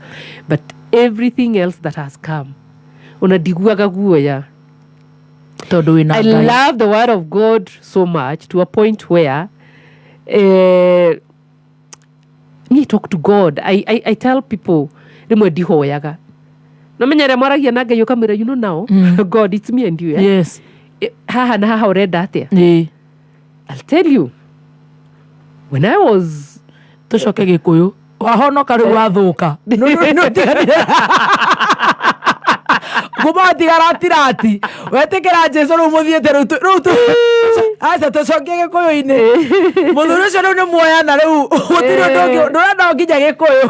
but everything else that has come, ona ndiguaga guoya. Tondũ wĩna I Ngai. love the word of God so much to a point where me talk to God. I tell people, rĩmwe ndihoyaga. No menya rĩa mwaragia na Ngai ũkamwĩra, you know now, God, it's me and you. Eh? Yes. Haha na haha ũrenda atĩa? I'll tell you, when I was... Tũcoke Gĩkũyũ. Wahonoka rĩu wathũka. Kuma watiga ratirati wetĩkĩra Jesu rĩu mũthiĩte rĩu rĩu aca tũcokie Gĩkũyũ-inĩ. Mũthuri ũcio rĩu nĩ muoyana rĩu gũtirĩ ũndũ ũngĩ ndũrenda nginya Gĩkũyũ.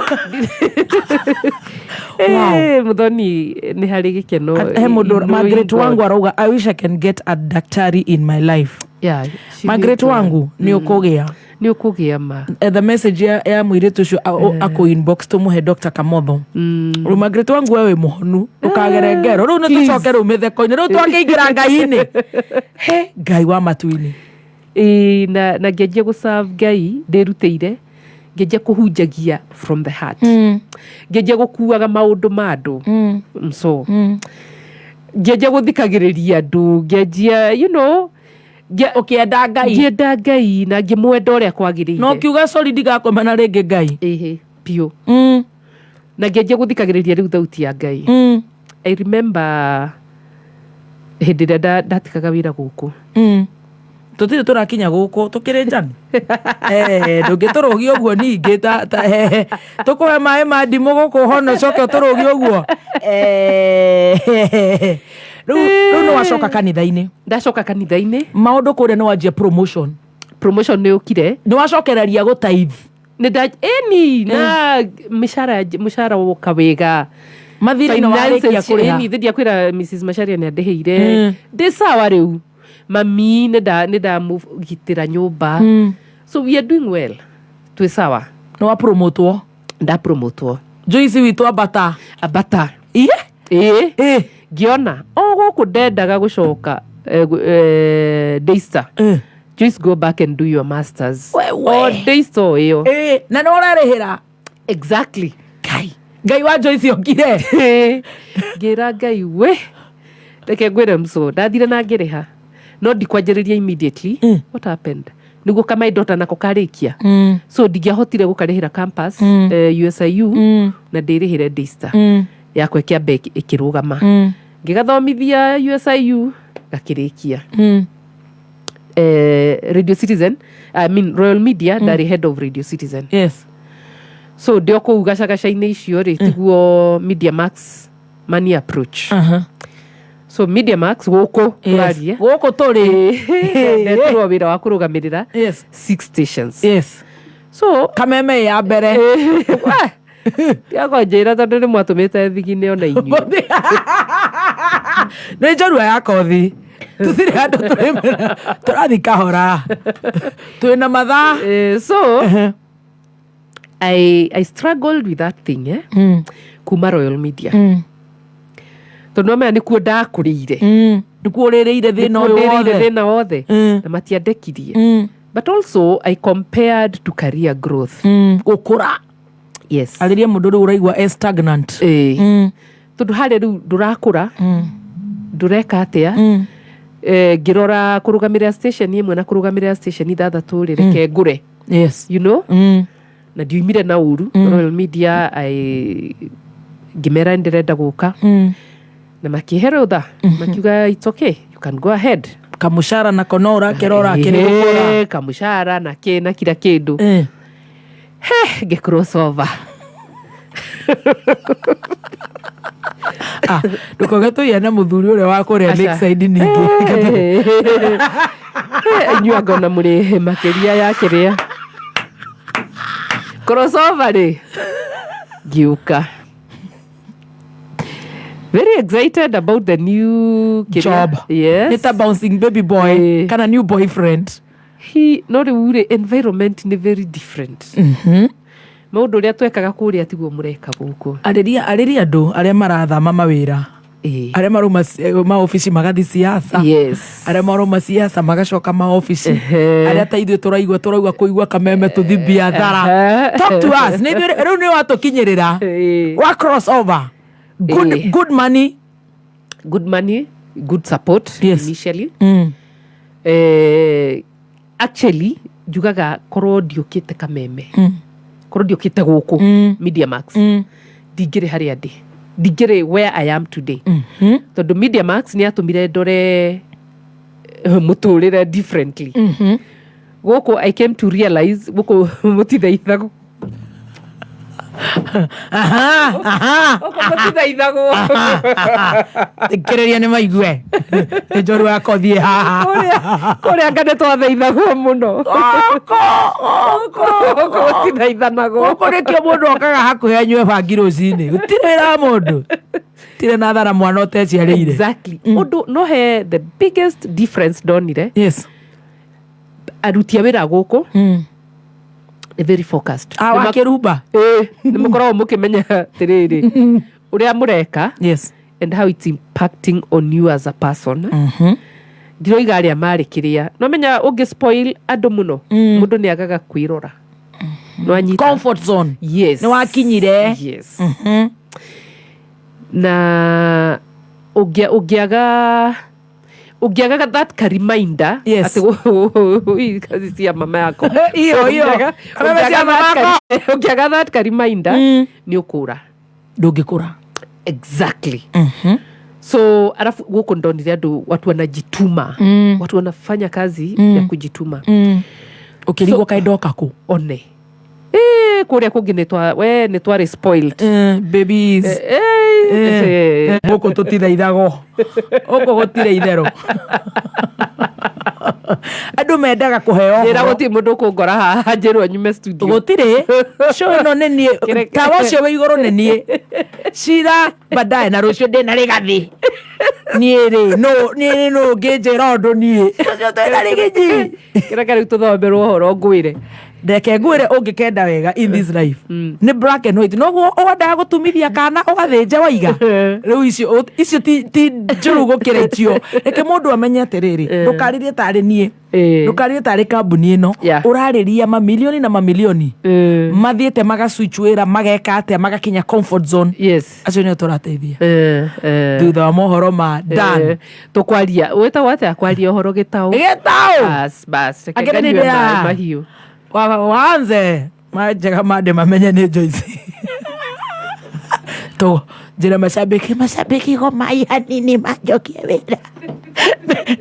Muthoni nĩ harĩ gĩkeno. He mũndũ Knowing Margaret God. wangu arauga I wish I can get a daktari in my life. Yeah, she Margaret needs one. wangu nĩ ũkũgĩa. Nĩ ũkũgĩa ma. The message ya mũirĩtu ũcio akũ inbox tũmũhe Dr. Kamotho. Rĩu Margaret wangu we wĩ mũhonu ndũkagere ngero rĩu nĩ tũcoke rĩu mĩtheko-inĩ rĩu twakĩingĩra Ngai-inĩ. He Ngai wa matu-inĩ. Ĩĩ, na ngĩanjia gũ serve Ngai ndĩrutĩire, ngĩanjia kũhunjagia from the heart. Ngĩanjia gũkuaga maũndũ ma andũ. So ngĩanjia gũthikagĩrĩria andũ, ngĩanjia, you know, ũkĩenda Ngai. Ngĩenda Ngai na ngĩmwenda ũrĩa kwagĩrĩire. No ũkiuga sorry ndigakomana rĩngĩ Ngai. Ĩhĩ, biũ. Na ngĩanjia gũthikagĩrĩria rĩu thauti ya Ngai. I remember hĩndĩ ĩrĩa ndatigaga wĩra gũkũ. Tũtirĩ tũrakinya gũkũ tũkĩrĩ njani. Ndũngĩtũrũgia ũguo ningĩ ta, tũkũhe maĩ ma ndimũ gũkũ hona ũcoke ũtũrũgie ũguo. Rĩu nĩ wacoka kanitha-inĩ. Ndacoka kanitha-inĩ. Maũndũ kũrĩa nĩ wanjia promotion. Promotion nĩ ũkire. Nĩ wacokereria gũtaith. Nĩ nda, ĩni, na mĩcara woka wega. Mathirĩ nĩ warĩkia Finances, kũrĩha. ĩni, ndiakwĩra Mrs. Macharia nĩ andĩhĩire. Ndĩ sawa rĩu. Mami nĩ ndamũgitĩra nyũmba. So we are doing well. Twĩ sawa. Nĩ wa promotwo. Nda promotwo. Joyce witũ ambata. Ambata. Iye? Ĩĩ. Ngĩona o gũkũ ndendaga gũcoka, Daystar. Joyce, go back and do your masters. Wewe. O Daystar ĩyo. Na nĩ ũrarĩhĩra. Exactly. Ngai. Ngai wa Joyce okire. Ngĩra Ngai we. Reke ngwĩre mso, ndathire na ngĩrĩha. No ndikwanjĩrĩria immediately. What happened? Nĩguo ka my daughter nako karĩkia. So ndingĩahotire gũkarĩhĩra campus, USIU, na ndĩrĩhĩre Daystar. Yakwa ĩkĩamba ĩkĩrũgama. Ngĩgathomithia USIU, gakĩrĩkia. Radio Citizen, I mean Royal Media, ndarĩ head of Radio Citizen. Yes. So ndĩ o kũu gacagaca-inĩ icio rĩ, tiguo Media Max money approach. So Media Max gũkũ tũraria. Gũkũ tũrĩ. Ndetirwo wĩra wa kũrũgamĩrĩra 6 stations. Yes. So Kameme ya mbere. Tiago njĩra tondũ nĩ mwatũmĩte thigine ona inyuĩ. Nĩ njorua ya kothi. Tũtirĩ handũ tũrĩ tũrathiĩ kahora. Twĩna mathaa. So I struggled with that thing, Kuma Royal Media. Tondũ no nĩkuo ndakũrĩire. Nĩkuo ũrĩrĩire thĩna Nĩkuo ũyũ ndĩrĩire wothe. thĩna wothe. Na matiandekirie. But also I compared to career growth. Gũkũra. Yes. Arĩria mũndũ rĩu ũraigua e stagnant. Tondũ harĩa rĩu ndũrakũra, ndũreka atĩa. Ngĩrora kũrũgamĩrĩra station ĩmwe na kũrũgamĩrĩra station ithathatũ rĩ, reke ngũre. Yes. You know? Na ndiumire na ũru. Royal Media, ngĩmera ndĩrenda gũka. Na makĩhe rũtha. Makiuga it's okay, you can go ahead. Kamũcara nako no ũrakĩrora kĩrĩ gũkũra. Kamũcara na kĩ na kira kĩndũ. He, ngĩ cross over. Ndũkoge tũiya na mũthuri ũrĩa wa kũrĩa Aca. Lakeside ningĩ. Inyuĩ anga ona mũrĩ makĩria ya kĩrĩa crossover rĩ ngĩũka very excited about the new kĩrĩa. Job. Yes. Nĩ ta bouncing baby boy kana new boyfriend. He, no rĩu rĩ environment nĩ very different. Maũndũ ũrĩa twekaga kũrĩa tiguo mũreka gũkũ. Arĩria arĩria andũ arĩa marathama mawĩra, arĩa marauma maobici magathi siasa, yes. arĩa marauma siasa magacoka maobici, arĩa ta ithuĩ tũraigua tũraigua kũigua kameme tũthi biathara. Talk to us. Nĩ ithuĩ rĩu nĩ watũkinyĩrĩra wa cross over. Good, good money. Good money, good support. Yes. Initially. Actually njugaga korwo ndiũkĩte kameme, korwo ndiũkĩte gũkũ Media Max, ndingĩrĩ harĩa ndĩ, ndingĩrĩ where I am today, tondũ Media Max nĩ yatũmire ndore mũtũrĩre differently. Gũkũ I came to realize gũkũ mũtithaithagwo. Gũkũ mũtithaithagwo. Thikĩrĩria nĩ maigue nĩ njoru ya kothiĩ haha. Kũrĩa anga nĩ twathaithagwo mũno. Gũkũ gũtithaithanagwo. Gũkũ nĩkĩo mũndũ okaga hakuhĩ anyue bangi rũcinĩ, gũtirĩ wĩra wa mũndũ, tirĩ na thara mwana ũteciarĩire. Exactly. Ũndũ no he the biggest difference ndonire, yes, aruti a wĩra gũkũ nĩ very focused. Ah, wa kĩrumba. Ĩĩ, nĩ mũkoragwo mũkĩmenya atĩrĩrĩ ũrĩa mũreka, yes, and how it's impacting on you as a person. Ndiroiga arĩa marĩ kĩrĩa no menya ũngĩ spoil andũ mũno, mũndũ nĩ agaga kwĩrora. No anyita comfort zone. Yes. Nĩ wakinyire. Yes. Na ũngĩaga ũngĩaga that ka reminder, Yes. atĩ hii kazi si ya mama yako. Iyo, iyo. Kameme si ya mama yako. Ũngĩaga that ka reminder nĩ ũkũra. Ndũngĩkũra. Exactly. So alafu gũkũ ndonire andũ watu wanajituma, watu wanafanya kazi ya kujituma. Ũkĩrigwo kaĩ ndoka kũ. One kũrĩa kũngĩ nĩ twa we nĩ twarĩ spoiled. Babies. Gũkũ tũtithaithagwo, gũkũ gũtirĩ itherũ, andũ mendaga kũheo Njĩra ũhoro. gũtirĩ mũndũ ũkũngora haha njĩrwo nyume studio. Gũtirĩ show ĩno nĩ niĩ, tawa ũcio wĩ igũrũ nĩ niĩ, cira baadaye na rũciũ ndĩna rĩgathi niĩ rĩ no niĩ nũ ngĩnjĩra ũndũ niĩ ũcio twĩna rĩgĩnyi. Kĩreka rĩu tũthomerwo ũhoro ngwĩre. Ndeke ngwĩre ũngĩkenda wega in this life nĩ black and white, noguo ũendaga gũtumithia kana ũgathĩnja waiga rĩu icio icio ti njũru gũkĩra icio. Reke mũndũ amenye atĩrĩrĩ, ndũkarĩrie tarĩ niĩ, ndũkarĩrie tarĩ kambuni ĩno, ũrarĩria mamilioni na mamilioni mathiĩte magaswitch wĩra mageka atĩa magakinya comfort zone. Yes. Acio nĩo tũrateithia thutha wa mohoro ma Dan. Tũkwaria wĩtagwo atĩa kwaria ũhoro gĩtaũ. Gĩtaũ. Bas, bas, reke Akĩrĩ nganyue nĩ ndĩa. maĩ mahiũ. Waanze manjega mande mamenye nĩ Joyce tu njĩra macambĩki macambĩki go mai hanini manjokie wĩra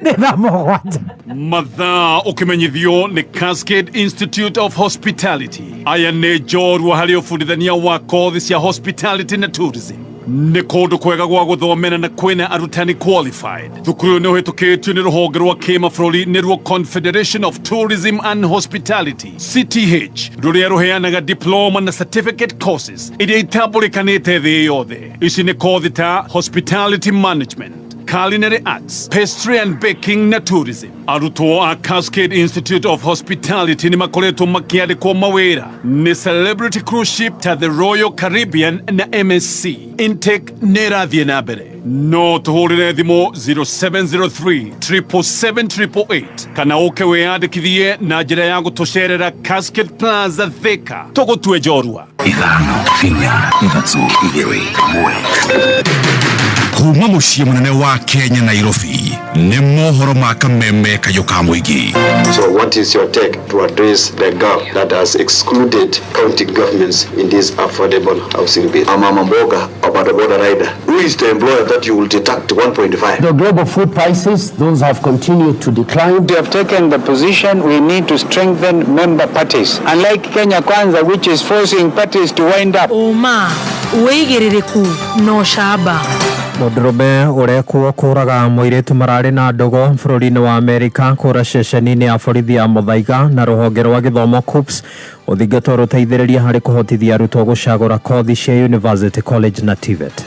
nĩ thaa mũgwanja. Mathaa ũkĩmenyithio nĩ Cascade Institute of Hospitality. Aya nĩ njorua harĩ ũbundithania wa kothi cia hospitality na tourism. Nĩ kũndũ kwega gwa gũthomera na kwĩna arutani qualified. Thukuru ũyũ nĩ ũhĩtũkĩtio nĩ rũhonge rwa kĩmabũrũri nĩruo Confederation of Tourism and Hospitality CTH, rũrĩa rũheanaga diploma na certificate courses iria itambũrĩkanĩte thĩ yothe. Ici nĩ kothi ta hospitality management, culinary arts, pastry and baking na tourism. Arutwo a Cascade Institute of Hospitality nĩ makoretwo makĩandĩkwo mawĩra nĩ celebrity cruise ship ta the Royal Caribbean na MSC. Intake nĩ ĩrathiĩ na mbere. No tũhũrĩre thimũ 0703 777 kana ũke wĩyandĩkithie na njĩra ya gũtũcerera Cascade Plaza Thika. Tũgũtue njorua. Ithano, inya, ithatũ, igĩrĩ, ĩmwe. Kuma mũciĩ mũnene wa Kenya Nairobi nĩ mohoro ma kameme kayũ ka mũingĩ. So what is your take to address the gap that has excluded county governments in this affordable housing bill? A mama mboga, a boda boda rider. Who is the employer that you will deduct 1.5? The global food prices, those have continued to decline. We have taken the position we need to strengthen member parties. Unlike Kenya Kwanza, which is forcing parties to wind up. Uma. Wĩigĩrĩrĩku na ũcamba. Mũndũrũme ũrekwo kũraga mũirĩtu mararĩ na ndũgũ bũrũri-inĩ wa Amerika kũra ceceni-inĩ ya borithi ya Muthaiga na rũhonge rwa gĩthomo KUCCPS gũthingatwo rũteithĩrĩria harĩ kũhotithia arutwo gũcagũra kothi cia University College na TVET.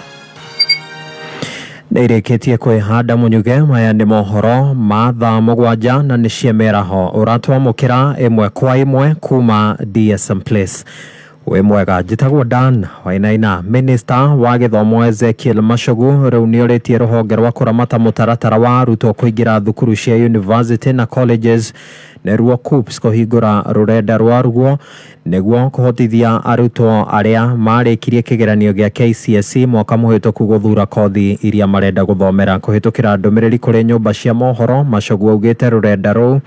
Nĩ irĩkĩtie kwĩhanda mũnyuge maya nĩ mohoro ma thaa 7 na nĩ cia mĩaraho ũratwamũkĩra ĩmwe kwa ĩmwe kuma DSM Place. Wĩ mwega, njĩtagwo Dan Wainaina. Minista wa gĩthomo Ezekiel Machogu rĩu nĩ orĩtie rũhonge rwa kũramata mũtaratara wa arutwo kũingĩra thukuru cia university na colleges nĩruo KUCCPS kũhingũra rũrenda rwaruo nĩguo kũhotithia arutwo arĩa marĩkirie kĩgeranio gĩa KCSE mwaka mũhĩtũku gũthura kothi iria marenda gũthomera. Kũhĩtũkĩra ndũmĩrĩri kũrĩ nyũmba cia mohoro, Machogu augĩte rũrenda rũu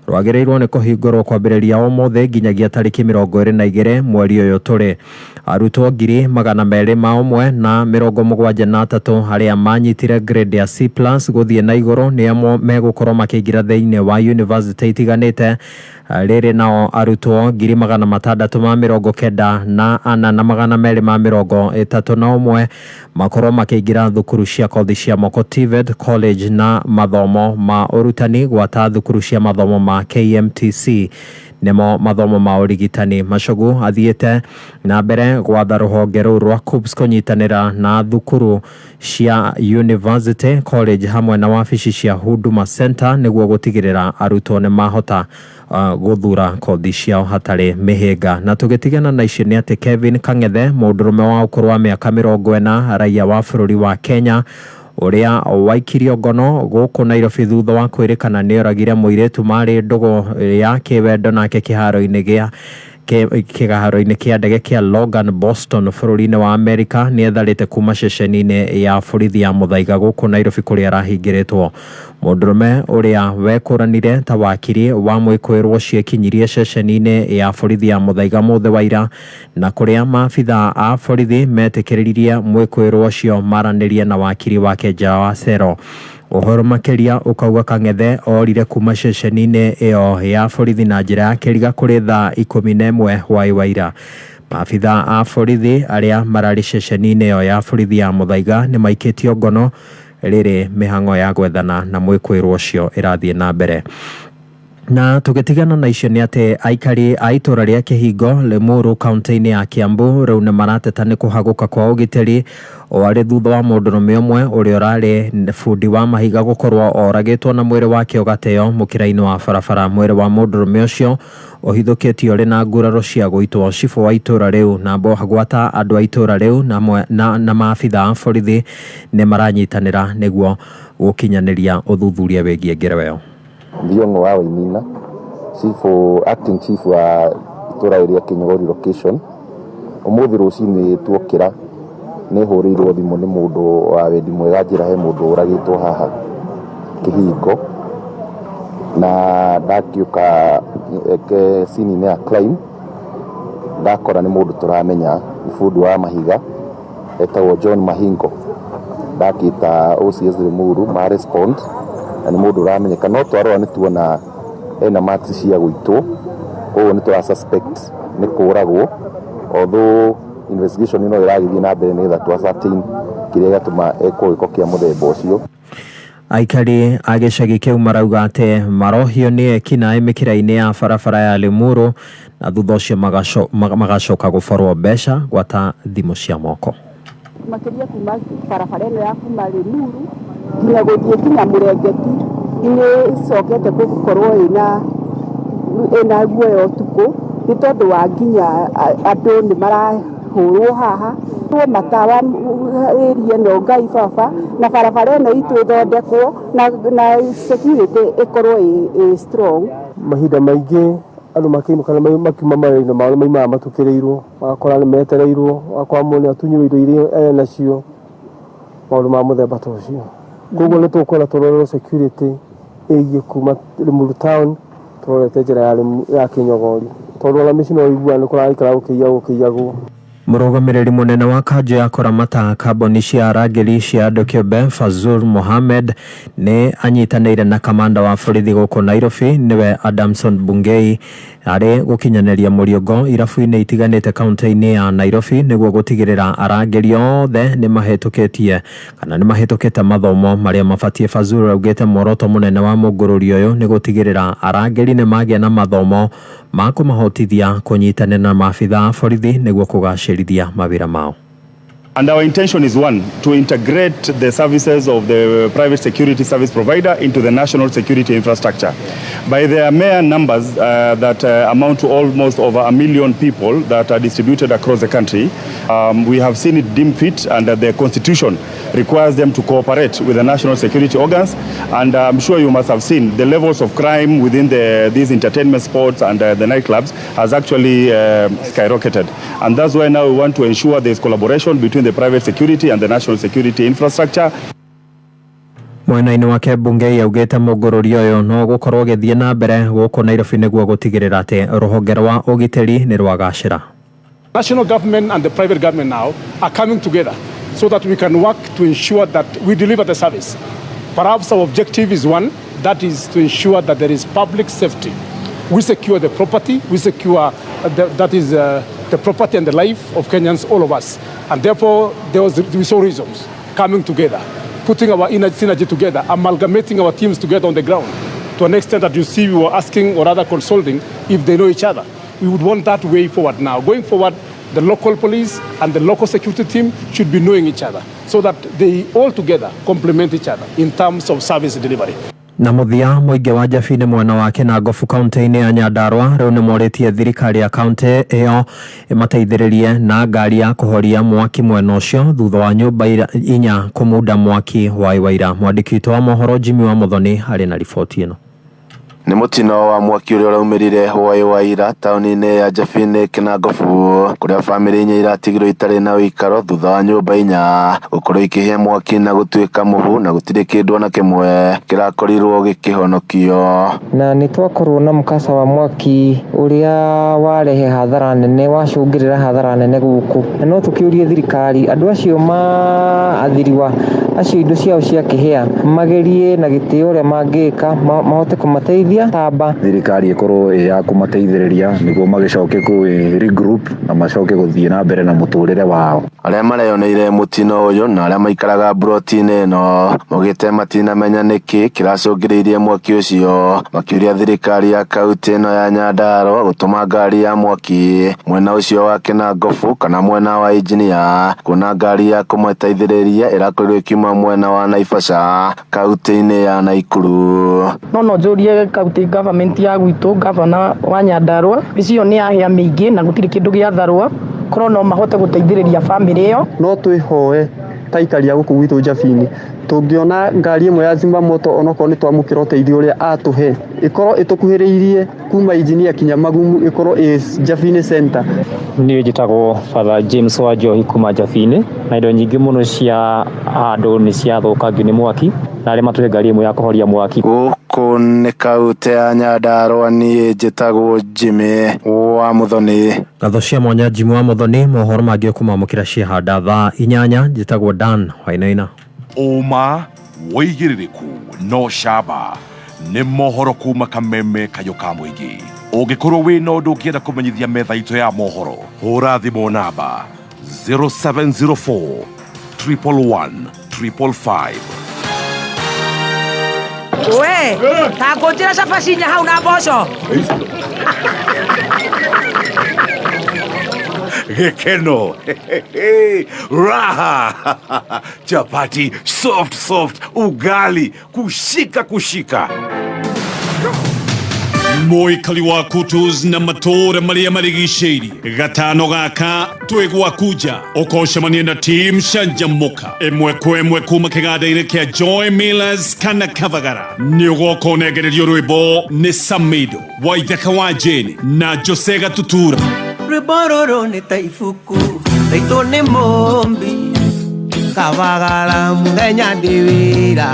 rwagĩrĩirwo nĩ kũhingũrwo kwambĩrĩria ũmũthĩ nginyagia tarĩki 22 mweri ũyũ tũrĩ. Arutwo 273,073 arĩa manyitire grade ya C+ gũthiĩ na igũrũ nĩo megũkorwo makĩingĩra thĩinĩ wa university itiganĩte. Rĩrĩ nao arutwo 694,231 makorwo makĩingĩra thukuru cia kothi cia moko TVET College na mathomo ma ũrutani gwata thukuru cia mathomo ma KMTC nĩmo mathomo ma ũrigitani. Machogu athiĩte na mbere gwatha rũhonge rũu rwa KUCCPS kũnyitanĩra na thukuru cia University College hamwe na wabici cia Huduma Center nĩguo gũtigĩrĩra arutwo nĩ mahota gũthura kothi ciao hatarĩ mĩhĩnga. Na tũgĩtigana na icio nĩ atĩ Kevin Kang'ethe, mũndũrũme wa ũkũrũ wa mĩaka 40, raiya wa bũrũri wa Kenya ũrĩa waikirio ngono gũkũ Nairobi thutha wa kwĩrĩkana nĩ oragire mũirĩtu marĩ ndũgũ ya kĩwendo nake kĩharo-inĩ gĩa kĩharo-inĩ kĩa ndege kĩa Logan Boston bũrũri-inĩ wa Amerika nĩ etharĩte kuma ceceni-inĩ ya borithi ya Muthaiga gũkũ Nairobi kũrĩa arahingĩrĩtwo. Mũndũrũme ũrĩa wekũranire ta wakiri wa mwĩkũĩrwo ũcio ekinyirie ceceni-inĩ ya borithi ya Muthaiga mũthĩ wa ira na kũrĩa maabitha a borithi metĩkĩririe mwĩkũĩrwo ũcio maranĩrie na wakiri wake nja wa cero. Ũhoro makĩria ũkauga Kang'ethe orire kuma ceceni-inĩ ĩyo ya borithi na njĩra ya kĩriga kũrĩ thaa 11 hwaĩ wa ira. Maabitha a borithi arĩa mararĩ ceceni-inĩ ĩyo ya borithi ya Muthaiga nĩ maikĩtio ngono rĩrĩ mĩhang'o ya gwethana na mwĩkũĩrwo ũcio ĩrathiĩ na mbere. Na tũgĩtigana na icio nĩ atĩ aikari a itũra rĩa Kĩhingo Limuru kaunti-inĩ ya Kiambu rĩu nĩ marateta nĩ kũhagũka kwa ũgitĩri o arĩ thutha wa mũndũrũme ũmwe ũrĩa ũrarĩ bundi wa mahiga gũkorwo oragĩtwo na mwĩrĩ wake ũgateo mũkĩra-inĩ wa barabara. Mwĩrĩ wa mũndũrũme ũcio ũhithũkĩtio ũrĩ na nguraro cia gũitwo. Cibũ wa itũra rĩu na gwata andũ a itũra rĩu na maabitha a borithi nĩ maranyitanĩra nĩguo gũkinyanĩria ũthuthuria wĩgiĩ ngero ĩyo. Thiong'o wa Wainina, chief, acting chief wa itũra rĩrĩa Kinyogori location. Ũmũthĩ rũcinĩ tuokĩra nĩ hũrĩirwo thimũ nĩ mũndũ wa wendi mwega njĩra he mũndũ ũragĩtwo haha Kĩhingo, na ndakĩũka scene-inĩ ya crime ndakora nĩ mũndũ tũramenya, nĩ bundi wa mahiga etagwo John Mahingo. Ndakĩta OCS Limuru ma respond na nĩ mũndũ ũramenyeka, no twarora nĩ tuona ena marks cia gũitwo, koguo nĩ tũra suspect nĩ kũragwo, although investigation no ĩragĩthiĩ na mbere nĩgetha tũ ascertain kĩrĩa gĩatũma ekwo gĩko kĩa mũthemba ũcio. Aikari a gĩcagi kĩu marauga atĩ marohio nĩ ekinaĩ mĩkĩra-inĩ ya barabara ya Limuru na thutha ũcio magacoka gũborwo mbeca gwata thimũ cia moko. Makĩria kuma barabara ĩno ya kuma Limuru nginya gũthiĩ nginya Mũrengeti nĩ ĩcokete gũkorwo ĩna guoya ũtukũ nĩ tondũ wa nginya andũ nĩ marahũrwo haha matawa area ĩno Ngai baba na barabara ĩno itũ ĩthondekwo na security ĩkorwo ĩ strong. Mahinda maingĩ andũ makĩinũka makiuma mawĩra-inĩ mao maimaga matukĩrĩirwo, magakora nĩ metereirwo, magakora mũndũ nĩ atunyirwo indo iria enacio, maũndũ ma mũthemba ta ũcio. Koguo nĩ tũkwenda tũrorerwo security ĩgiĩ kuma Limuru town tũrorete njĩra ya Kĩnyogori, tondũ ona mĩciĩ no ũiguaga nĩ kũraikara gũkĩiyagwo. Mũrũgamĩrĩri mũnene wa kanjũ ya kũramata kambuni cia arangĩri cia andũ kĩũmbe Fazul Mohamed nĩ anyitanĩire na kamanda wa borithi gũkũ Nairobi nĩwe Adamson Bungei Harĩ gũkinyanĩria mũriũngo irabu-inĩ itiganĩte kaunti-inĩ ya Nairobi nĩguo gũtigĩrĩra arangĩri othe nĩ mahĩtũkĩtie kana nĩ mahĩtũkĩte mathomo marĩa mabatiĩ. Fazul augĩte muoroto mũnene wa mũngũrũri ũyũ nĩ gũtigĩrĩra arangĩri nĩ magĩa na mathomo ma kũmahotithia kũnyitanĩra na maabitha a borithi nĩguo kũgacĩrithia mawĩra mao. And our intention is one, to integrate the services of the private security service provider into the national security infrastructure. By their mere numbers that amount to almost over 1 million people that are distributed across the country, we have seen it deemed fit, and that the constitution requires them to cooperate with the national security organs. And I'm sure you must have seen the levels of crime within these entertainment spots and the nightclubs has actually skyrocketed. And that's why now we want to ensure there's collaboration between the private security and the national security infrastructure. Mwena-inĩ wake Bungei augĩte mũngũrũri ũyũ no gũkorwo ũgĩthiĩ na mbere gũkũ Nairobi nĩguo gũtigĩrĩra atĩ rũhonge rwa ũgitĩri nĩ rwagacĩra. National government and the private government now are coming together so that we can work to ensure that we deliver the service. Perhaps our objective is one, that is to ensure that there is public safety. We secure the property, we secure that is the property and the life of Kenyans, all of us. And therefore, we saw reasons coming together, putting our inner synergy together, amalgamating our teams together on the ground to an extent that you see we were asking or rather consulting if they know each other. We would want that way forward now. Going forward, the local police and the local security team should be knowing each other so that they all together complement each other in terms of service delivery. Na mũthia, mũingĩ wa Njabini mwena wa Kinangofu kaunti-inĩ ya Nyandarua rĩu nĩ morĩtie thirikari ya kaunti ĩyo ĩmateithĩrĩrie na ngari ya kũhoria mwaki mwena ũcio thutha wa nyũmba 4 kũmunda mwaki wa iwaira. Mwandĩki witũ wa mohoro Jimmy wa Muthoni arĩ na riboti ĩno. Nĩ mũtino wa mwaki ũrĩa ũraumĩrire hwaĩ wa ira taũni-inĩ ya Njabini Kinangofu, kũrĩa bamĩrĩ 4 iratigirwo itarĩ na ũikaro thutha wa nyũmba 4 gũkorwo ikĩhĩa mwaki na gũtuĩka mũhu, na gũtirĩ kĩndũ ona kĩmwe kĩrakorirwo gĩkĩhonokio. Na nĩ twakorwo na mkasa wa mwaki ũrĩa warehe hathara nene, wacũngĩrĩra hathara nene gũkũ, na no tũkĩũrie thirikari andũ acio maathiriwa acio indo ciao ciakĩhĩa magerie na gĩtĩo ũrĩa mangĩka mahote kũmateithia tamba. Thirikari ĩkorwo ĩ ya kũmateithĩrĩria nĩguo magĩcoke kũ regroup na macoke gũthiĩ na mbere na mũtũrĩre wao. Arĩa mareyoneire mũtino ũyũ na arĩa maikaraga mburoti-inĩ ĩno maugĩte matinamenya nĩkĩ kĩracũngĩrĩirie mwaki ũcio, makĩũria thirikari ya kaunti ĩno ya Nyandarua gũtũma ngari ya mwaki mwena ũcio wa Kinangofu kana mwena wa Engineer, kuona ngari ya kũmateithĩrĩria ĩrakorirwo ĩkiuma mwena wa Naivasha kaunti-inĩ ya Nakuru. No njũrie county government ya gwitũ, gavana wa Nyandarua, mĩciĩ ĩyo nĩ yahĩa mĩingĩ na gũtirĩ kĩndũ gĩatharwo, korwo no mahote gũteithĩrĩria bamĩrĩ ĩyo. No twĩhoe ta aikari a gũkũ gwitũ Njabini, tũngĩona ngari ĩmwe ya zimamoto, onokorwo nĩ twamũkĩra ũteithio ũrĩa atũhe, ĩkorwo ĩtũkuhĩrĩirie kuma Engineer kinya Magumu, ĩkorwo ĩ Njabini center. Niĩ njĩtagwo Father James wa Njohi kuma Njabini, na indo nyingĩ mũno cia andũ nĩ ciathũkangio nĩ mwaki, na arĩa matũhe ngari ĩmwe ya kũhoria mwaki. Gũkũ nĩ kaunti ya Nyandarua, niĩ njĩtagwo Jimmy wa Muthoni. Ngatho cia mwanya Jimmy wa Muthoni. Mohoro mangĩ ũkũmamũkĩra ciahanda thaa 8. Njĩtagwo Dan Wainaina. Ũma, wĩigĩrĩrĩku no camba nĩ mohoro kuma Kameme kayũ ka mũingĩ. Ũngĩkorwo wĩna ũndũ ũngĩenda kũmenyithia metha itũ ya mohoro, hũra thimũ namba 0704 111 555. We ta ngũnjĩra cabaci 4 hau na mboco. Gĩkeno, raha, chapati soft soft, ugali kushika kushika. Mũikari wa Kutus na matũũra marĩa marigicĩirie, gatano gaka twĩ gwaku nja, ũkocemania na team Canjamũka ĩmwe kwa ĩmwe kuma kĩganda-inĩ kĩa Joy Millers kana Kavagara. Nĩ ũgoka ũnengererio rwĩmbo nĩ Samido Waithaka wa Jane na Jose Gatutura. Rwĩmbo rũrũ nĩ ta ibuku raitũ nĩ mũmbi kabagara, mũthenya ndĩ wĩra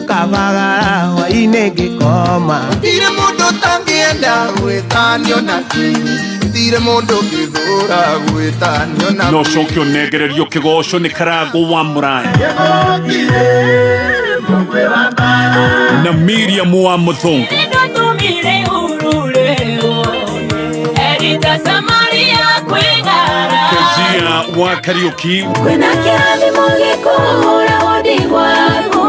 kabagara, hwainĩ ngĩkoma. Gũtirĩ mũndũ ũtangĩenda gwĩtanio na gũtirĩ mũndũ ũngĩthũra gwĩtanio na No coke ũnengererio kĩgoco nĩ Karangũ wa Mũraya na Miriam wa Mũthũngũ. Tita Samaria kwĩng'ara Kezia wa Kariuki Kwĩna kĩrathimo gĩkũhũra wondi gwaku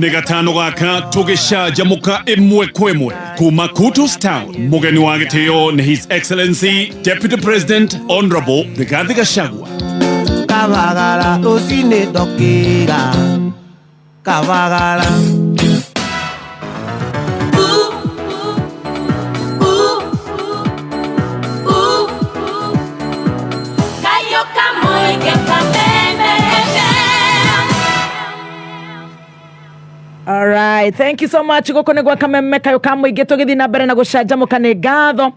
nĩ gatano gaka tũgĩcanjamũka ĩmwe kwa ĩmwe kuma Kutus Town. Mũgeni wa gĩtĩo nĩ His Excellency Deputy President Honorable Rigathi Gachagua. Kabagara rũcinĩ ndokĩra Kabagara. Kayo kamũingĩ kameme FM. All right, thank you so much. Gũkũ nĩ gwa kameme kayũ ka mũingĩ tũgĩthiĩ na mbere na gũcanjamũka. Nĩ ngatho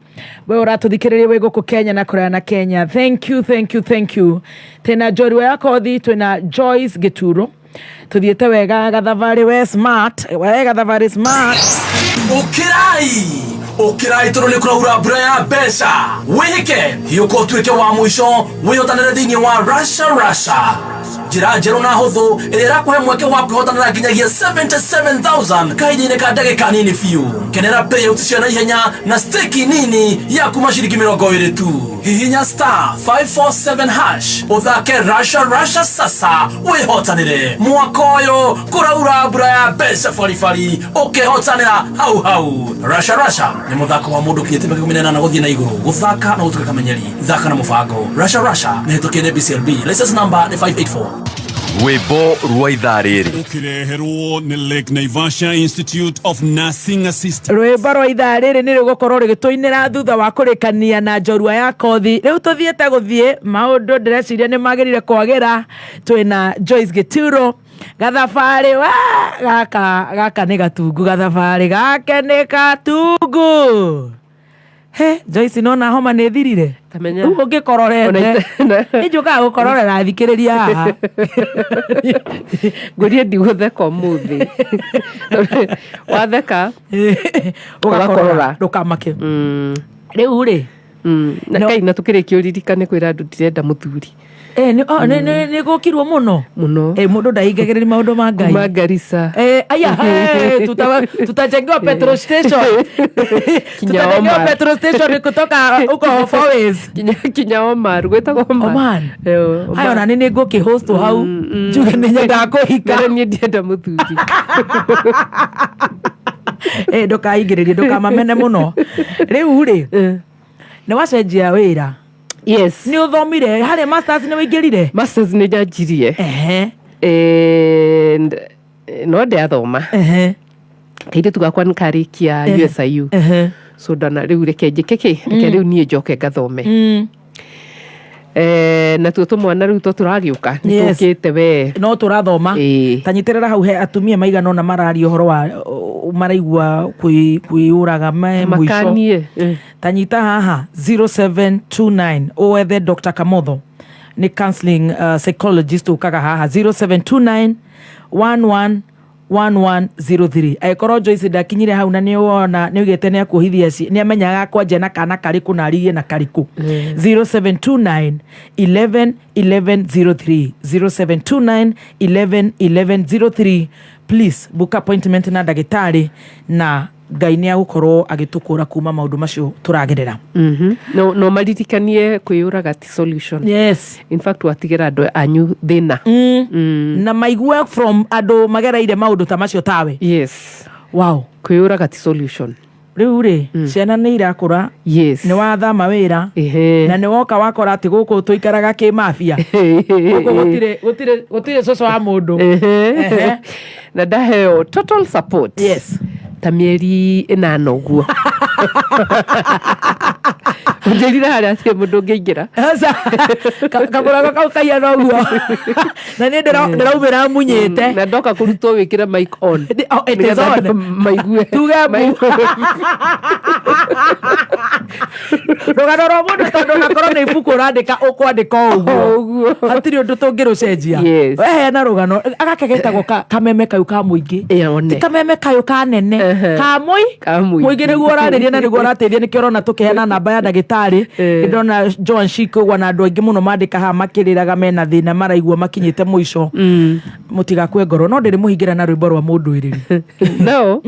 we ũratũthikĩrĩria wĩ gũkũ Kenya na kũraya na Kenya. Thank you, thank you, thank you. Twĩna njorua ya kothi, twĩna Joyce Gĩturo, tũthiĩte wega gathabarĩ we smart, we gathabarĩ smart. Ũkĩrai, ũkĩrai, tondũ nĩ kũraura mbura ya mbeca. Wĩhĩke hiũka ũtuĩke wa mũico wĩhotanĩre thĩinĩ wa Rasha Rasha, njĩra njerũ na hũthũ ĩrĩa ĩrakũhe mweke wa kwĩhotanĩra nginyagia 77,000 kahinda-inĩ ka ndagĩka nini biũ. Kenera payout cia naihenya na stake nini ya kuma ciringi 20 tu. Hihinya star 547 hash ũthake Rasha Rasha sasa wĩhotanĩre. Mwaka ũyũ kũraura mbura ya mbeca baribari, ũkĩhotanĩra hau hau. Rasha Rasha nĩ mũthako wa mũndũ kinyĩte mĩaka 18 gũthiĩ na igũrũ. Gũthaka no gũtuĩka kamenyeri. Thaka na mũbango. Rasha Rasha nĩ hĩtũkie nĩ BCLB, license number nĩ 584. Rwĩmbo rwa ithaa rĩrĩ Ũkĩreherwo nĩ Lake Naivasha Institute of Nursing Assistants. Rwĩmbo rwa ithaa rĩrĩ nĩ rĩgũkorwo rĩgĩtũinĩra thutha wa kũrĩkania na njorua ya kothi. Rĩu tũthiĩte gũthiĩ maũndũ, ndĩreciria nĩ magĩrire kwagĩra. Twĩna Joyce Gĩturo gathabarĩ wa gaka gaka nĩ gatungu, gathabarĩ gake nĩ gatungu. He Joyce, nona homa nĩ thirire. Tamenya. Rĩu ũngĩkororete nĩ njũkaga gũkororera thikĩrĩria haha. Ngũrie ndigũtheka ũmũthĩ. Watheka ũgakorora, ndũkamake rĩu rĩ. Na kai na tũkĩrĩkia ũririkane kwĩra andũ ndirenda mũthuri. Nĩ gũkirwo mũno. Mũno. Mũndũ ndahingagĩrĩria maũndũ ma Ngai. Kuma Garissa. Aya, tutajengewa petrol station, tutajengewa Omar. Petrol station kutoka huko Fourways. Kinya Omar, gwĩtagwo Omar. Oman. Oman. Aya, ona nĩ ngũkĩ host hau njuge nĩ nyendaga kũhika. Mbere niĩ ndienda mũthuri. Ndũkaingĩrĩrie, ndũkamamene mũno. Rĩu rĩ, nĩ wacenjia wĩra? Yes. Nĩ ũthomire harĩa masters, nĩ wĩingĩrire? Masters nĩ njanjirie. And no ndĩathoma, kairĩtu gakwa nĩ karĩkia USIU, so ndona rĩu reke njĩke kĩ, reke rĩu niĩ njoke ngathome. Natuo tũmwana rĩu to tũragĩũka nĩ tũkĩte we. No tũrathoma. Ta nyitĩrĩra hau, he atumia maigana ũna mararia ũhoro wa maraigua kwĩyũraga me mũico. Makanie. Ta nyita haha 0729 ũwethe Dr. Kamotho, nĩ counseling psychologist ũkaga haha, 0729 11 1103. Angĩkorwo Joyce ndakinyire hau na nĩ wona nĩ augĩte nĩ akuohithia, nĩ amenyaga kwanjia na kana karĩkũ na arigie na karĩkũ. 0729 11 1103, 0729 11 1103. Please book appointment na ndagĩtarĩ, na Ngai nĩ agũkorwo agĩtũkũra kuma maũndũ macio tũragerera. No maririkanie kwĩyũraga ti solution. Yes. In fact, watigĩra andũ anyu thĩna. Na maigue from andũ magereire maũndũ ta macio tawe. Yes. Wow. Kwĩyũraga ti solution. Rĩu rĩ, ciana nĩ irakũra. Yes. Nĩ wathama wĩra na nĩ woka wakora atĩ gũkũ tũikaraga kĩmafia gũkũ, gũtirĩ cũcũ wa mũndũ. Ehe. Na ndaheo total support. Yes. Ta mĩeri 8 ũguo njĩrire harĩa atirĩ mũndũ ũngĩingĩra. Kamũrango kau kahiana ũguo na niĩ ndĩraumĩra munyĩte. Na ndoka kũrutwo wĩkĩre mic on. Oh, it is Nĩgetha on. andũ maigue. Tuge mbu rũgano rwa mũndũ, tondũ onakorwo nĩ ibuku ũrandĩka, ũkwandĩka o ũguo, hatirĩ ũndũ tũngĩrũcenjia. Yes. Weheana rũgano gaka getagwo kameme kayũ ka mũingĩ, ti kameme kayũ ka nene, ka Ka mũingĩ. mũingĩ nĩguo ũrarĩria na nĩguo ũrateithia. Nĩkĩo ũrona tũkĩheana namba ya ndagĩtarĩ. Nĩndona Joan Shiko ũguo na andũ aingĩ mũno mandĩka haha makĩrĩraga mena thĩna, maraigua makinyĩte mũico. Mũtigakue ngoro, no ndĩrĩ mũhingĩra na rwĩmbo rwa mũndũ ĩrĩri. No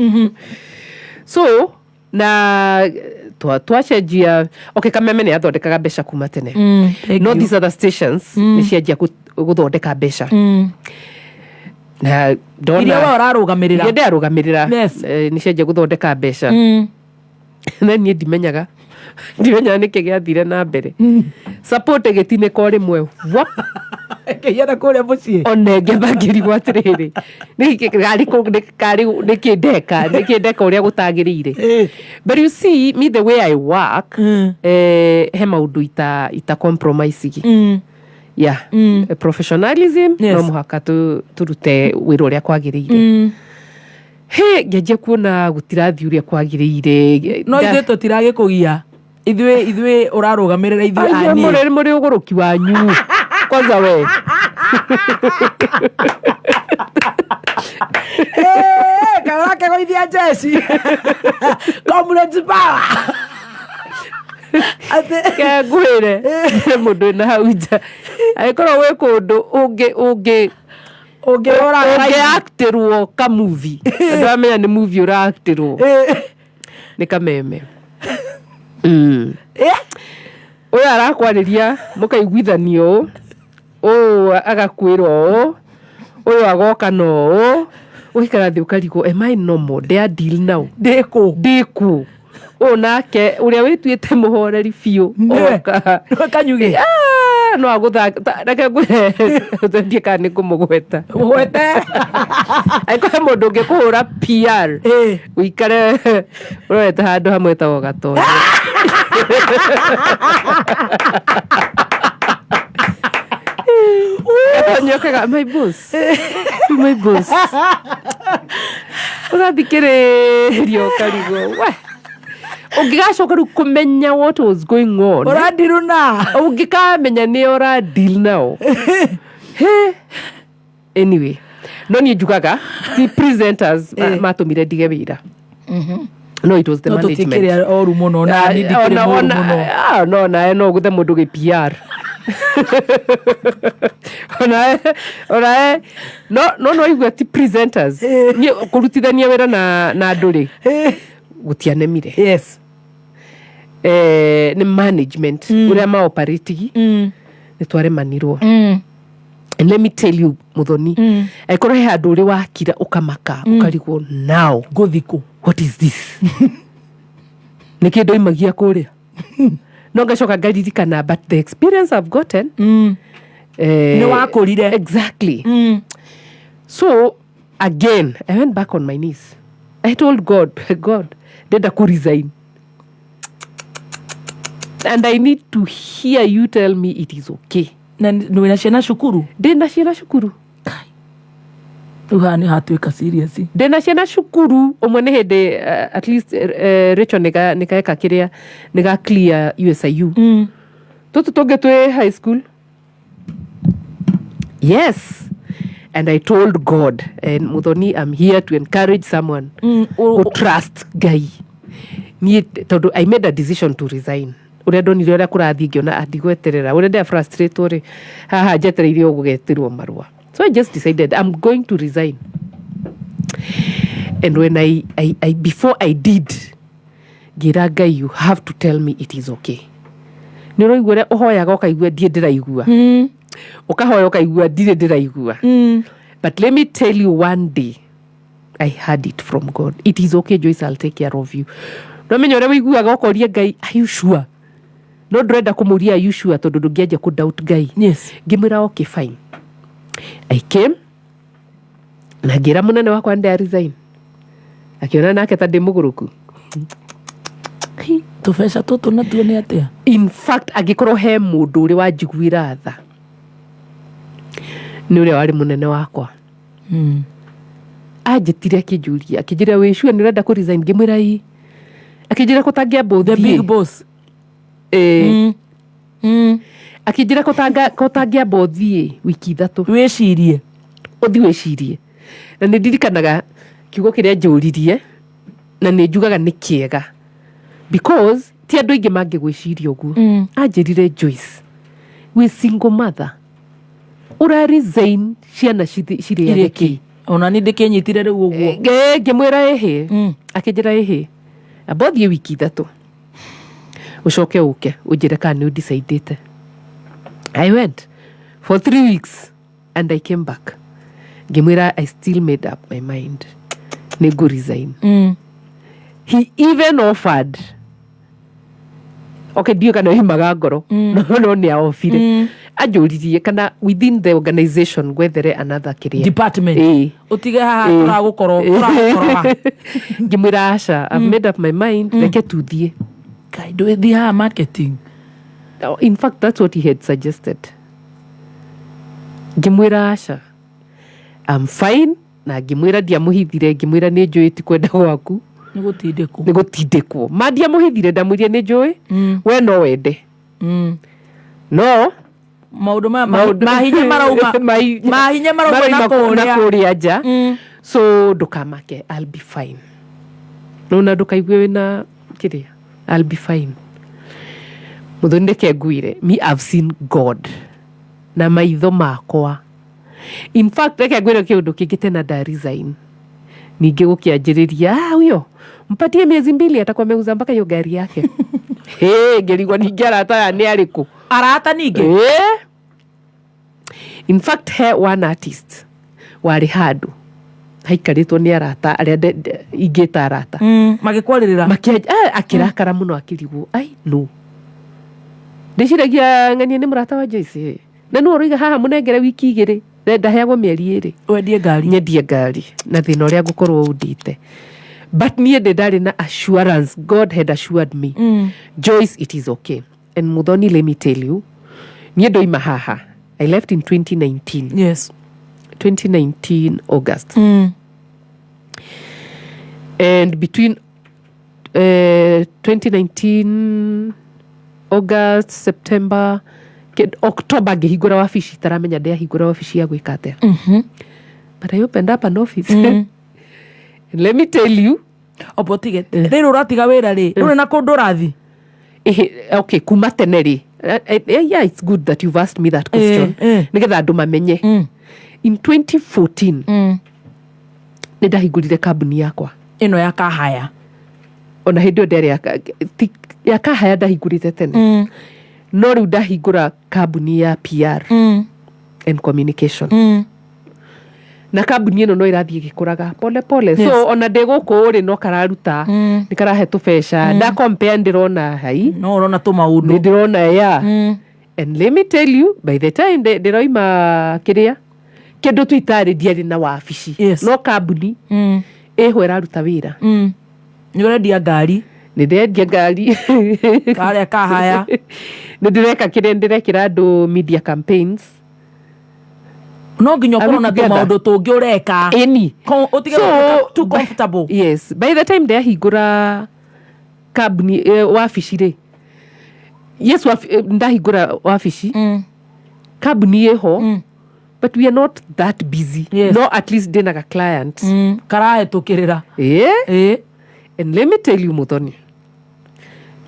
so na Twacenjia, okay, Kameme nĩ yathondekaga mbeca kuma tene. Thank No you. these other stations nĩ cianjia gũthondeka mbeca na ndona Iria we ũrarũgamĩrĩra. Iria ndĩrarũgamĩrĩra. Nĩ cianjia gũthondeka mbeca. Na niĩ ndimenyaga nĩkĩ gĩathire na mbere, support ĩgĩtinĩka o rĩmwe, wap. Ĩkĩiyana kũrĩa mũciĩ. Ona ngetha ngĩrigwo atĩrĩrĩ, nĩkĩ ndeka ũrĩa gũtagĩrĩire? But you see me, the way I work, he maũndũ ita compromise. Yeah, professionalism. No mũhaka tũrute wĩra ũrĩa kwagĩrĩire. He ngĩanjia kuona gũtirathiĩ ũrĩa kwagĩrĩire. No ithuĩ tũtiragĩkũgia, ithuĩ ũrarũgamĩrĩra ithuĩ. Aia, ani mũrĩ ũgũrũki wanyu kwanza we. Kaĩ ũrakĩgũithia njeci, comrades power. Ke ngwĩre, mũndũ wĩna hau nja, angĩkorwo wĩ kũndũ ũngĩ ũngĩaktĩrwo ka movie, andũ amenya nĩ movie ũraaktĩrwo, nĩ Kameme. Ũyũ arakwarĩria mũkaiguithanio ũũ, ũyũ agakwĩra ũũ, ũyũ agoka na ũũ, ũgaikara thĩ ũkarigwo, am I normal? Ndĩa deal now? Ndĩkũ? Ndĩkũ? Ũyũ nake ũrĩa wĩtuĩte mũhoreri biũ oka. Kanyugĩ. Ah, no agũthaka. Reke ngwĩre, ndiĩ kana nĩ ngũmũgweta. Mũgwete. Angĩkorwo he mũndũ ũngĩkũhũra PR ũikare ũrorete handũ hamwe etagwo Gatonyo. Gatonyo kaga, "My boss, my boss." Ũgathikĩrĩria ũkarigwo we ũngĩgacoka rĩu kũmenya what was going on. Ũradiruna. Ũngĩkamenya nĩ ũra deal nao. He, anyway, no niĩ njugaga ti presenters matũmire ndige wĩra. No, it was the No management. tũtikĩrĩ oru mũno, na niĩ ndikĩrĩ mũru mũno. Ah, no nawe no ũgũthe mũndũ gĩ PR onawe no igua ti presenters. Niĩ kũrutithania wĩra na andũ rĩ, gũtianemire. Nĩ management, ũrĩa maoperatigi, nĩ twaremanirwo. And let me tell you, Muthoni, angĩkorwo he handũ ũrĩ wakira ũkamaka, ũkarigwo, now ngũthikũ, what is this? Nĩ kĩndũ imagia kũrĩa, no ngacoka ngaririkana, but the experience I've gotten, Nĩ wakũrire. Exactly. So again I went back on my knees. I told God, "God, ndenda ku resign and I need to hear you tell me it is okay." Na wĩna ciana cukuru? Ndĩna ciana cukuru. Rĩu haha nĩ hatuĩka serious. Ndĩna ciana cukuru. Ũmwe nĩ hĩndĩ, at least, Rachel nĩkaeka kĩrĩa nĩga clear USIU. Tũtũ tũngĩ twĩ high school. Yes, and I told God, and Muthoni, I'm here to encourage someone who trust Ngai. Niĩ tondũ I made a decision to resign ũrĩa ndonire ũrĩa kũrathiĩ, ngĩona andigweterera ũrĩa ndĩa frustrate rĩ, haha njetereire o gũgetĩrwo marũa. So I just decided I'm going to resign. And when I before I did, ngĩra Ngai, "You have to tell me it is okay." Nĩ ũraigua ũrĩa ũhoyaga ũkaigua ndiĩ ndĩraigua, ũkahoya ũkaigua ndirĩ ndĩraigua. But let me tell you, one day I heard it from God, "It is okay, Joyce, I'll take care of you." Nomenya ũrĩa wĩiguaga ũkoria Ngai, "Are you sure?" No ndũrenda kũmũria, "Are you sure?" tondũ ndũngĩanjia kũ doubt Ngai. Ngĩmwĩra, "Okay, fine." I came na ngĩra mũnene wakwa ndĩa resign. Akĩona nake ta ndĩ mũgũrũku. Tũbeca tũtũ natuo nĩ atĩa? In fact, angĩkorwo he mũndũ ũrĩ wanjiguĩra tha, nĩ ũrĩa warĩ mũnene wakwa. Anjĩtire akĩnjũria, akĩnjĩra, "Wĩ sure nĩ ũrenda kũ resign?" Ngĩmwĩra, "Ĩ." Akĩnjĩra, "Kũtangĩamba The ũthiĩ." big boss. Ĩĩ. Akĩnjĩra, "Kũtangĩamba ũthiĩ wiki 3 wĩcirie." Ũthiĩ wĩcirie. Na nĩ ndirikanaga kiugo kĩrĩa njũririe, na nĩ njugaga nĩ kĩega because ti andũ aingĩ mangĩgwĩciria ũguo. Anjĩrire, "Joyce, wĩ single mother, ũra resign, ciana cirĩage kĩ?" Ona nĩ ndĩkĩnyitire rĩu ũguo. Ngĩmwĩra, "Ĩhĩ." Akĩnjĩra, "Ĩhĩ, amba ũthiĩ wiki 3." Ũcoke ũke ũnjĩre kana nĩ ũdecidĩte. I went for 3 weeks and I came back, ngĩmwĩra I still made up my mind, nĩ ngũ resign. He even offered, okay, ndiũĩ kana oimaga ngoro, no nĩ aofire. Anjũririe kana within the organization ngwethere another kĩrĩa department. Ĩĩ. Ũtige haha. Ĩĩ. Tũragũkorwo tũragũkoroga. Ngĩmwĩra aca, I've made up my mind, reke tuthiĩ. Ngai, ndũgĩthiĩ haha marketing. Oh, in fact that's what he had suggested. Ngĩmwĩra aca, I'm fine. Na ngĩmwĩra, ndiamũhithire, ngĩmwĩra nĩ njũĩ ti kwenda gwaku. Nĩ gũtindĩkwo. Nĩ gũtindĩkwo. Ma ndiamũhithire, ndamwĩrire nĩ njũĩ we no wende, no Maũndũ maya mahinya marauma mahinya marauma na na kũrĩa kũrĩa nja, so ndũkamake, I'll be fine. Nona ndũkaigue wĩna kĩrĩa, I'll be fine. Mũthoni, reke ngwĩre, me, I've seen God na maitho makwa. In fact, reke ngwĩre kĩũndũ kĩngĩ tena. Nda resign, ningĩ gũkĩanjĩrĩria, "Ah, huyo mpatie miezi 2, atakuwa ameuza mpaka hiyo gari yake." Hey, ngĩrigwo ningĩ arata aya nĩ arĩkũ? Arata ningĩ. Eh? In fact, he one artist warĩ handũ haikarĩtwo nĩ arata arĩa ingĩta arata. Magĩkwarĩrĩra. Akĩrakara mũno, akĩrigwo, ai no ndĩciragia ng'ania nĩ mũrata wa Joyce, na nĩ ũroiga haha mũnengere wiki 2, ndaheagwo mĩeri 2. Wendie ngari. Nyendie ngari na thĩna ũrĩa ngũkorwo ũndĩte. But niĩ ndĩ ndarĩ na assurance, God had assured me, "Joyce, it is okay." And Muthoni, let me tell you, niĩ ndoima haha, I left in 2019. 2019 August. And between 2019 August, September, October, ngĩhingũra wabici. Taramenya ndĩahingũra wabici ya gwĩka atĩa, but I opened up an office. And let me tell you. Obo tige rĩrĩ ũratiga wĩra rĩ, rĩu na kũndũ ũrathi? Okay, kuma tene rĩ, yeah, it's good that you've asked me that question, nĩgetha andũ mamenye. In 2014 nĩ ndahingũrire kambuni yakwa. Ĩno ya kahaya? Ona hĩndĩ ĩyo ndĩarĩ ya kahaya, ndahingũrĩte tene, no rĩu ndahingũra kambuni ya PR and communication. Na kambuni ĩno no ĩrathiĩ ĩgĩkũraga pole pole. So ona ndĩ gũkũ rĩ, no kararuta, nĩ karahe tũbeca. Nda compare, ndĩrona hai. No ũrona tũmaũndũ. Nĩ ndĩrona, yeah. And let me tell you, by the time ndĩroima kĩrĩa kĩndũ tu itarĩ, ndiarĩ na wabici, no kambuni ĩho ĩraruta wĩra. Nĩ ũrendia ngari. Nĩ ndendia ngari. Karĩa kahaya. Nĩ ndĩreka kĩrĩa, ndĩrekĩra andũ media campaigns. No nginya Are we ũkorwo na together? tũmaũndũ tũngĩ ũreka. Ĩni. Ũtige gũtuĩka too comfortable. Yes, by the time ndahingũra kambuni, wabici rĩ, yes, ndahingũra wabici, kambuni ĩho, but we are not that busy. No at least ndĩna ga client. Karahĩtũkĩrĩra. Yeah. And let me tell you, Muthoni,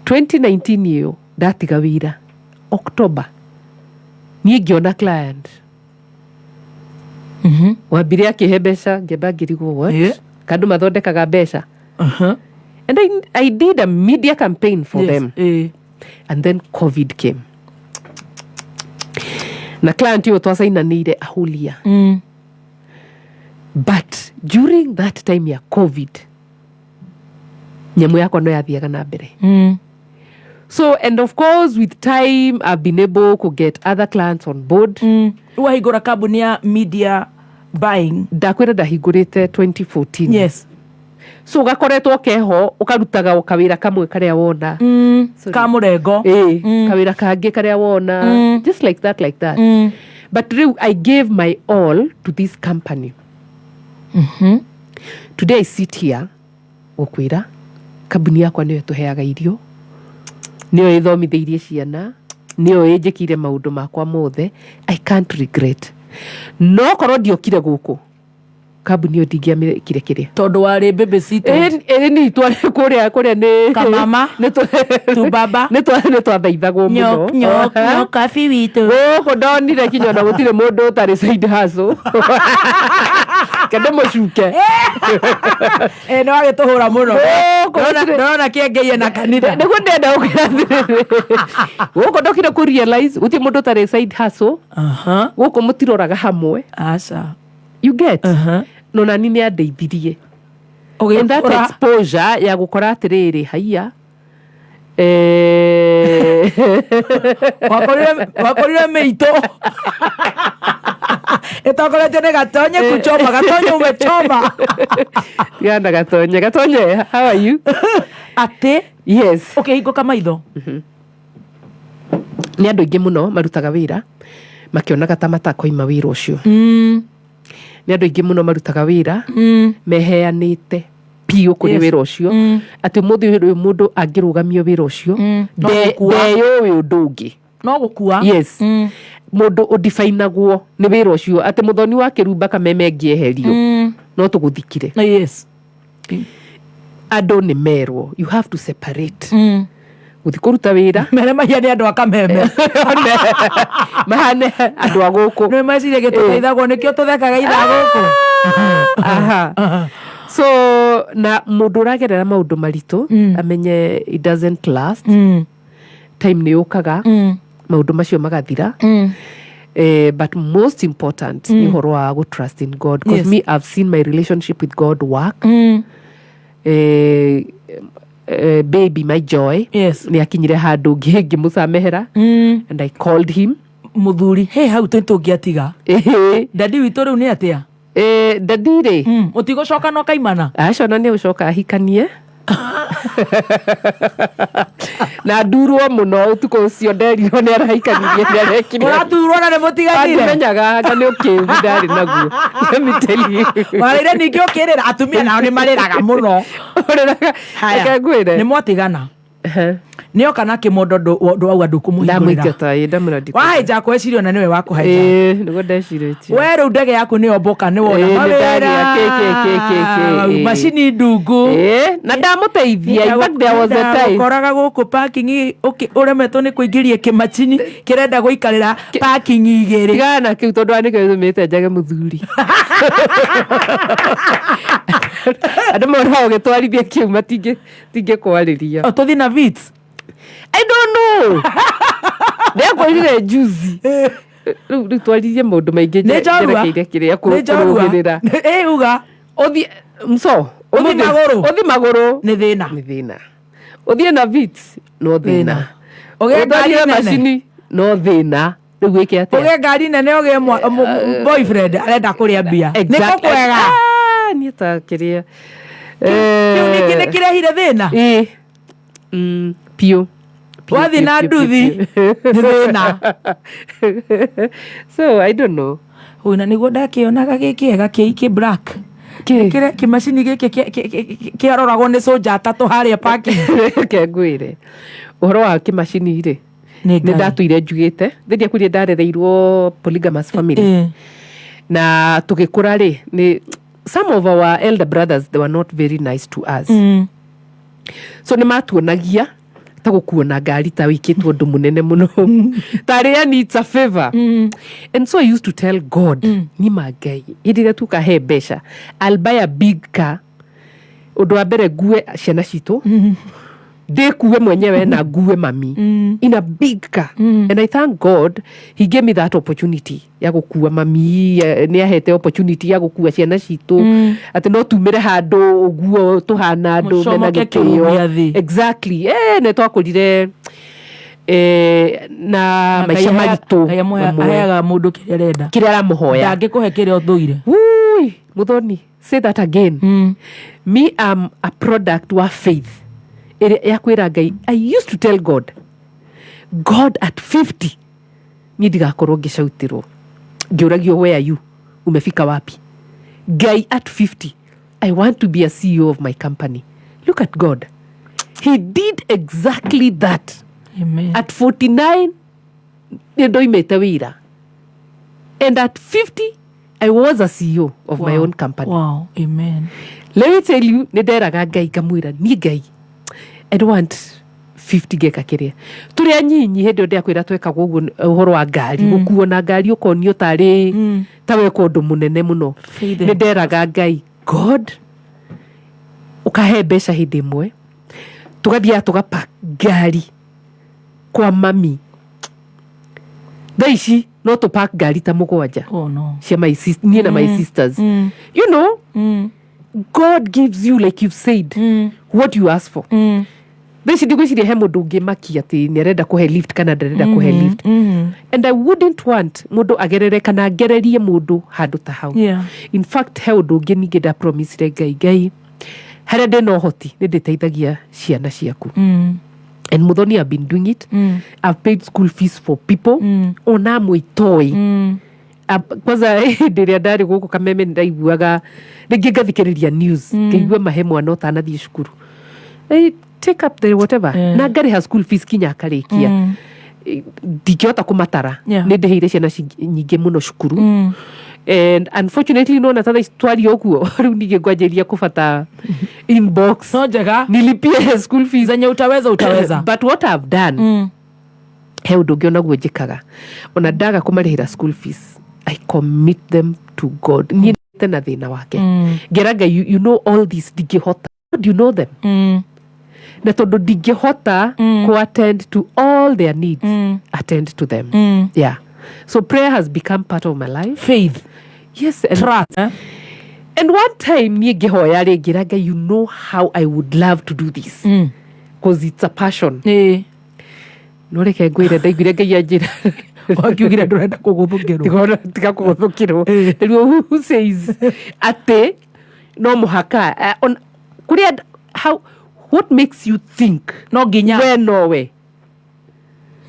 2019 ĩyo ndatiga wĩra October, niĩ ngĩona client wambire akĩhe mbeca, ngĩamba ngĩrigwo, what? Kandũ mathondekaga mbeca. And I did a media campaign for them. And then COVID came, na client ĩyo twacainanĩire a whole year. But during that time ya COVID, nyamũ yakwa no yathiaga na mbere. So, and of course with time I've been able to get other clients on board. Wahingũra kambuni ya media buying. Ndakwĩra ndahingũrĩte 2014. So gakoretwo keho, ũkarutaga o kawĩra kamwe karĩa wona. Ka mũrengo. Ĩĩ, kawĩra kangĩ karĩa wona. Just like that, like that. But rĩu I gave my all to this company. Today I sit here gũkwĩra kambuni yakwa nĩyo ĩtũheaga irio, nĩyo ĩthomithĩirie ciana, nĩyo ĩnjĩkire maũndũ makwa mothe. I can't regret. No korwo ndiokire gũkũ, Kambuni ĩyo ndingĩamĩkire kĩrĩa. Tondũ warĩ babysitter. Ĩ ni twarĩ kũrĩa kũrĩa nĩ Kamama. Tubaba. Nĩ twathaithagwo mũno. Nyokabi witũ. Gũkũ ndonire kinya ona gũtirĩ mũndũ ũtarĩ side hustle. Kende mũcuke. Ĩ nĩ wagĩtũhũra mũno. Gũkũ Ndĩrona kĩengeiye na kanitha. Nĩguo ndĩrenda gũkwĩra atĩrĩrĩ, gũkũ ndokire kũ realize gũtirĩ mũndũ ũtarĩ side hustle. Gũkũ mũtiroraga hamwe. Aca. You get? No nani nĩ andeithirie. And that Ũgĩkũra. exposure ya gũkora atĩrĩrĩ, haiya, Wakorire mĩitũ ĩtongoretio nĩ Gatonye kuchoma. Gatonye, umechoma. Tigana Gatonye. Gatonye, how are you? Atĩ Yes. Ũkĩhingũka maitho. Nĩ andũ aingĩ mũno marutaga wĩra makĩonaga ta matakoima wĩra ũcio. Nĩ andũ aingĩ mũno marutaga wĩra meheanĩte biũ kũrĩ wĩra ũcio, atĩ ũmũthĩ ũyũ mũndũ angĩrũgamio wĩra ũcio, No gũkua. ndeyũĩ ũndũ ũngĩ. No gũkua. Yes, mũndũ ũdifainagwo nĩ wĩra ũcio, atĩ mũthoni wa kĩrumba kameme angĩeherio, no tũgũthikire. Andũ nĩ merwo you have to separate gũthi kũruta wĩra. Mere mahia nĩ andũ a Kameme. Mahane andũ a gũkũ. Nĩ meciria gĩtũteithagwo nĩkĩo tũthekaga ithaa gũkũ. Aha. So na mũndũ ũragerera maũndũ maritũ amenye it doesn't last. Time nĩ yũkaga maũndũ macio magathira. But most important nĩ ũhoro wa gũ trust in God, because me, I've seen my relationship with God work. Baby, my joy, nĩ akinyire handũ ngĩmũcamehera and I called him. Mũthuri he hau tũ tũngĩatiga dadi witũ rĩu nĩ atĩa? Dadi rĩ, mũtigũcoka no kaimana. Aca, ona nĩ gũcoka ahikanie na ndurwo mũno. Ũtukũ ũcio nderirwo nĩ arahikanirie, nĩ arekire. Ũraturwo na nĩ mũtiganire? Ndimenyaga anga nĩ ũkĩgu ndarĩ naguo. Let me tell you. Warĩire ningĩ ũkĩrĩra. Atumia nao nĩ marĩraga mũno. Ũrĩraga. Haya, Reke ngwĩre. Nĩ mwatigana, nĩ oka na kĩmondo ndũ auga ndũkũmũhingũrĩra. Ndamũingata, ĩ, ndamwĩra ndikũ. Wahĩnja kweciria ona nĩwe wakũhĩnja. Ĩ, nĩguo ndecirĩtie. We rĩu ndege yaku nĩ yomboka, nĩ wona Ĩ, nĩ mawĩra. ndagĩa kĩ, kĩ, kĩ, kĩ, kĩ, ĩ. Macini ndungu. Ĩ, na ndamũteithia. In fact, there was a time Koraga gũkũ parking ũremetwo nĩ kũingĩria kĩmacini kĩrenda gũikarĩra parking igĩrĩ. Tigana na kĩu, tondũ nĩkĩo gĩtũmĩte njage mũthuri. Andũ monaga ũgĩtwarithia kĩu matingĩkwarĩria. Tũthiĩ na Vitz. I don't know. Ndekwĩrire juzi rĩu twaririe maũndũ maingĩ. Nĩ njorua. Njerekeire kĩrĩa Nĩ njorua. kũrũgĩrĩra. Ĩ, uga. Ũthiĩ mso. Ũthiĩ magũrũ. Ũthiĩ magũrũ nĩ thĩna. Nĩ thĩna. Ũthiĩ na Vitz no thĩna. Ũgĩe ngari Ũtwarire nene. macini no thĩna. Rĩu wĩke atĩa? Ũgĩe ngari nene, ũgĩe boyfriend arenda kũrĩa mbia nĩ kũkwega. Ah, niĩ ta kĩrĩa Kĩu ningĩ nĩ kĩrehire thĩna. Ĩ, piũ. Piũ, Wathiĩ piũ, na piũ, nduthi piũ. nĩ thĩna. So I don't know. Ũyũ na nĩguo ndakĩonaga gĩ kĩega kĩ kĩ black. Kĩrĩa kĩmacini gĩkĩ kĩaroragwo nĩ soja atatũ harĩa parking. Reke ngwĩre ũhoro wa kĩmacini rĩ, Nĩ nĩ Ngai. ndatũire njugĩte thĩndĩ akurie ndarereirwo polygamous family na tũgĩkũra rĩ, nĩ some of our elder brothers, they were not very nice to us. So nĩ matuonagia ta gũkuona ngari ta wĩkĩtwo ũndũ mũnene mũno, tarĩ yani it's a favor. And so I used to tell God, nima Ngai, hĩndĩ ĩrĩa tukahe mbeca, I'll buy a big car. Ũndũ wa mbere ngue ciana citũ, ndĩkue mwenyewe na ngue mami in a big car. And I thank God he gave me that opportunity ya gũkua mami. Nĩ ahete opportunity ya gũkua ciana citũ, atĩ no tumĩre handũ ũguo tũhana andũ mena Mũcomoke gĩtĩo. kĩrumia thĩ. Exactly. Nĩ twakũrire na maica maritũ Ngai mamwe. aheaga mũndũ kĩrĩa arenda. Kĩrĩa aramũhoya. Ndangĩkũhe kĩrĩa ũthũire. Wui, Muthoni, say that again. Me, am a product wa faith ĩrĩa ya kwĩra Ngai. I used to tell God, God, at 50 niĩ ndigakorwo ngĩcautĩrwo ngĩũragio, "Where are you? Umefika wapi?" Ngai, at 50 I want to be a CEO of my company. Look at God, he did exactly that. Amen. At 49 nĩ ndoimĩte wĩra, and at 50 I was a CEO of my own company. Wow. Amen. Let me tell you, nä nderaga Ngai ngamwä niä Ngai, I don't want 50 geka kä rä a tå rä a nyinyi hä ndä ä yo ndäakwä ra twekagwo å guo å horo wa ngari gå kuo na ngari å konio tarä ta weka å ndå må nene må no. Faith and Nä nderaga Ngai, God, å kahe mbeca hä ndä ä mwe tå gathiaga tå gapa ngari kwa mami. Thaa ici no tå park ngari ta 7 Oh, no. cia my niĩ na my sisters. God gives you, like you've said, what you ask for. Thaa ici ndigwĩciria he mũndũ ũngĩmakia atĩ nĩ arenda kũhe lift kana ndarenda kũhe lift, and I wouldn't want mũndũ agerere kana ngererie mũndũ handũ ta hau. In fact, he ũndũ ũngĩ ningĩ ndapromisire Ngai, Ngai, harĩa ndĩna ũhoti nĩ ndĩteithagia ciana ciaku. And Muthoni, I've been doing it. I've paid school fees for people ona amwe itoĩ. Kwanza hĩndĩ ĩrĩa ndarĩ gũkũ Kameme nĩ ndaiguaga rĩngĩ ngathikĩrĩria news, ngaigua mahe mwana ũtanathiĩ cukuru. Take up the whatever na ngarĩha school fees kinya akarĩkia. Ndingĩhota kũmatara. Nĩ ndĩhĩire ciana nyingĩ mũno cukuru, and unfortunately nona ta thaa ici twaria ũguo, rĩu ningĩ ngwanjĩria kũbata inbox No njega. nilipie school fees. Zenye utaweza, utaweza. But what I've done, he ũndũ ũngĩ onaguo njĩkaga, ona ndaga kũmarĩhĩra school fees, I commit them to God. Niĩ ndĩte na thĩna wake. Ngera Ngai, you know all this ndingĩhota. God, you know them. Na tondũ ndingĩhota ku attend to all their needs, attend to them. Yeah, so prayer has become part of my life. Faith. Yes, and, Trust. Eh? And one time niĩ ngĩhoya rĩ, ngĩra Ngai, you know how I would love to do this because it's a passion. No reke ngwĩre, ndaiguire Ngai anjĩra Wakiugire ndũrenda kũgũthũkĩrwo. Tiga kũgũthũkĩrwo. Rĩu who says atĩ no mũhaka kũrĩa how, what makes you think no nginya we nowe?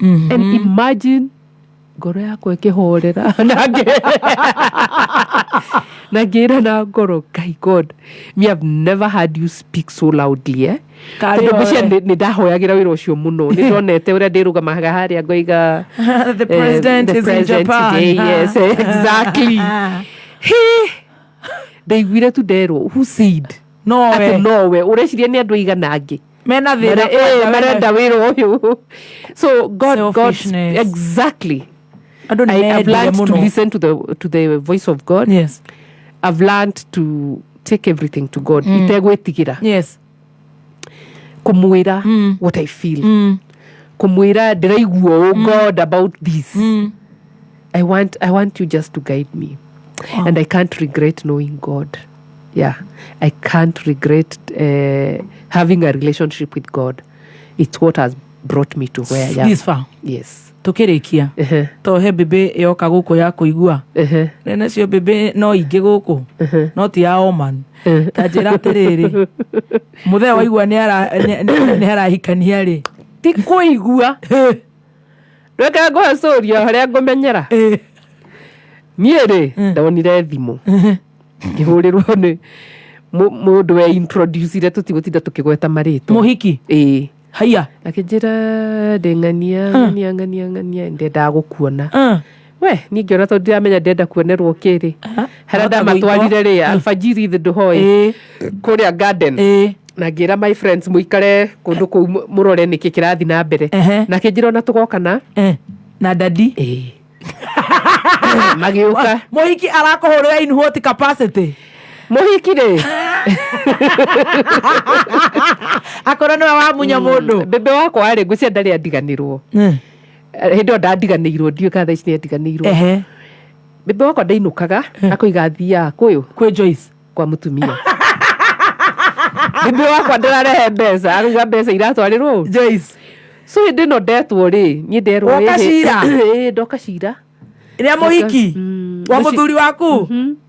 And imagine ngoro yakwa ĩkĩhorera na ngĩra na ngoro, Ngai, God, me have never had you speak so loudly, eh? Karĩ Tondũ ngwĩciria oe. nĩ ndahoyagĩra wĩra ũcio mũno, nĩ ndonete ũrĩa ndĩrũgamaga harĩa ngoiga The president the is in president Japan. today, yes, exactly. He, ndaiguire tu nderwo, who said Nowe. atĩ nowe ũreciria nĩ andũ aigana angĩ Mena thĩna kwanza, marenda wĩra ũyũ? So God Selfishness. Exactly. Andũ nĩ I've mendire learned to mũno. listen to the voice of God. I've learned to take everything to God itegwĩtigĩra. Kũmwĩra what I feel, kũmwĩra ndĩraigua ũũ, God, about this. I want you just to guide me. And I can't regret knowing God. Yeah, I can't regret having a relationship with God. It's what has brought me to where I am. This far. Yes. Tukĩrĩkia, to he mbĩmbĩ yoka gũkũ ya kũigua nene cio mbĩmbĩ no ingĩ gũkũ no ti ya Oman. Ta njĩra atĩrĩrĩ, mũthee waigua nĩ arahikania rĩ? Ti kũigua, reke ngũhe story o harĩa ngũmenyera. Niĩ rĩ, ndonire thimũ ngĩhũrĩrwo nĩ mũndũ we introducire, tũtigũtinda tũkĩgweta marĩtwa. Mũhiki? Ĩĩ. Haiya. Akĩnjĩra ndĩ ng'ania ng'ania ng'ania ng'ania, ndendaga gũkuona we. Niĩ ngĩona tondũ ndiramenya ndenda kuonerwo kĩrĩ harĩa. Wahota Ndamatwarire rĩ alfajiri thĩ ndũhoĩ kũrĩa garden, na ngĩra my friends, mũikare kũndũ kũu mũrore nĩkĩ kĩrathiĩ na mbere. Na akĩnjĩra ona tũgoka na na dadi. Magĩũka. Mũhiki arakũhũrĩra in what capacity? Mũhiki rĩ, akorwo nĩwe wamunya mũndũ. Bebe wakwa rĩ, ngwĩciria ndarĩ andiganĩrwo hĩndĩ ĩyo ndandiganĩirwo, ndiũĩ kana thaa ici nĩ andiganĩirwo. Bebe wakwa ndainũkaga akoiga athiaga kũyũ kwĩ Joyce kwa mũtumia. Bebe wakwa ndĩrarehe mbeca, akauga mbeca iratwarĩrwo Joyce. So hĩndĩ ĩno ndetwo rĩ, niĩ nderwo Woka ĩhĩ- cira? Ĩĩ, ndoka cira. Rĩa mũhiki wa mũthuri waku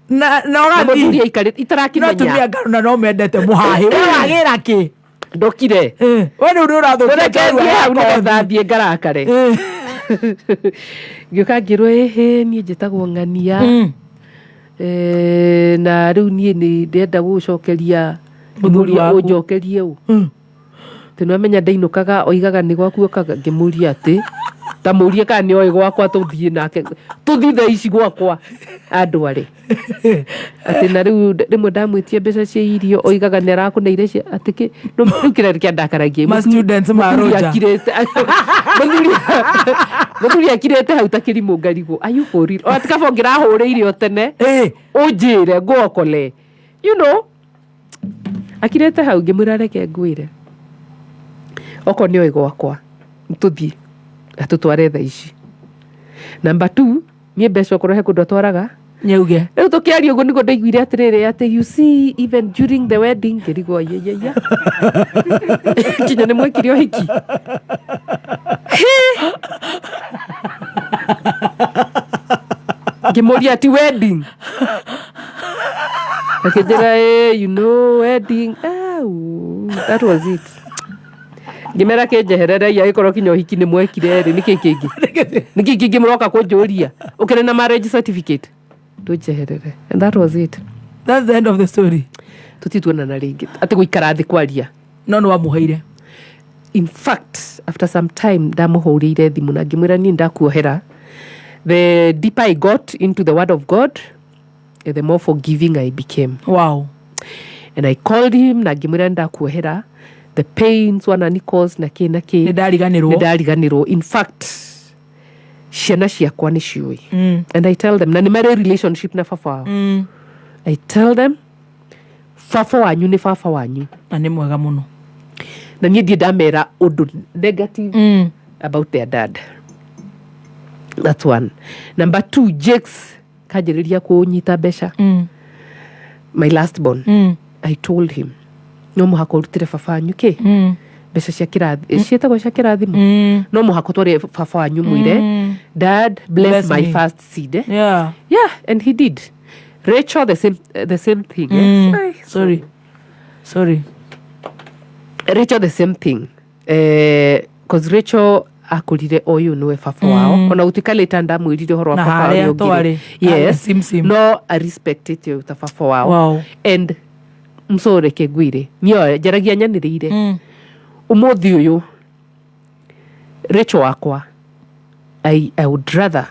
na Na mũthuri ũgathiĩ aikarĩte no itarakĩmenya. tumia ngarona no mendete mũhahĩ, we wagĩra kĩ? Ndokire. We rĩu nĩ ũrathũkia Reke njorua thiĩ ya hau kothi. nĩgetha thiĩ ngarakare. Ngĩũka ngĩrwo, ĩhĩ, niĩ njĩtagwo ng'ania. Na rĩu niĩ nĩ ndĩrenda gũgũcokeria Mũthuri ngĩmũria waku. Ũnjokerie ũ tĩ nĩwamenya ndainũkaga oigaga nĩ gwaku okaga. Ngĩmũria atĩ Ta mũrie kana nĩ oĩ gwakwa, tũthiĩ nake, tũthiĩ thaa ici gwakwa andware. Atĩ na rĩu rĩmwe ndamwĩtia mbeca cia irio, oigaga nĩ arakũneire cia atĩ kĩ no rĩu kĩrĩa kĩandakaragia. Ma students ma Mũthuri Roger. Mũthuri akirĩte hau ta kĩrimũ, ngarigwo, are you for real? O ati kaba ũngĩrahũrĩire o tene ũnjĩre ngũokole, you know, akirĩte hau. Ngĩmwĩra, reke ngwĩre, okorwo nĩ oĩ gwakwa, tũthiĩ atũtware thaa ici. Number two, niĩ mbeca okorwo he kũndũ atwaraga, nyauge. Rĩu tũkĩaria ũguo nĩguo ndaiguire atĩrĩrĩ, atĩ you see, even during the wedding. Ngĩrigwo, yeyeye, kinya nĩ mwekire ũhiki? Hĩ! Ngĩmũria ati wedding, akĩnjĩra, "Eh, you know, wedding." Ah, ooh, that was it. Ngĩmera kĩnjehererei, agĩkorwo kinya ũhiki nĩ mwekire rĩ, nĩkĩ kĩngĩ, nĩkĩ kĩngĩ mũroka kũnjũria ũkĩrĩ na marriage certificate? Tũnjeherere. And that was it. That's the end of the story. Tũtituonana rĩngĩ atĩ gũikara thĩ kwaria. No nĩ wamũheire? In fact, after some time ndamũhũrĩire thimũ na ngĩmwĩra, niĩ ndakuohera. The deeper I got into the word of God, the more forgiving I became. And I called him na ngĩmwĩra, ndakuohera the pains wanani cause na kĩ na kĩ. Nĩ ndariganĩrwo. Nĩ ndariganĩrwo. In fact, ciana ciakwa nĩ ciũĩ. And I tell them, na nĩ marĩ relationship na baba wao. I tell them, baba wanyu nĩ baba wanyu. Na nĩ mwega mũno. Na niĩ ndiĩ ndamera ũndũ negative about their dad. That's one. Number two, Jakes kanjĩrĩria kũnyita mbeca, my last born. I told him, no mũhaka ũrutĩre baba wanyu kĩ mbeca cia kĩrathi, ciĩtagwo cia kĩrathimo. No mũhaka ũtware baba wanyu, mwĩre, "Dad, bless, Bless my me." first seed," eh? Yeah, and he did. Rachel, the same thing, eh? Ai, Sorry, sorry. Rachel, the same thing, cause Rachel akũrire ũyũ nĩwe baba wao. Ona gũtuĩka later ndamwĩrire ũhoro wa Na baba harĩa ũrĩa ũngĩ. twarĩ, Yes. sim, sim. No arespectĩte ũyũ ta baba wao. And msoreke ngwĩre, niĩ njaragia nyanĩrĩire. Ũmũthĩ ũyũ Rachel wakwa, I would rather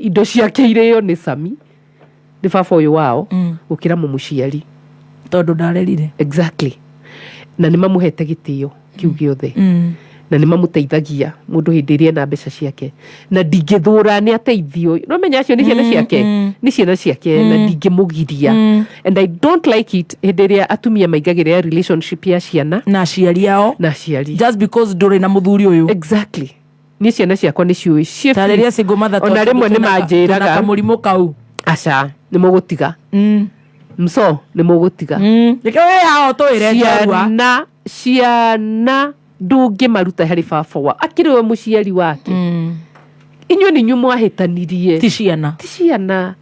indo ciake irĩo nĩ Sami, nĩ baba ũyũ wao, gũkĩra mũmũciari. Tondũ ndarerire. Exactly. Na nĩ mamũhete gĩtĩo kĩu gĩothe. Na nĩ mamũteithagia mũndũ hĩndĩ ĩrĩa ena mbeca ciake, na ndingĩthũra nĩ ateithio. No menya acio nĩ ciana ciake, nĩ ciana ciake, na ndingĩmũgiria. And I don't like it hĩndĩ ĩrĩa atumia maingagĩrĩra relationship ya ciana na aciari ao, na aciari, just because ndũrĩ na mũthuri ũyũ. Exactly. Niĩ ciana ciakwa nĩ ciũĩ ciĩ free. Tarĩria single mother. Ona rĩmwe nĩ manjĩraga, kamũrimũ kau. Aca, nĩ mũgũtiga mso, nĩ mũgũtiga. Reke wĩ hao tũĩre njorua. Ciana ndũngĩmaruta harĩ baba wa akĩrĩ we mũciari wake. Inyuĩ nĩ inyuĩ mwahĩtanirie. Ti ciana. Ti ciana.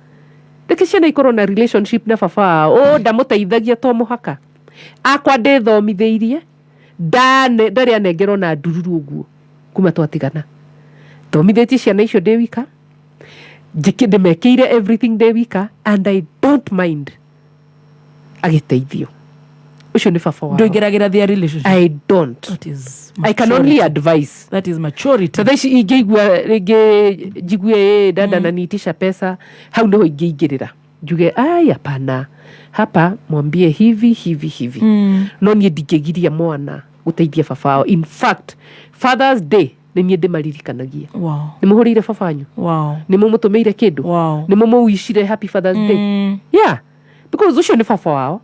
Reke ciana ikorwo na relationship na baba wao. Ũ ndamũteithagia, to mũhaka akwa ndĩthomithĩirie. Ndarĩ anengerwo na ndururu ũguo kuma twatigana. Thomithĩtie ciana icio ndĩ wika, ndĩmekĩire everything ndĩ wika, and I don't mind agĩteithio. Ũcio nĩ baba wao. Ndũingĩragĩra their relationship. I don't. That is I can only maturity. advise. That is maturity. Ta thaa ici ingĩigua rĩngĩ njigue, ĩ dada naniitisha pesa, hau nĩho ingĩingĩrĩra njuge, ai, hapana, hapa mwambie hivi hivi hivi. No niĩ ndingĩgiria mwana gũteithia baba wao. In fact, Fathers Day nĩ niĩ ndĩmaririkanagia. Nĩ mũhũrĩire baba wanyu? Nĩ mũmũtũmĩire kĩndũ? Nĩ mũmũwicire happy Fathers Day? Yeah, because ũcio nĩ baba wao.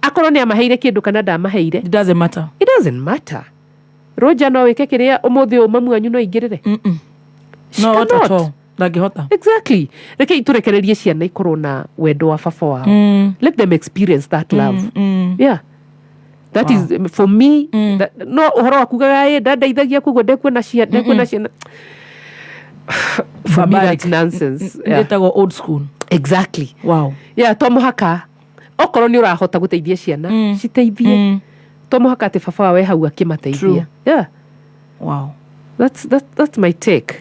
Akorwo nĩ amaheire kĩndũ kana ndamaheire, It doesn't matter. It doesn't matter. Roger, no wĩke kĩrĩa ũmũthĩ ũyũ mamu wanyu no aingĩrĩre? She No, not at cannot. all. Ndangĩhota. Exactly. Reke tũrekererie ciana ikorwo na wendo wa baba wao. Let them experience that love. Yeah, that is for me. That, no ũhoro wa kugaga ĩ ndandeithagia koguo ndekuona ciana, ndekuona ciana, for me Barbaric. that's nonsense. Yeah. Ĩtagwo old school. Exactly. Yeah, to mũhaka okorwo nĩ ũrahota gũteithia ciana, citeithie. To mũhaka atĩ baba wawe hau akĩmateithia. True. Yeah. That's my take.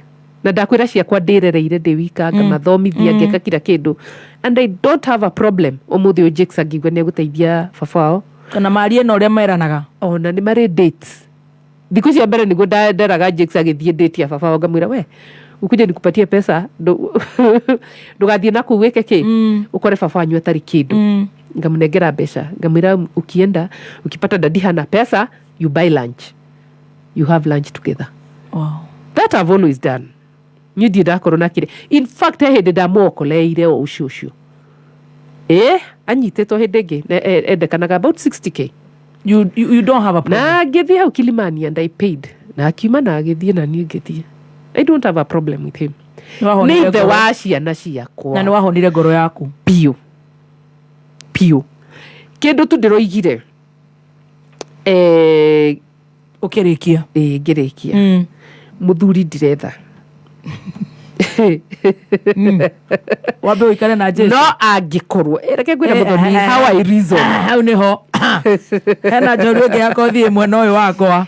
Na ndakwĩra ciakwa ndĩrereire ndĩ wika, ngamathomithia, ngeka kila kĩndũ, and I don't have a problem ũmũthĩ ũyũ Jakes angĩigua nĩ egũteithia baba wao. Kana marie na ũrĩa meranaga. Ona nĩ marĩ dates. Thikũ cia mbere nĩguo nderaga Jakes agĩthiĩ date ya baba wao, ngamwĩra, "We ukuje nikupatie pesa, ndũgathiĩ na kũu wĩke kĩ, ũkore baba wanyu atarĩ kĩndũ." Ngamũnengera mbeca, ngamwĩra, "Ukienda, ukipata daddy hana pesa, you buy lunch, you have lunch together." That I've always done. Niĩ ndirĩ ndakorwo na kĩrĩa. In fact, he hĩndĩ ndamwokoleire o ũcio ũcio ĩ anyitĩtwo hĩndĩ ĩngĩ endekanaga about 60K. You don't have a problem. Na ngĩthiĩ hau Kilimani and I paid, na akiuma na agĩthiĩ na niĩ ngĩthiĩ. I don't have a problem with him. Nĩwahonire Nĩ ithe ngoro. wa ciana ciakwa. Na nĩ wahonire ngoro yaku. Biũ biũ. Kĩndũ tu ndĩroigire, ũkĩrĩkia. Ĩ, ngĩrĩkia, mũthuri ndiretha. Wambe ũikare na Jesu. No angĩkorwo, reke ngwĩre, Mũthoni, how I reason. Hau nĩho hena njorua ĩngĩ ya kothi ĩmwe na ũyũ wakwa.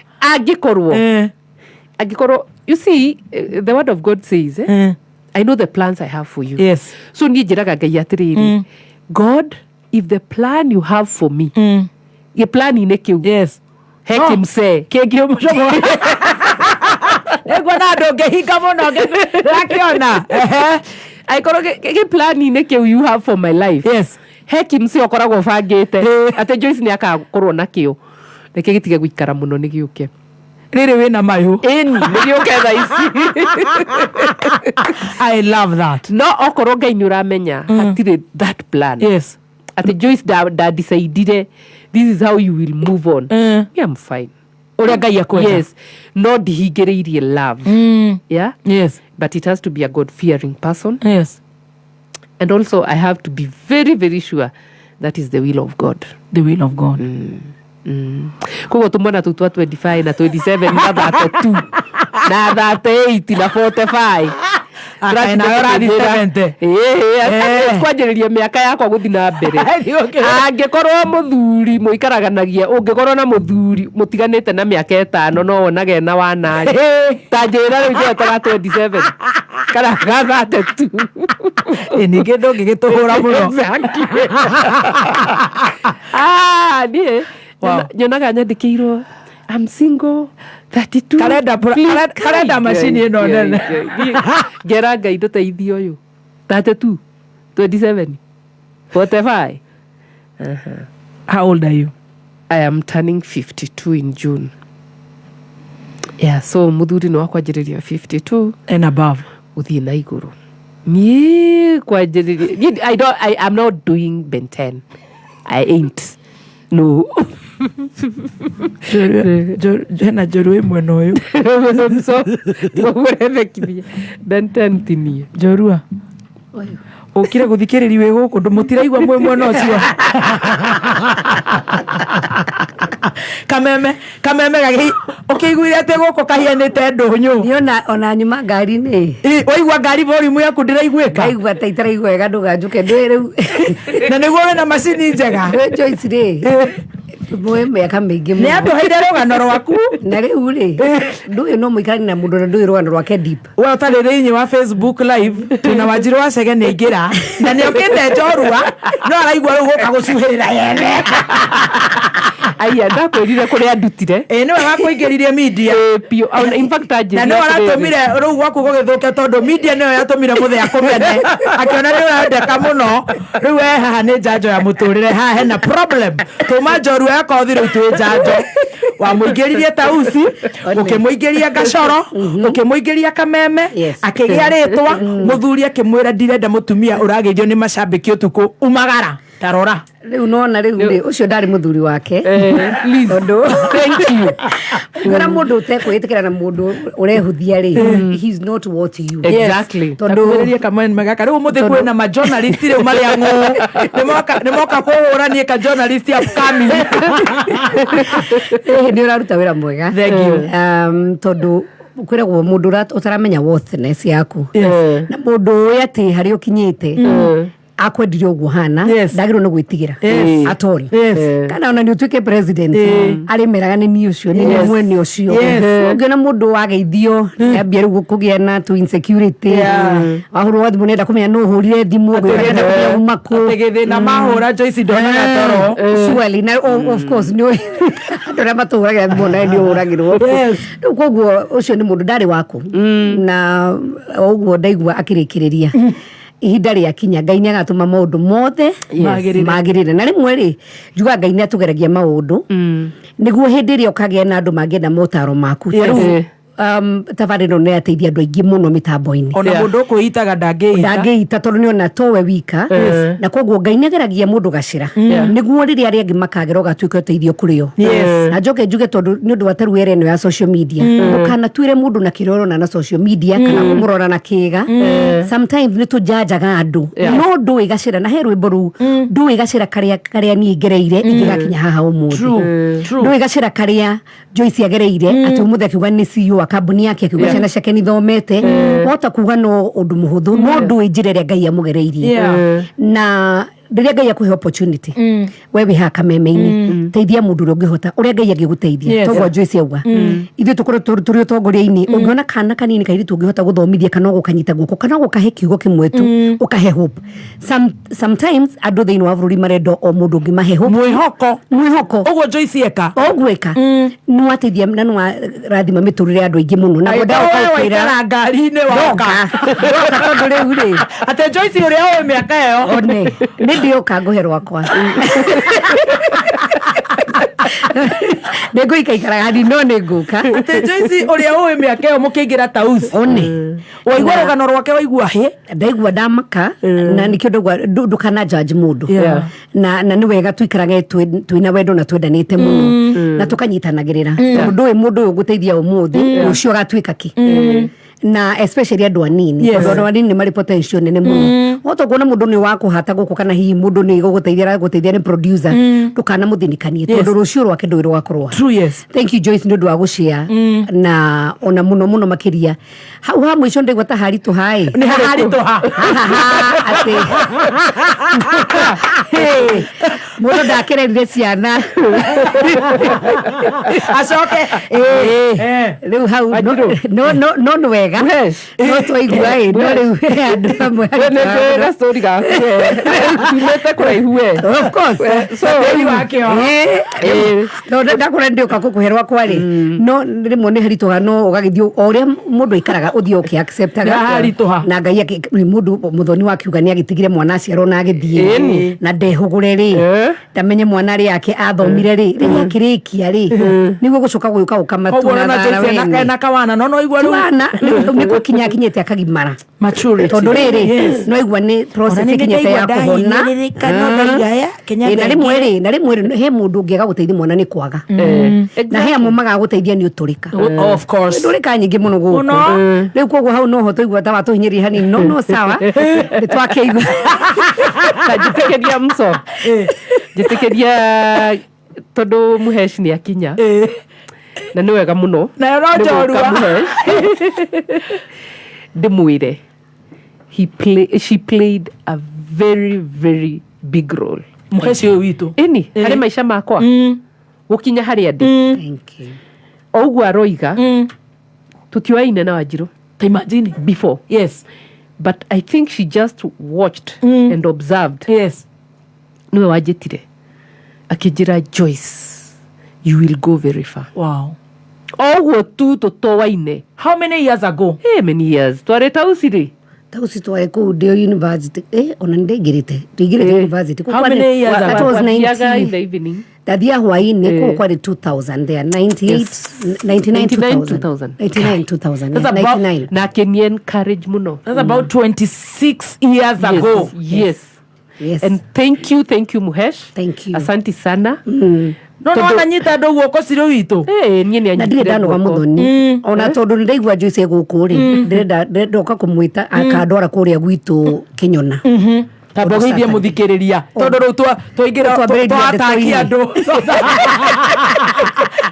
Angĩkorwo, you see, the word of God says, "I know the plans I have for you." So niĩ njĩraga Ngai atĩrĩrĩ, "God, if the plan you have for me, gĩ plan-inĩ kĩu he kĩmsee." Kĩngĩ mũcomo nĩguo na andũ ngĩhinga mũno ndĩrakĩona. Angĩkorwo gĩ plan-inĩ kĩu you have for my life, he kĩmsee ũkoragwo ũbangĩte atĩ Joyce nĩ akakorwo nakĩo, reke gĩtige gũikara mũno, nĩ gĩũke. Rĩrĩ wĩna mayũ. Ĩni, nĩ gĩũke thaa ici. I love that. No okorwo Ngai nĩ ũramenya hatirĩ that plan, atĩ Joyce nda decidire this is how you will move on, yeah, I'm fine. Ũrĩa Ngai akwenda. Yes, no ndihingĩrĩirie love. Yeah. But it has to be a God fearing person. And also I have to be very, very sure that is the will of God. The will of God. Koguo tũmwana tũu twa 25 na 27 na 32 na 38 na 45. Kaĩ nawe ũrathiĩ 70? Kwanjĩrĩria mĩaka yakwa gũthiĩ na mbere. Angĩkorwo mũthuri mũikaraganagia, ũngĩkorwo na mũthuri mũtiganĩte na mĩaka 5, no wonage na wanarĩ ta njĩra rĩu njetaga 27 kana ga 32. Ĩ, ningĩ ndũngĩgĩtũhũra mũno. Exactly. Ah, niĩ nyonaga nyandĩkĩirwo, "I'm single, 32." Karenda Please, karenda macini ĩno nene. Ngera Ngai ndũteithie ũyũ 32, 27, 45. How old are you? I am turning 52 in June. Yeah, so mũthuri nĩ wakwanjĩrĩria 52 and above. Gũthiĩ na igũrũ. Niĩ kwanjĩrĩria niĩ, I don't, I am not doing Ben 10. I ain't. No. Hena njorua ĩmwe na ũyũ. So tiga Ben 10 ti niĩ. Njorua ũkire gũthikĩrĩria wĩ gũkũ, mũtiraigua mwĩ mwena ũcio. Kameme kameme gagĩ ũkĩiguire atĩ gũkũ kahianĩte ndũnyũ. Ona nyuma ngari-inĩ. Waigua ngari volume yaku ndĩraiguĩka. Ndaigua ta itaraigua wega, ndũganjuke ndũĩ rĩu. Na nĩguo wĩna macini njega. Rĩu Joyce rĩ, mwĩ mĩaka mĩingĩ. Nĩ andũheire rũgano rwaku. Na rĩu rĩ, ndũĩ no mũikarani na mũndũ na ndũĩ rũgano rwake deep. We ũtarĩ thĩinĩ wa Facebook live, twĩna Wanjirũ wa Chege nĩ aingĩra na nĩ okĩte njorua, no araigua rĩu gũka gũcuhĩrĩra yene. Aya, ndakwĩrire kũrĩa ndutire. Ĩ, nĩwe wakũingĩririe media. Biũ. Ona, in fact, anjĩrire Na nĩwe atĩrĩrĩ. ũratũmire rĩu gwaku gũgĩthũke, tondũ media nĩyo yatũmire mũthee akũmene, akĩona nĩ ũrendeka mũno. Rĩu we haha nĩ njanjo ya mũtũrĩre, haha hena problem, tũma njorua ya kothi, rĩu twĩ njanjo. Wamũingĩririe tausi, ũkĩmũingĩria gacoro, ũkĩmũingĩria kameme, akĩgĩa rĩtwa. Mũthuri akĩmwĩra, "Ndirenda mũtumia ũrageithio nĩ macambĩki ũtukũ, umagara." Tarora. Rĩu nona rĩu rĩ, ũcio ndarĩ mũthuri wake, tondũ Thank you. Ũngĩona mũndũ ũtekwĩtĩkĩra na mũndũ ũrehuthia rĩ, he is not worth you. Exactly. Tondũ Takuhĩrĩrie kameme gaka. Rĩu ũmũthĩ kwĩna ma journalist rĩu marĩa ng'ũ nĩmoka kũhũra niĩ ka journalist upcoming. Nĩ ũraruta wĩra mwega. Thank you. Tondũ kwĩragwo mũndũ ũtaramenya worthness yaku Yes. na mũndũ ũĩ atĩ harĩa ũkinyĩte. Akwendire ũguo hana, ndagĩrĩirwo nĩ gwĩtigĩra Yes. at all. Yes. Kana ona nĩ ũtuĩke president, arĩmeraga nĩ niĩ ũcio, nĩ niĩ mwene ũcio. Yes. Ũngĩona mũndũ wageithio ambia rĩu kũgĩa na tu insecurity, wahũrwo thimũ nĩenda kũmenya nũ ũhũrire thimũ, ũngĩenda kũmenya uma kũ. Atĩ gĩthĩna mahũra Joyce ndonaga toro. Surely, na of course nĩ andũ arĩa matũhũragĩra thimũ nawe nĩ ũhũragĩrwo. Rĩu koguo ũcio nĩ mũndũ ndarĩ waku, na o ũguo ndaigua akĩrĩkĩrĩria, ihinda rĩakinya Ngai nĩ agatũma maũndũ mothe Magĩrĩre. Magĩrĩre. Na rĩmwe rĩ, njugaga Ngai nĩ atũgeragia maũndũ nĩguo hĩndĩ ĩrĩa ũkagĩa na andũ mangĩenda motaro maku. Ta rĩu, tabarĩra ĩno nĩ yateithia andũ aingĩ mũno mĩtambo-inĩ. Ona mũndũ ũkwĩitaga ndangĩita. Ndangĩita, tondũ nĩ ona towe wika. Na koguo Ngai nĩ ageragia mũndũ gacĩra nĩguo rĩrĩa arĩa angĩ makagera ũgatuĩka ũteithio kũrĩ o. Na njoke njuge, tondũ nĩ ũndũ wa taru era ĩno ya social media, ndũkanatuĩre mũndũ na kĩrĩa ũrona na social media kana kũmũrora na kĩga. Sometimes nĩ tũjanjaga andũ, no ndũĩ gacĩra na he rwĩmbo rũu, ndũĩ gacĩra karĩa niĩ ngereire ingĩgakinya haha ũmũthĩ. True, true. Ndũĩ gacĩra karĩa Joyce agereire atĩ ũmũthĩ akiuga nĩ CEO wa kambuni yake, akiuga ciana ciake nĩ ithomete. Wahota kuga no ũndũ mũhũthũ, no ndũĩ njĩra ĩrĩa Ngai amũgereirie. Na rĩrĩa Ngai akũhe opportunity, we wĩ haha kameme-inĩ, teithia mũndũ ũrĩa ũngĩhota, ũrĩa Ngai angĩgũteithia. Toguo Joyce auga, ithuĩ tũkorwo tũrĩ ũtongoria-inĩ, ũngĩona kana kanini kairĩtu ũngĩhota gũthomithia, kana ũgũkanyita guoko, kana ũgũkahe kiugo kĩmwe tu, ũkahe hope. Sometimes andũ thĩinĩ wa bũrũri marenda o mũndũ ũngĩmahe hope. Mwĩhoko. Mwĩhoko. Ũguo Joyce eka. Ũguo ĩka nĩ wateithia na nĩ warathima mĩtũrĩre ya andũ aingĩ mũno, na ngwendaga Agĩkorwo we gũkwĩra- waikara ngari-inĩ woka. Ndoka, tondũ rĩu rĩ, atĩ Joyce ũrĩa ũĩ mĩaka ĩyo. One nĩ ndĩũka ngũhe rwakwa, nĩ ngũikaikaraga hanini, no nĩ ngũka. Atĩ Joyce ũrĩa ũĩ mĩaka ĩyo mũkĩingĩra tausi. One. Waigua rũgano rwake waigua hĩ. Ndaigua ndamaka, na nikĩo ndaigua ndũkana judge mũndũ. Na nĩ wega tuikarage twĩna wendo na twendanĩte mũno na tũkanyitanagĩrĩra, tondũ ndũĩ mũndũ ũyũ ũgũteithia ũmũthĩ, rũciũ agatuĩka kĩ. Na especially andũ anini, tondũ andũ anini nĩ marĩ potential nene mũno. Wahota kuona mũndũ nĩ wakũhata gũkũ, kana hihi mũndũ nĩ gũgũteithia aragũteithia, nĩ producer, ndũkanamũthinikanie, tondũ rũciũ rwake ndũĩ rũgakorwo. True, yes. Thank you, Joyce, nĩ ũndũ wa gũshare, na ona mũno mũno makĩria hau ha mũico ndaigua ta haritũha ĩ. Nĩ haritũha. Atĩ Hey, mũndũ ndakererire ciana. Acoke. Rĩu hau no nĩ wega no twaigua ĩ, no rĩu he andũ amwe. We nĩ njũĩ gastori gaku we. Tumĩte kũraihu we. Of course. So, Tĩri wa kĩoro. No ndakora ndĩũka kũkũhe rwakwa rĩ, no rĩmwe nĩ haritũha, no ũgagĩthiĩ o ũrĩa mũndũ aikaraga, ũthiĩ ũkĩ acceptaga. Nĩ haritũha. Na Ngai rĩ, mũndũ mũthoni wakiuga nĩ agĩtigire mwana aciarwo na agĩthiĩ na ndehũgũre rĩ, ndamenye mwana rĩ ake athomire rĩ, rĩrĩa akĩrĩkia rĩ, nĩguo gũcoka gũka Koguo ona ũkamatuna. Joyce ena kawana no igua rĩu. Twana nĩ gũkinya akinyĩte akagimara. Maturity. Tondũ rĩrĩ, Yes. no igua nĩ process Ona nĩ ĩkinyĩte ya ndaigua kũhona. ndahinyĩrĩrĩka, no ndaiga, "Aya, Kenya Ĩ, na rĩmwe ndengere." rĩ, na rĩmwe rĩ, he mũndũ ũngĩaga gũteithia mwana nĩ kwaga, na he amwe magaga gũteithia nĩ ũtũrĩka. Of course. Ndũrĩka nyingĩ mũno gũkũ. Mũno. Rĩu koguo hau no ho tũigua ta watũhinyĩrĩria hanini, no sawa, nĩ twakĩigua. Ta njĩtĩkĩria mso njĩtĩkĩria, tondũ Mũhesh nĩ akinya na nĩ wega mũno. Nayo no Nĩ gũka. njorua. Mũhesh, ndĩmwĩre she played a very very big role. Mũheci ũyũ witũ. Ĩni harĩ maica makwa gũkinya harĩa ndĩ. Thank you. O ũguo aroiga, tũtioaine na Wanjirũ Ta imagine. before. But I think she just watched and observed. Niwe wanjĩtire akĩnjĩra, "Joyce, you will go very far." O ũguo tu tũtoaine. How many years ago? Hey, many years twarĩ tausi rĩ. Tausi twarĩ kũu ndĩ university, ona nĩ ndaingĩrĩte, tũingĩrĩte university. Kũu How many years that ago? was Twathiaga in 90 the evening. Ndathia hwaĩ-inĩ kũu kwarĩ 2000 there, 98. 99. 99. 2000. 99, 2000. That's about- 99. Na akĩni encourage mũno. That's about 26 years ago. Yes. Yes. And thank you, thank you, Muhesh. Thank you. Asanti sana. No ananyita andũ guoko cirĩ witũ. Eh, niĩ nĩ Na ndirĩ anyitire ndanoga guoko. mũthoni, ona tondũ nĩ ndaigua Joyce gũkũ rĩ, ndĩrenda ndoka kũmwĩta akandwara kũrĩa gwitũ Kĩnyona. Tamba ũgeithie mũthikĩrĩria, tondũ rĩu twaingĩra Twambĩrĩria twataki ndeto-inĩ. andũ.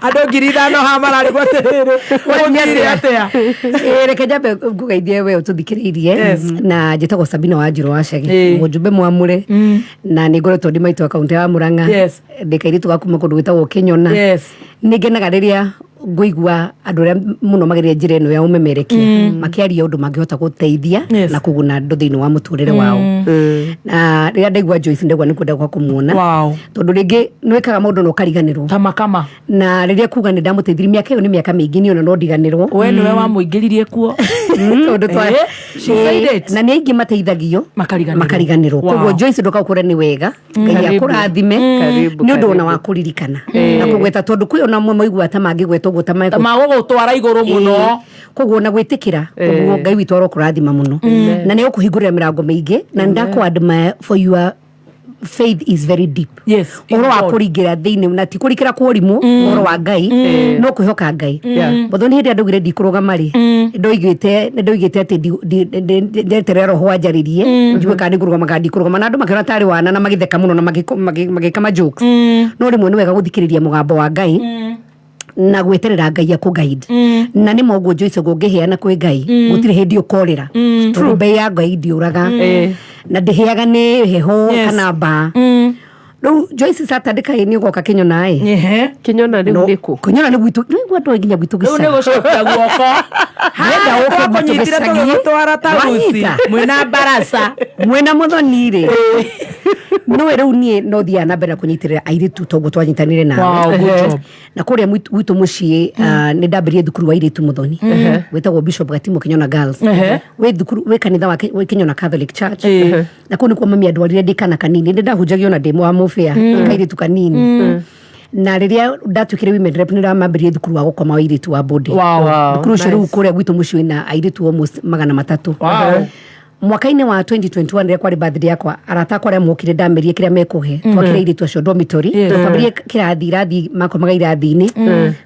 Andå 5,000 haha mararigwo atiriri, gũthire atia? Ĩ, reke njambe ngũgeithie we ũtũthikĩrĩirie. Yes. Na njĩtagwo Sabina Wanjirũ wa Cege, Ĩ. mũjumbe mwamũre, na nĩ ngoretwo ndĩ maitũ wa kaũntĩ ya Murang'a. Yes. Ndĩ kairĩtu ga kuma kũndũ gwĩtagwo Kĩnyona. Yes. Nĩ ngenaga rĩrĩa ngũigua andũ arĩa mũno mageria njĩra ĩno ya ũmemerekia makĩaria ũndũ mangĩhota gũteithia Yes. na kũguna andũ thĩinĩ wa mũtũrĩre wao. Na rĩrĩa ndaigua Joyce, ndaigua nĩ kwenda gwa kũmuona. Wow. Tondũ rĩngĩ nĩ wĩkaga maũndũ na ũkariganĩrwo. Tamakama. Na rĩrĩa kuga nĩ ndamũteithirie, mĩaka ĩyo nĩ mĩaka mĩingĩ, niĩ ona no ndiganĩrwo. We nĩwe wamũingĩririe kuo. Tondũ Eh, she said it. Na nĩ aingĩ mateithagio makariganĩrwo. Makariganĩrwo. Wow. Koguo Joyce, ndũka ũkũre nĩ wega. Ngai Karibu. akũrathime Karibu, nĩ ũndũ ona karibu. wa kũririkana na kũgweta, tondũ kwĩ ona amwe maiguaga ta mangĩgweta ũguo ta Ta magũgũtwara igũrũ mũno. Ĩĩ. Koguo ona gwĩtĩkĩra ũguo, Ngai witũ arokũrathima mũno na nĩ ũkũhingũrĩra mĩrango mĩingĩ, na nĩ ndakũ admire for your faith is very deep. Yes, in Ũhoro wa God. kũringĩra thĩinĩ na ti kũrikĩra kwa ũrimũ, ũhoro wa Ngai no kwĩhoka Ngai. Mũthoni hĩndĩ ĩrĩa ndaugire ndikũrũgama rĩ, nĩ ndoigĩte atĩ ndeterera roho wanjarĩrie njigue kana nĩngũrũgama kana ndikũrũgama, na andũ makĩona tarĩ wana na magĩtheka mũno na magĩka ma jokes. No rĩmwe nĩ wega gũthikĩrĩria mũgambo wa Ngai na gweterera Ngai akũguide, na nĩ moguo Joyce, ũguo ũngĩheana kwĩ Ngai, gũtirĩ hĩndĩ ũkorĩra, tondũ mbei ya Ngai ndiũraga na ndĩhĩaga nĩ heho kana mbaa. Rĩu Joyce, Saturday kaĩ nĩ ũgoka Kĩnyona ĩ? Ehe. Kĩnyona rĩu nĩ kũ? Kĩnyona nĩ gwitũ, nĩ andũ nginya gwitũ Rĩu nĩ gĩcagi. gũcokia guoko. Nenda ũke gwitũ Twakũnyitire gĩcagi. tũgĩgũtwara ta Lucy. Wanyita? Mwĩna barasa. Mwĩna mũthoni rĩ, nĩwe rĩu niĩ no thiaga na mbere na kũnyitĩrĩra airĩtu toguo twanyitanire nawe. Wow, good job. Na kũrĩa gwitũ mũciĩ, nĩ ndambĩrĩrie thukuru wa airĩtu mũthoni wĩtagwo Bishop Gatimo Kĩnyona Girls. Wĩ thukuru wĩ kanitha wa wĩ Kĩnyona Catholic Church. Na kũu nĩkuo mami andwarire ndĩ kana kanini, nĩ ndahunjagio na ndĩ wa mũbĩa kairĩtu kanini. Na rĩrĩa ndatuĩkire women rep, nĩ ndamambĩrĩrie thukuru wa gũkoma wa airĩtu wa boarding. Wow. Thukuru ũcio rĩu Nice. kũrĩa gwitũ mũciĩ wĩna airĩtu almost 300. Wow. Mwaka-inĩ wa 2021 rĩrĩa kwarĩ birthday yakwa, arata akwa arĩa mokire ndamĩrie kĩrĩa mekũhe, twakĩra airĩtu acio dormitory. Twambĩrĩrie kĩrathi irathi, makomaga irathi-inĩ,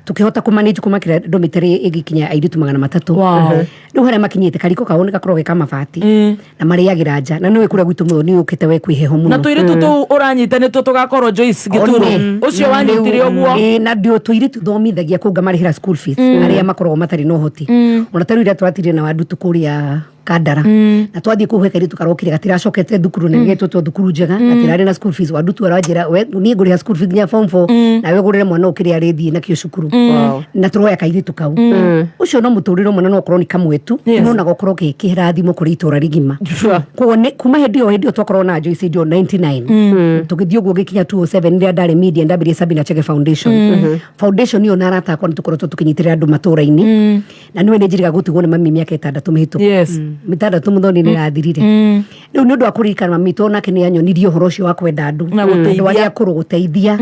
tukĩhota kũmanage kuma kĩra dormitory ĩgĩkinya airĩtu 300. Wow. Rĩu harĩa makinyĩte, kariko kao nĩ gakoragwo ge ka mabati na marĩagĩra nja, na nĩũĩ kũrĩa gwitũ mũno nĩ ũkĩte we kwĩ heho mũno. Na tũirĩtu tũu ũranyita nĩtuo tũgakorwo Joyce Gĩturu One. ũcio wanyitire ũguo. Ĩĩ, na ndio tũirĩtu thomithagia kũu ngamarĩhĩra school fees, arĩa makoragwo matarĩ na ũhoti. Ona ta rĩu ira tũratire na wandutu kũrĩa Kandara, na twathiĩ kũu he kairĩtu karokire gatiracokete thukuru na nĩgetwo thukuru njega, gatirarĩ na school fees. Wandutu aranjĩra, "We, niĩ ngũrĩha school fees nginya form 4, nawe ũgũrĩre mwana ũyũ kĩrĩa arĩthiĩ nakĩo cukuru." Na tũroya kairĩtu kau ũcio no mũtũrĩre ũmwe, na no ũkorwo nĩ kamwe tu, no na gũkorwo gĩ kĩrathimo kũrĩ itũra rigima. Koguo kuma hĩndĩ ĩyo twakorwo na Joyce, hĩndĩ ĩyo 99 tũgĩthiĩ ũguo gĩkinya 207 rĩrĩa ndarĩ media, ndambirie Sabina Chege Foundation. Foundation ĩyo na arata akwa nĩ tũkoretwo tũkĩnyitĩrĩra andũ matũra-inĩ, na nĩwe nĩ njĩrĩga gũtigwo nĩ mami mĩaka 6 mĩhĩtũku. Yes. 6 mũthoni nĩ ĩrathirire. Rĩu nĩ ũndũ wa kũririkana mami tondũ nake nĩ anyonirie ũhoro ũcio wa kwenda andũ. Na gũteithia. Andũ arĩa akũrũ, gũteithia.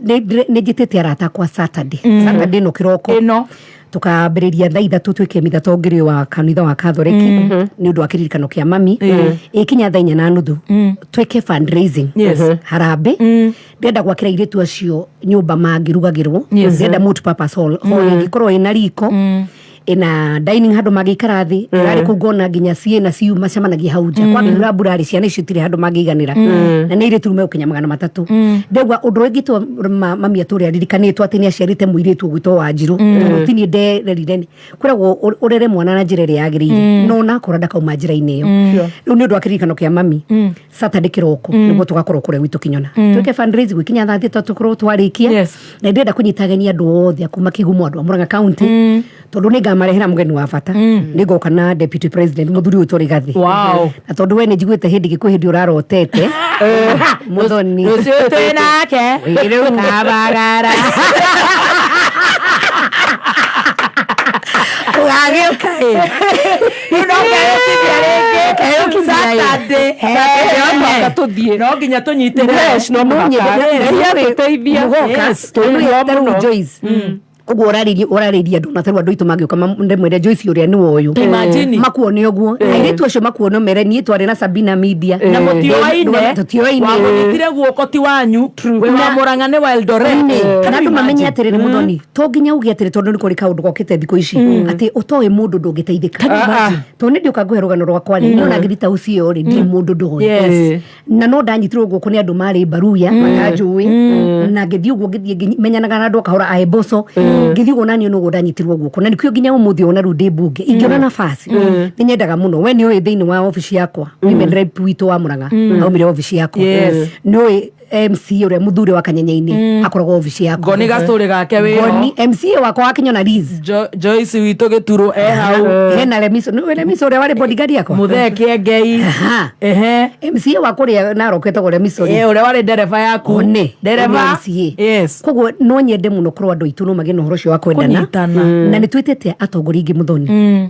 Nĩ njĩtĩte arata akwa Saturday, Saturday ĩno kĩroko. Ĩno. Tukambĩrĩria thaa 3 twĩke mĩtha tongĩrĩ wa kanitha wa Katholiki nĩ ũndũ wa kĩririkano kĩa mami. Ĩkinya thaa 4:30 twĩke fundraising. Yes. Harambĩ ndĩrenda gwakĩra airĩtu acio nyũmba mangĩrugagĩrwo. Ndĩrenda multipurpose hall, hall ĩngĩkorwo ĩna riko, ĩna dining, handũ mangĩikara thĩ. Ĩrarĩ kũu ngona nginya ciĩ na ciu macemanagia hau nja. Kwangĩura mbura rĩ, ciana icio itirĩ handũ mangĩiganĩra, na nĩ airĩtu rĩu megũkinya 300. Ndegwa ũndũ ũrĩa ingĩtwo mami atũrĩ aririkanĩtwo atĩ nĩ aciarĩte mũirĩtu ũgwĩtwo Wanjirũ, tondũ ti niĩ ndererire. Kwĩragwo ũrere mwana na njĩra ĩrĩa yagĩrĩire, no nakora ndakauma njĩra-inĩ ĩyo. Rĩu nĩ ũndũ wa kĩririkano kĩa mami, Saturday kĩroko nĩguo tũgakorwo kũrĩa gwitũ Kĩnyona twĩke fundraising. Gũkinya thaa 3 tũkorwo twarĩkia. Yes. Na ndĩrenda kũnyita ageni andũ othe a kuma Kĩgumo, andũ a Murang'a County, tondũ nĩ ngamarehera mũgeni wa bata. Nĩ ngoka na deputy president mũthuri ũyũ Rigathi. Wow. Na tondũ we nĩ njiguĩte hĩndĩ gĩkũ hĩndĩ ũrarotete mũthoni. Rũciũ twĩ nake. Ĩ, rĩu. Kabagara. Ũgagĩũka ĩ? Rĩu no ngeyũkithia rĩngĩ. Ngeyũkithia ĩ. Saturday. No mũhaka tũthiĩ. No nginya tũnyitĩrĩre. Yes, no mũhaka. Yes. Ngai atũteithia. Mũgoka. Yes, Tondũ tũrĩ tarĩu mũno. Joyce, Koguo ũrarĩria andũ na tarĩu andũ aitũ mangĩũka ndĩmwĩre Joyce ũrĩa nĩwe ũyũ. Ta imagine. Makuone ũguo. Airĩtu acio makuone mere niĩ twarĩ na Sabina Media. Na mũtioaine. Tũtioaine. Wamũnyitire guoko ti wanyu. Wĩ wa Mũrang'a nĩ wa Eldoret. Nĩ. Na andũ mamenye atĩrĩrĩ mũthoni to nginya uge atĩrĩ tondũ nĩ kũrĩ kaũndũ gokĩte thikũ ici atĩ ũtoĩ mũndũ ndũngĩteithĩka. Can you imagine? Tondũ nĩ ndĩũka ngũhe rũgano rwakwa rĩ, niĩ ona ngĩthiĩ ta ũcio rĩ ndirĩ mũndũ ndoĩ. Yes. Na no ndanyitirwo guoko nĩ andũ marĩ mbaruya matanjũĩ na ngĩthiĩ ũguo ngĩthiĩ ngĩmenyanaga na andũ akahora ae mboco ngĩthiĩ ũguo naniĩ noguo ndanyitirwo guoko na nĩkĩo nginya ũmũthĩ ona rĩu ndĩ mbunge ingĩona nafasi nĩ nyendaga mũno. We nĩ ũĩ thĩinĩ wa obici yakwa women rep witũ wa Mũrang'a aumire obici yakwa. Yes. Nĩ ũĩ MC ũrĩa mũthure wa Kanyenye-inĩ akoragwo obici yakwa. Ngoni gacũrĩ gake wĩho. Ngoni MCA wakwa wa Kinyona Liz. Joyce witũ gĩturũ e hau. Hena Lemiso, nĩ ũĩ Lemiso ũrĩa warĩ bodyguard yakwa? Mũthee Kĩengei. Aha. Ehe. MCA wa kũrĩa Narok etagwo Lemiso rĩ. Eh, ũrĩa warĩ ndereba yaku. One. Ndereba. One MCA. Yes. Koguo no nyende mũno korwo andũ aitũ no magĩe na ũhoro ũcio wa kwendana. Kũnyitana. Na nĩ twĩtĩte atongoria aingĩ mũthoni.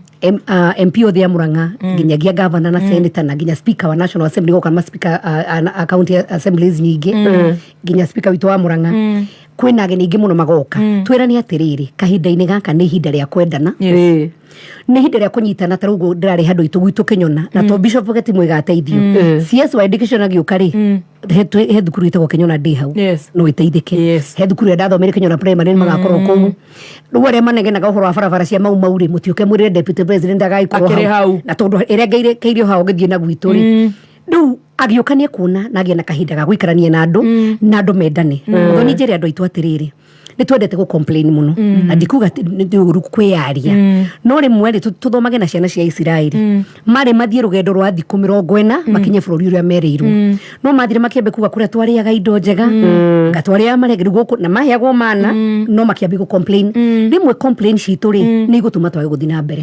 MP othe a Murang'a nginyagia governor na senator na nginya speaker wa National Assembly goka ma speaker a county assemblies nyingĩ nginya speaker witũ wa Murang'a kwĩna ageni aingĩ mũno magoka. Twĩrane atĩrĩrĩ, kahinda-inĩ gaka nĩ ihinda rĩa kwendana. Yes. Nĩ ihinda rĩa kũnyitana ta rĩu ũguo ndĩrarĩ handũ aitũ gwitũ Kĩnyona na to Bishop Geti mwĩgateithio CS wa education agĩũka rĩ he thukuru ĩtagwo Kĩnyona ndĩ hau. Yes. No ĩteithĩke. Yes. He thukuru ĩrĩa ndathomeire Kĩnyona primary nĩ magakorwo kũu. Rĩu arĩa manegenaga ũhoro wa barabara cia Mau Mau rĩ mũtiũke mwĩrĩre deputy president agagĩkorwo Akĩrĩ hau. Na tondũ ĩrĩa ngeire hau ngĩthiĩ na gwitũ rĩ rĩu agĩũka nĩ ekuona na agĩe na kahinda ga gũikarania na andũ na andũ mendane. Mũthoni njĩre andũ aitũ atĩrĩrĩ, nĩ twendete gũ complain mũno na ndikuga atĩ nĩ ũru kwĩyaria no rĩmwe rĩ tũthomage na ciana cia Isiraeli marĩ mathiĩ rũgendo rwa thikũ 40 makinye bũrũri ũrĩa merĩirwo no mathire makĩambe kuga kũrĩa twarĩaga indo njega nga twarĩaga marenge rĩu gũkũ na maheagwo mana no makĩambia gũ complain. Rĩmwe complain citũ rĩ nĩ igũtũma twage gũthiĩ na mbere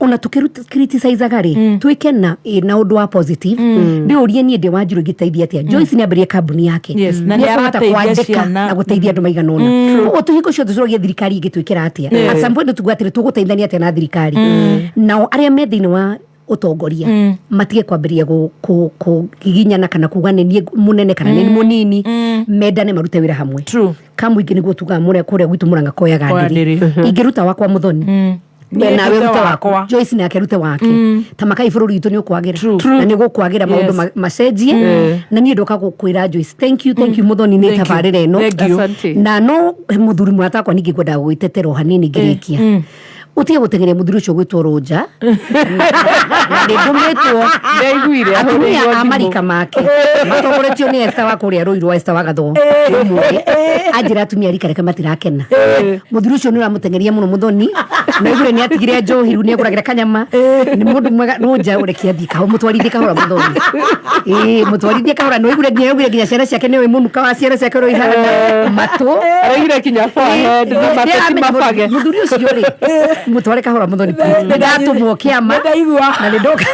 ona tũkĩcriticizaga rĩ twĩke na na ũndũ wa positive. Ndĩũrie niĩ ndĩ Wanjiru ingĩteithia atĩa. Joyce nĩ ambĩrĩrie kambuni yake. Yes, na Nĩ nĩ ekũhota arateithia kwandĩka ciana. na gũteithia andũ maigana ũna. Koguo tũhingo ciothe tũroria thirikari ĩngĩtwĩkĩra atĩa. At some point tuga atĩrĩ tũgũteithania atĩa na thirikari nao arĩa me thĩinĩ wa ũtongoria matige kwambĩrĩria kũgiginyana kana kuga nĩ niĩ mũnene kana nĩ mũnini mendane marute wĩra hamwe. True. Kamũingĩ nĩguo tugaga mũrĩa kũrĩa gwitũ Mũrang'a koyaga Koya ndĩrĩ. ndĩrĩ. Ingĩruta wakwa mũthoni Niĩ we nawe ndute rute waku wakwa. Joyce nake rute wake ta makai bũrũri witũ nĩ ũkwagĩra True. na nĩ gũkwagĩra maũndũ Yes. macenjie na niĩ ndoka gũkwĩra Joyce thank you, thank you mũthoni nĩ Thank you. tabarĩra ĩno. Thank you. Asante. Na no mũthuri mũrata wakwa ningĩ ngwendaga gwĩtetera o hanini ngĩrĩkia ũtige gũteng'eria mũthuri ũcio gwĩtwo Rũnja na nĩ ndũmĩtwo Ndaiguire, atumia ahũrĩirwo a thimũ. marika make matongoretio nĩ Esther wa kũrĩa Rũirũ Esther wa Gathoo anjĩra atumia a rika rĩake matirakena mũthuri ũcio nĩ ũramũteng'eria mũno mũthoni na aiguire nĩ atigire njohi rĩu nĩ agũragĩra kanyama nĩ mũndũ mwega Rũnja ũreke athiĩ kahora mũtwarithie kahora mũthoni ĩĩ mũtwarithie kahora nĩ aiguire nginya aiguire nginya ciana ciake nĩ ũĩ mũnuka wa ciana ciake ũrĩa ũihana matũ Araugire kinya forehead na matũ ti mabage. Mũthuri ũcio rĩ mũtware kahora mũthoni please. Nĩ ndatũmwo kĩama na nĩ ndoka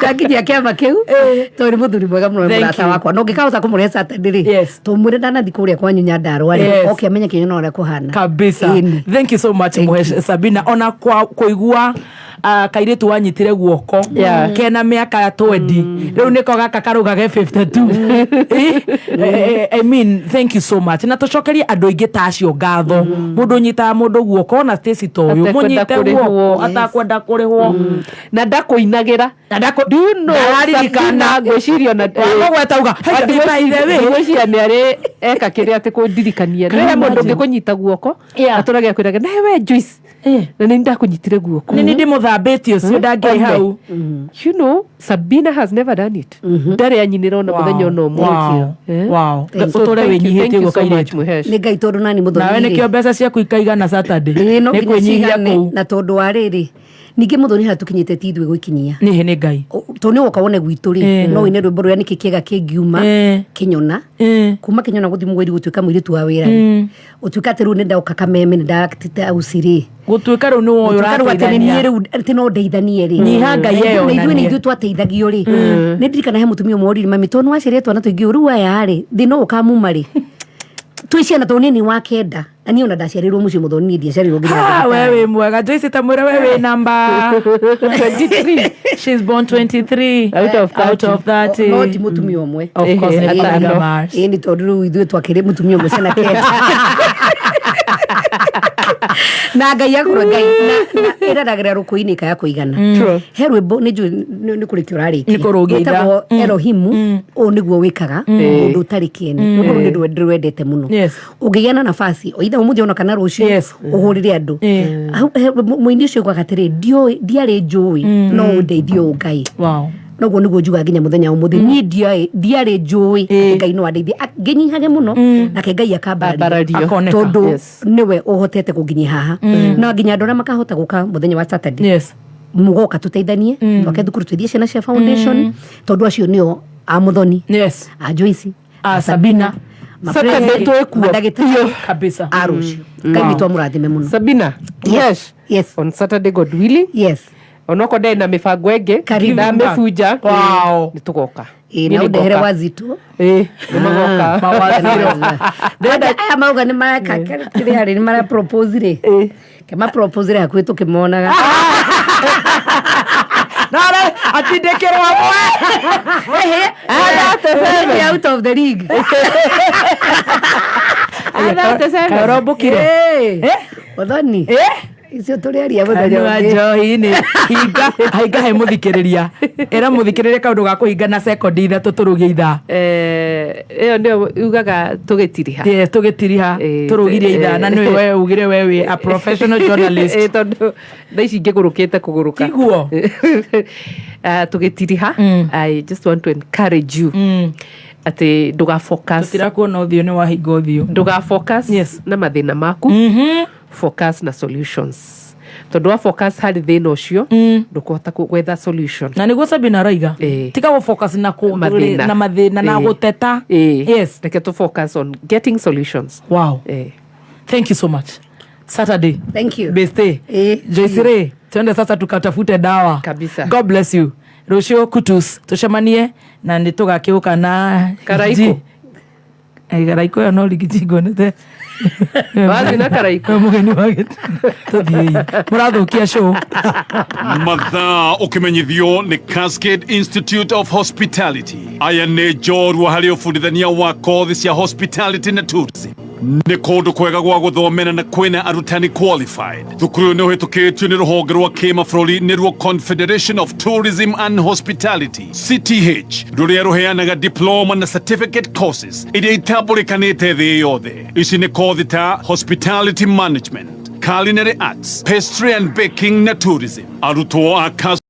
ndakinyia kĩama kĩu tondũ nĩ mũthuri mwega mũno nĩ Thank mũrata you. wakwa na ũngĩkahota kũmũrehe Saturday rĩ Yes. tũmwĩre ndanathiĩ kũrĩa kwanyu Nyandarua rĩ Yes. oke amenye kĩnyona ũrĩa kũhana. Kabisa. Ĩni. Thank you so much Muhesh Sabina ona kwa kũigua kairĩtu wanyitire guoko Yeah. kena mĩaka ya 20 rĩu nĩko gaka karũgage 52. I mean thank you so much na tũcokerie andũ aingĩ ta acio ngatho mũndũ ũnyitaga mũndũ guoko ona Stacy ta ũyũ Atekwenda mũnyite kũrĩhwo. guoko atakwenda kũrĩhwo Na ndakũinagĩra. Na ndakũ- Do you know Ndararirikana. Sabina ngwĩciria ona Wamũgweta uga, "Hey, by the way." ngwĩciria nĩ arĩ eka kĩrĩa atĩ kũndirikania Can nĩ you he mũndũ imagine? ũngĩ kũnyita guoko Yeah. atũrage akwĩraga nawe we Joyce na nĩ ndakũnyitire guoko nĩ nĩ ndĩmũthambĩtie ũcio ndangĩrĩ One. hau. You know Sabina has never done it ndarĩ anyinĩra ona Wow. mũthenya ona ũmwe. Wow. Eh? Wow. So Ũtũre thank you, wĩnyihĩtie thank you ũguo so much, kairĩtu. Muhesh. Nĩ Ngai tondũ nani mũthoni Nawe rĩ. nĩkĩo mbeca ciaku ikaigana Saturday Ĩĩ, no nĩ nginya kwĩnyihia cigane kũu na tondũ wa rĩrĩ ningĩ mũthoni harĩa tũkinyĩte ti ithuĩ gwĩkinyia nĩ nĩ Ngai tondũ nĩ woka wone gwitũ rĩ no wĩne rwĩmbo rũrĩa nĩkĩ kĩega kĩngiuma Kĩnyona kuma Kĩnyona gũthiĩ mũgwĩri gũtuĩka mũirĩtu wa wĩra rĩ ũtuĩka atĩ rĩu nĩ ndoka Kameme nĩ ndatite auci rĩ gũtuĩka rĩu nĩ woyũ Gũtuĩka rĩu atĩ nĩ niĩ ũrateithania rĩu atĩ no ndeithanie rĩ Nyiha Ngai Na ithuĩ nĩ eyonanie. ithuĩ twateithagio rĩ nĩ ndirikana he mũtumia ũmwe oririe mami tondũ nĩwaciarire twana tũingĩ rĩu aya rĩ thĩna ũyũ ũkamuma rĩ twĩ ciana tondũ niĩ nĩ wa kenda na niĩ ona ndaciarĩirwo mũciĩ mũthoni niĩ ndiaciarĩirwo nginya Ha, ndagĩtarĩ. we wĩ mwega Joyce ta mwĩre we wĩ namba 23 she's born 23 Out of 30. out of 30 no ti mũtumia ũmwe Of course, Ehe, nĩ atano. Mars. Ĩĩ nĩ tondũ rĩu ithuĩ twakĩrĩ mũtumia ũmwe ciana kenda. Na Ngai akorwo Ngai na ĩraragĩra rũkũ-inĩ ĩkaga kũigana. True. He rwĩmbo nĩ njũĩ nĩ kũrĩkia ũrarĩkia. Nĩ kũrũgia ithaa. Rwĩtagwo Elohimu. Ũũ nĩguo wĩkaga mũndũ ũtarĩ kĩene. Rwĩmbo rũu nĩ ndĩrwendete mũno. Ũngĩgĩa na nafasi o itha ũmũthĩ ona kana rũciũ, ũhũrĩre andũ. Hau, mũini ũcio augaga atĩrĩ, ndiũĩ, ndiarĩ njũĩ no ũndeithie ũũ Ngai. Noguo nĩguo njugaga nginya mũthenya wa ũmũthĩ, niĩ ndiarĩ njũĩ atĩ Ngai no andeithie. Ngĩnyihage mũno nake Ngai akambararia. Ambarario. Akoneka. Tondũ nĩwe ũhotete kũnginyia haha, na nginya andũ arĩa makahota gũka mũthenya wa Saturday, mũgoka tũteithanie, twake thukuru, tũithie ciana cia foundation, tondũ acio nĩo a Mũthoni, a Joyce, a Sabina. Saturday twĩkuo. Mandagĩtarĩ kabisa a rũciũ. Ngai witũ amũrathime mũno. Sabina. Yes. Yes. On Saturday, God willing. Yes. Onokorwo ndarĩ na mĩbango ĩngĩ, Karibu. ndamĩbunja. Wow. Nĩ tũgoka. Ĩ, Niĩ na nĩ ũndehere ngoka. wazito. Ĩ, nĩ magoka. Ndĩrenda aya mauga nĩ mareka kĩrĩa rĩ, nĩ mara propose rĩ, kema propose rĩ hakuhĩ tũkĩmonaga. Nare atindĩkĩrwo amwe. Nĩ out of the league. Karombũkire. Ũthoni icio tũrĩaria mũthenya Kanua ũngĩ. njohi-inĩ. Hinga hinga he mũthikĩrĩria, ĩra mũthikĩrĩria kaũndũ ga kũhinga na sekondi 3 tũrũgie ithaa. Ĩyo nĩyo ugaga tũgĩtiriha. Yes, tũgĩtiriha tũrũgirie ithaa, na nĩwe we ugire we wĩ a professional journalist. Tondũ thaa ici ngĩgũrũkĩte kũgũrũka. Tiguo? Tũgĩtiriha, I just want to encourage you atĩ ndũga focus. Tũtirakuona ũthiũ, nĩ wahinga ũthiũ. Ndũga focus na mathĩna maku, focus na solutions, tondũ wa focus harĩ thĩna ũcio ndũkũhota gwetha solution. Na nĩguo Sabina araiga, tiga gũ focus na Mathĩna. na mathĩna na gũteta. Yes. Reke tũ focus on getting solutions. Wow. Thank you so much. Saturday. Thank you. Beste. Joyce Ray, twende sasa tukatafute dawa. Kabisa. God bless you. Rũciũ kutus tũcemanie na nĩ tũgakĩũka na Karaikũ. Karaikũ ĩyo no rigiji nguonete. Wathiĩ na Karaikũ. Mũgeni wa tũthiĩi mũrathũkia show. Mathaa ũkĩmenyithio nĩ Cascade Institute of Hospitality. Aya nĩ njorua harĩ ũbundithania wa kothi cia hospitality na tourism. Nĩ kũndũ kwega gwa gũthomera na kwĩna arutani qualified. Thukuru ũyũ nĩ ũhĩtũkĩtio nĩ rũhonge rwa kĩmabũrũri, nĩruo Confederation of Tourism and Hospitality, CTH, rũrĩa rũheanaga diploma na certificate courses iria itambũrĩkanĩte thĩ yothe. Ici nĩ kothi ta hospitality management, culinary arts, pastry and baking na tourism. Arutwo a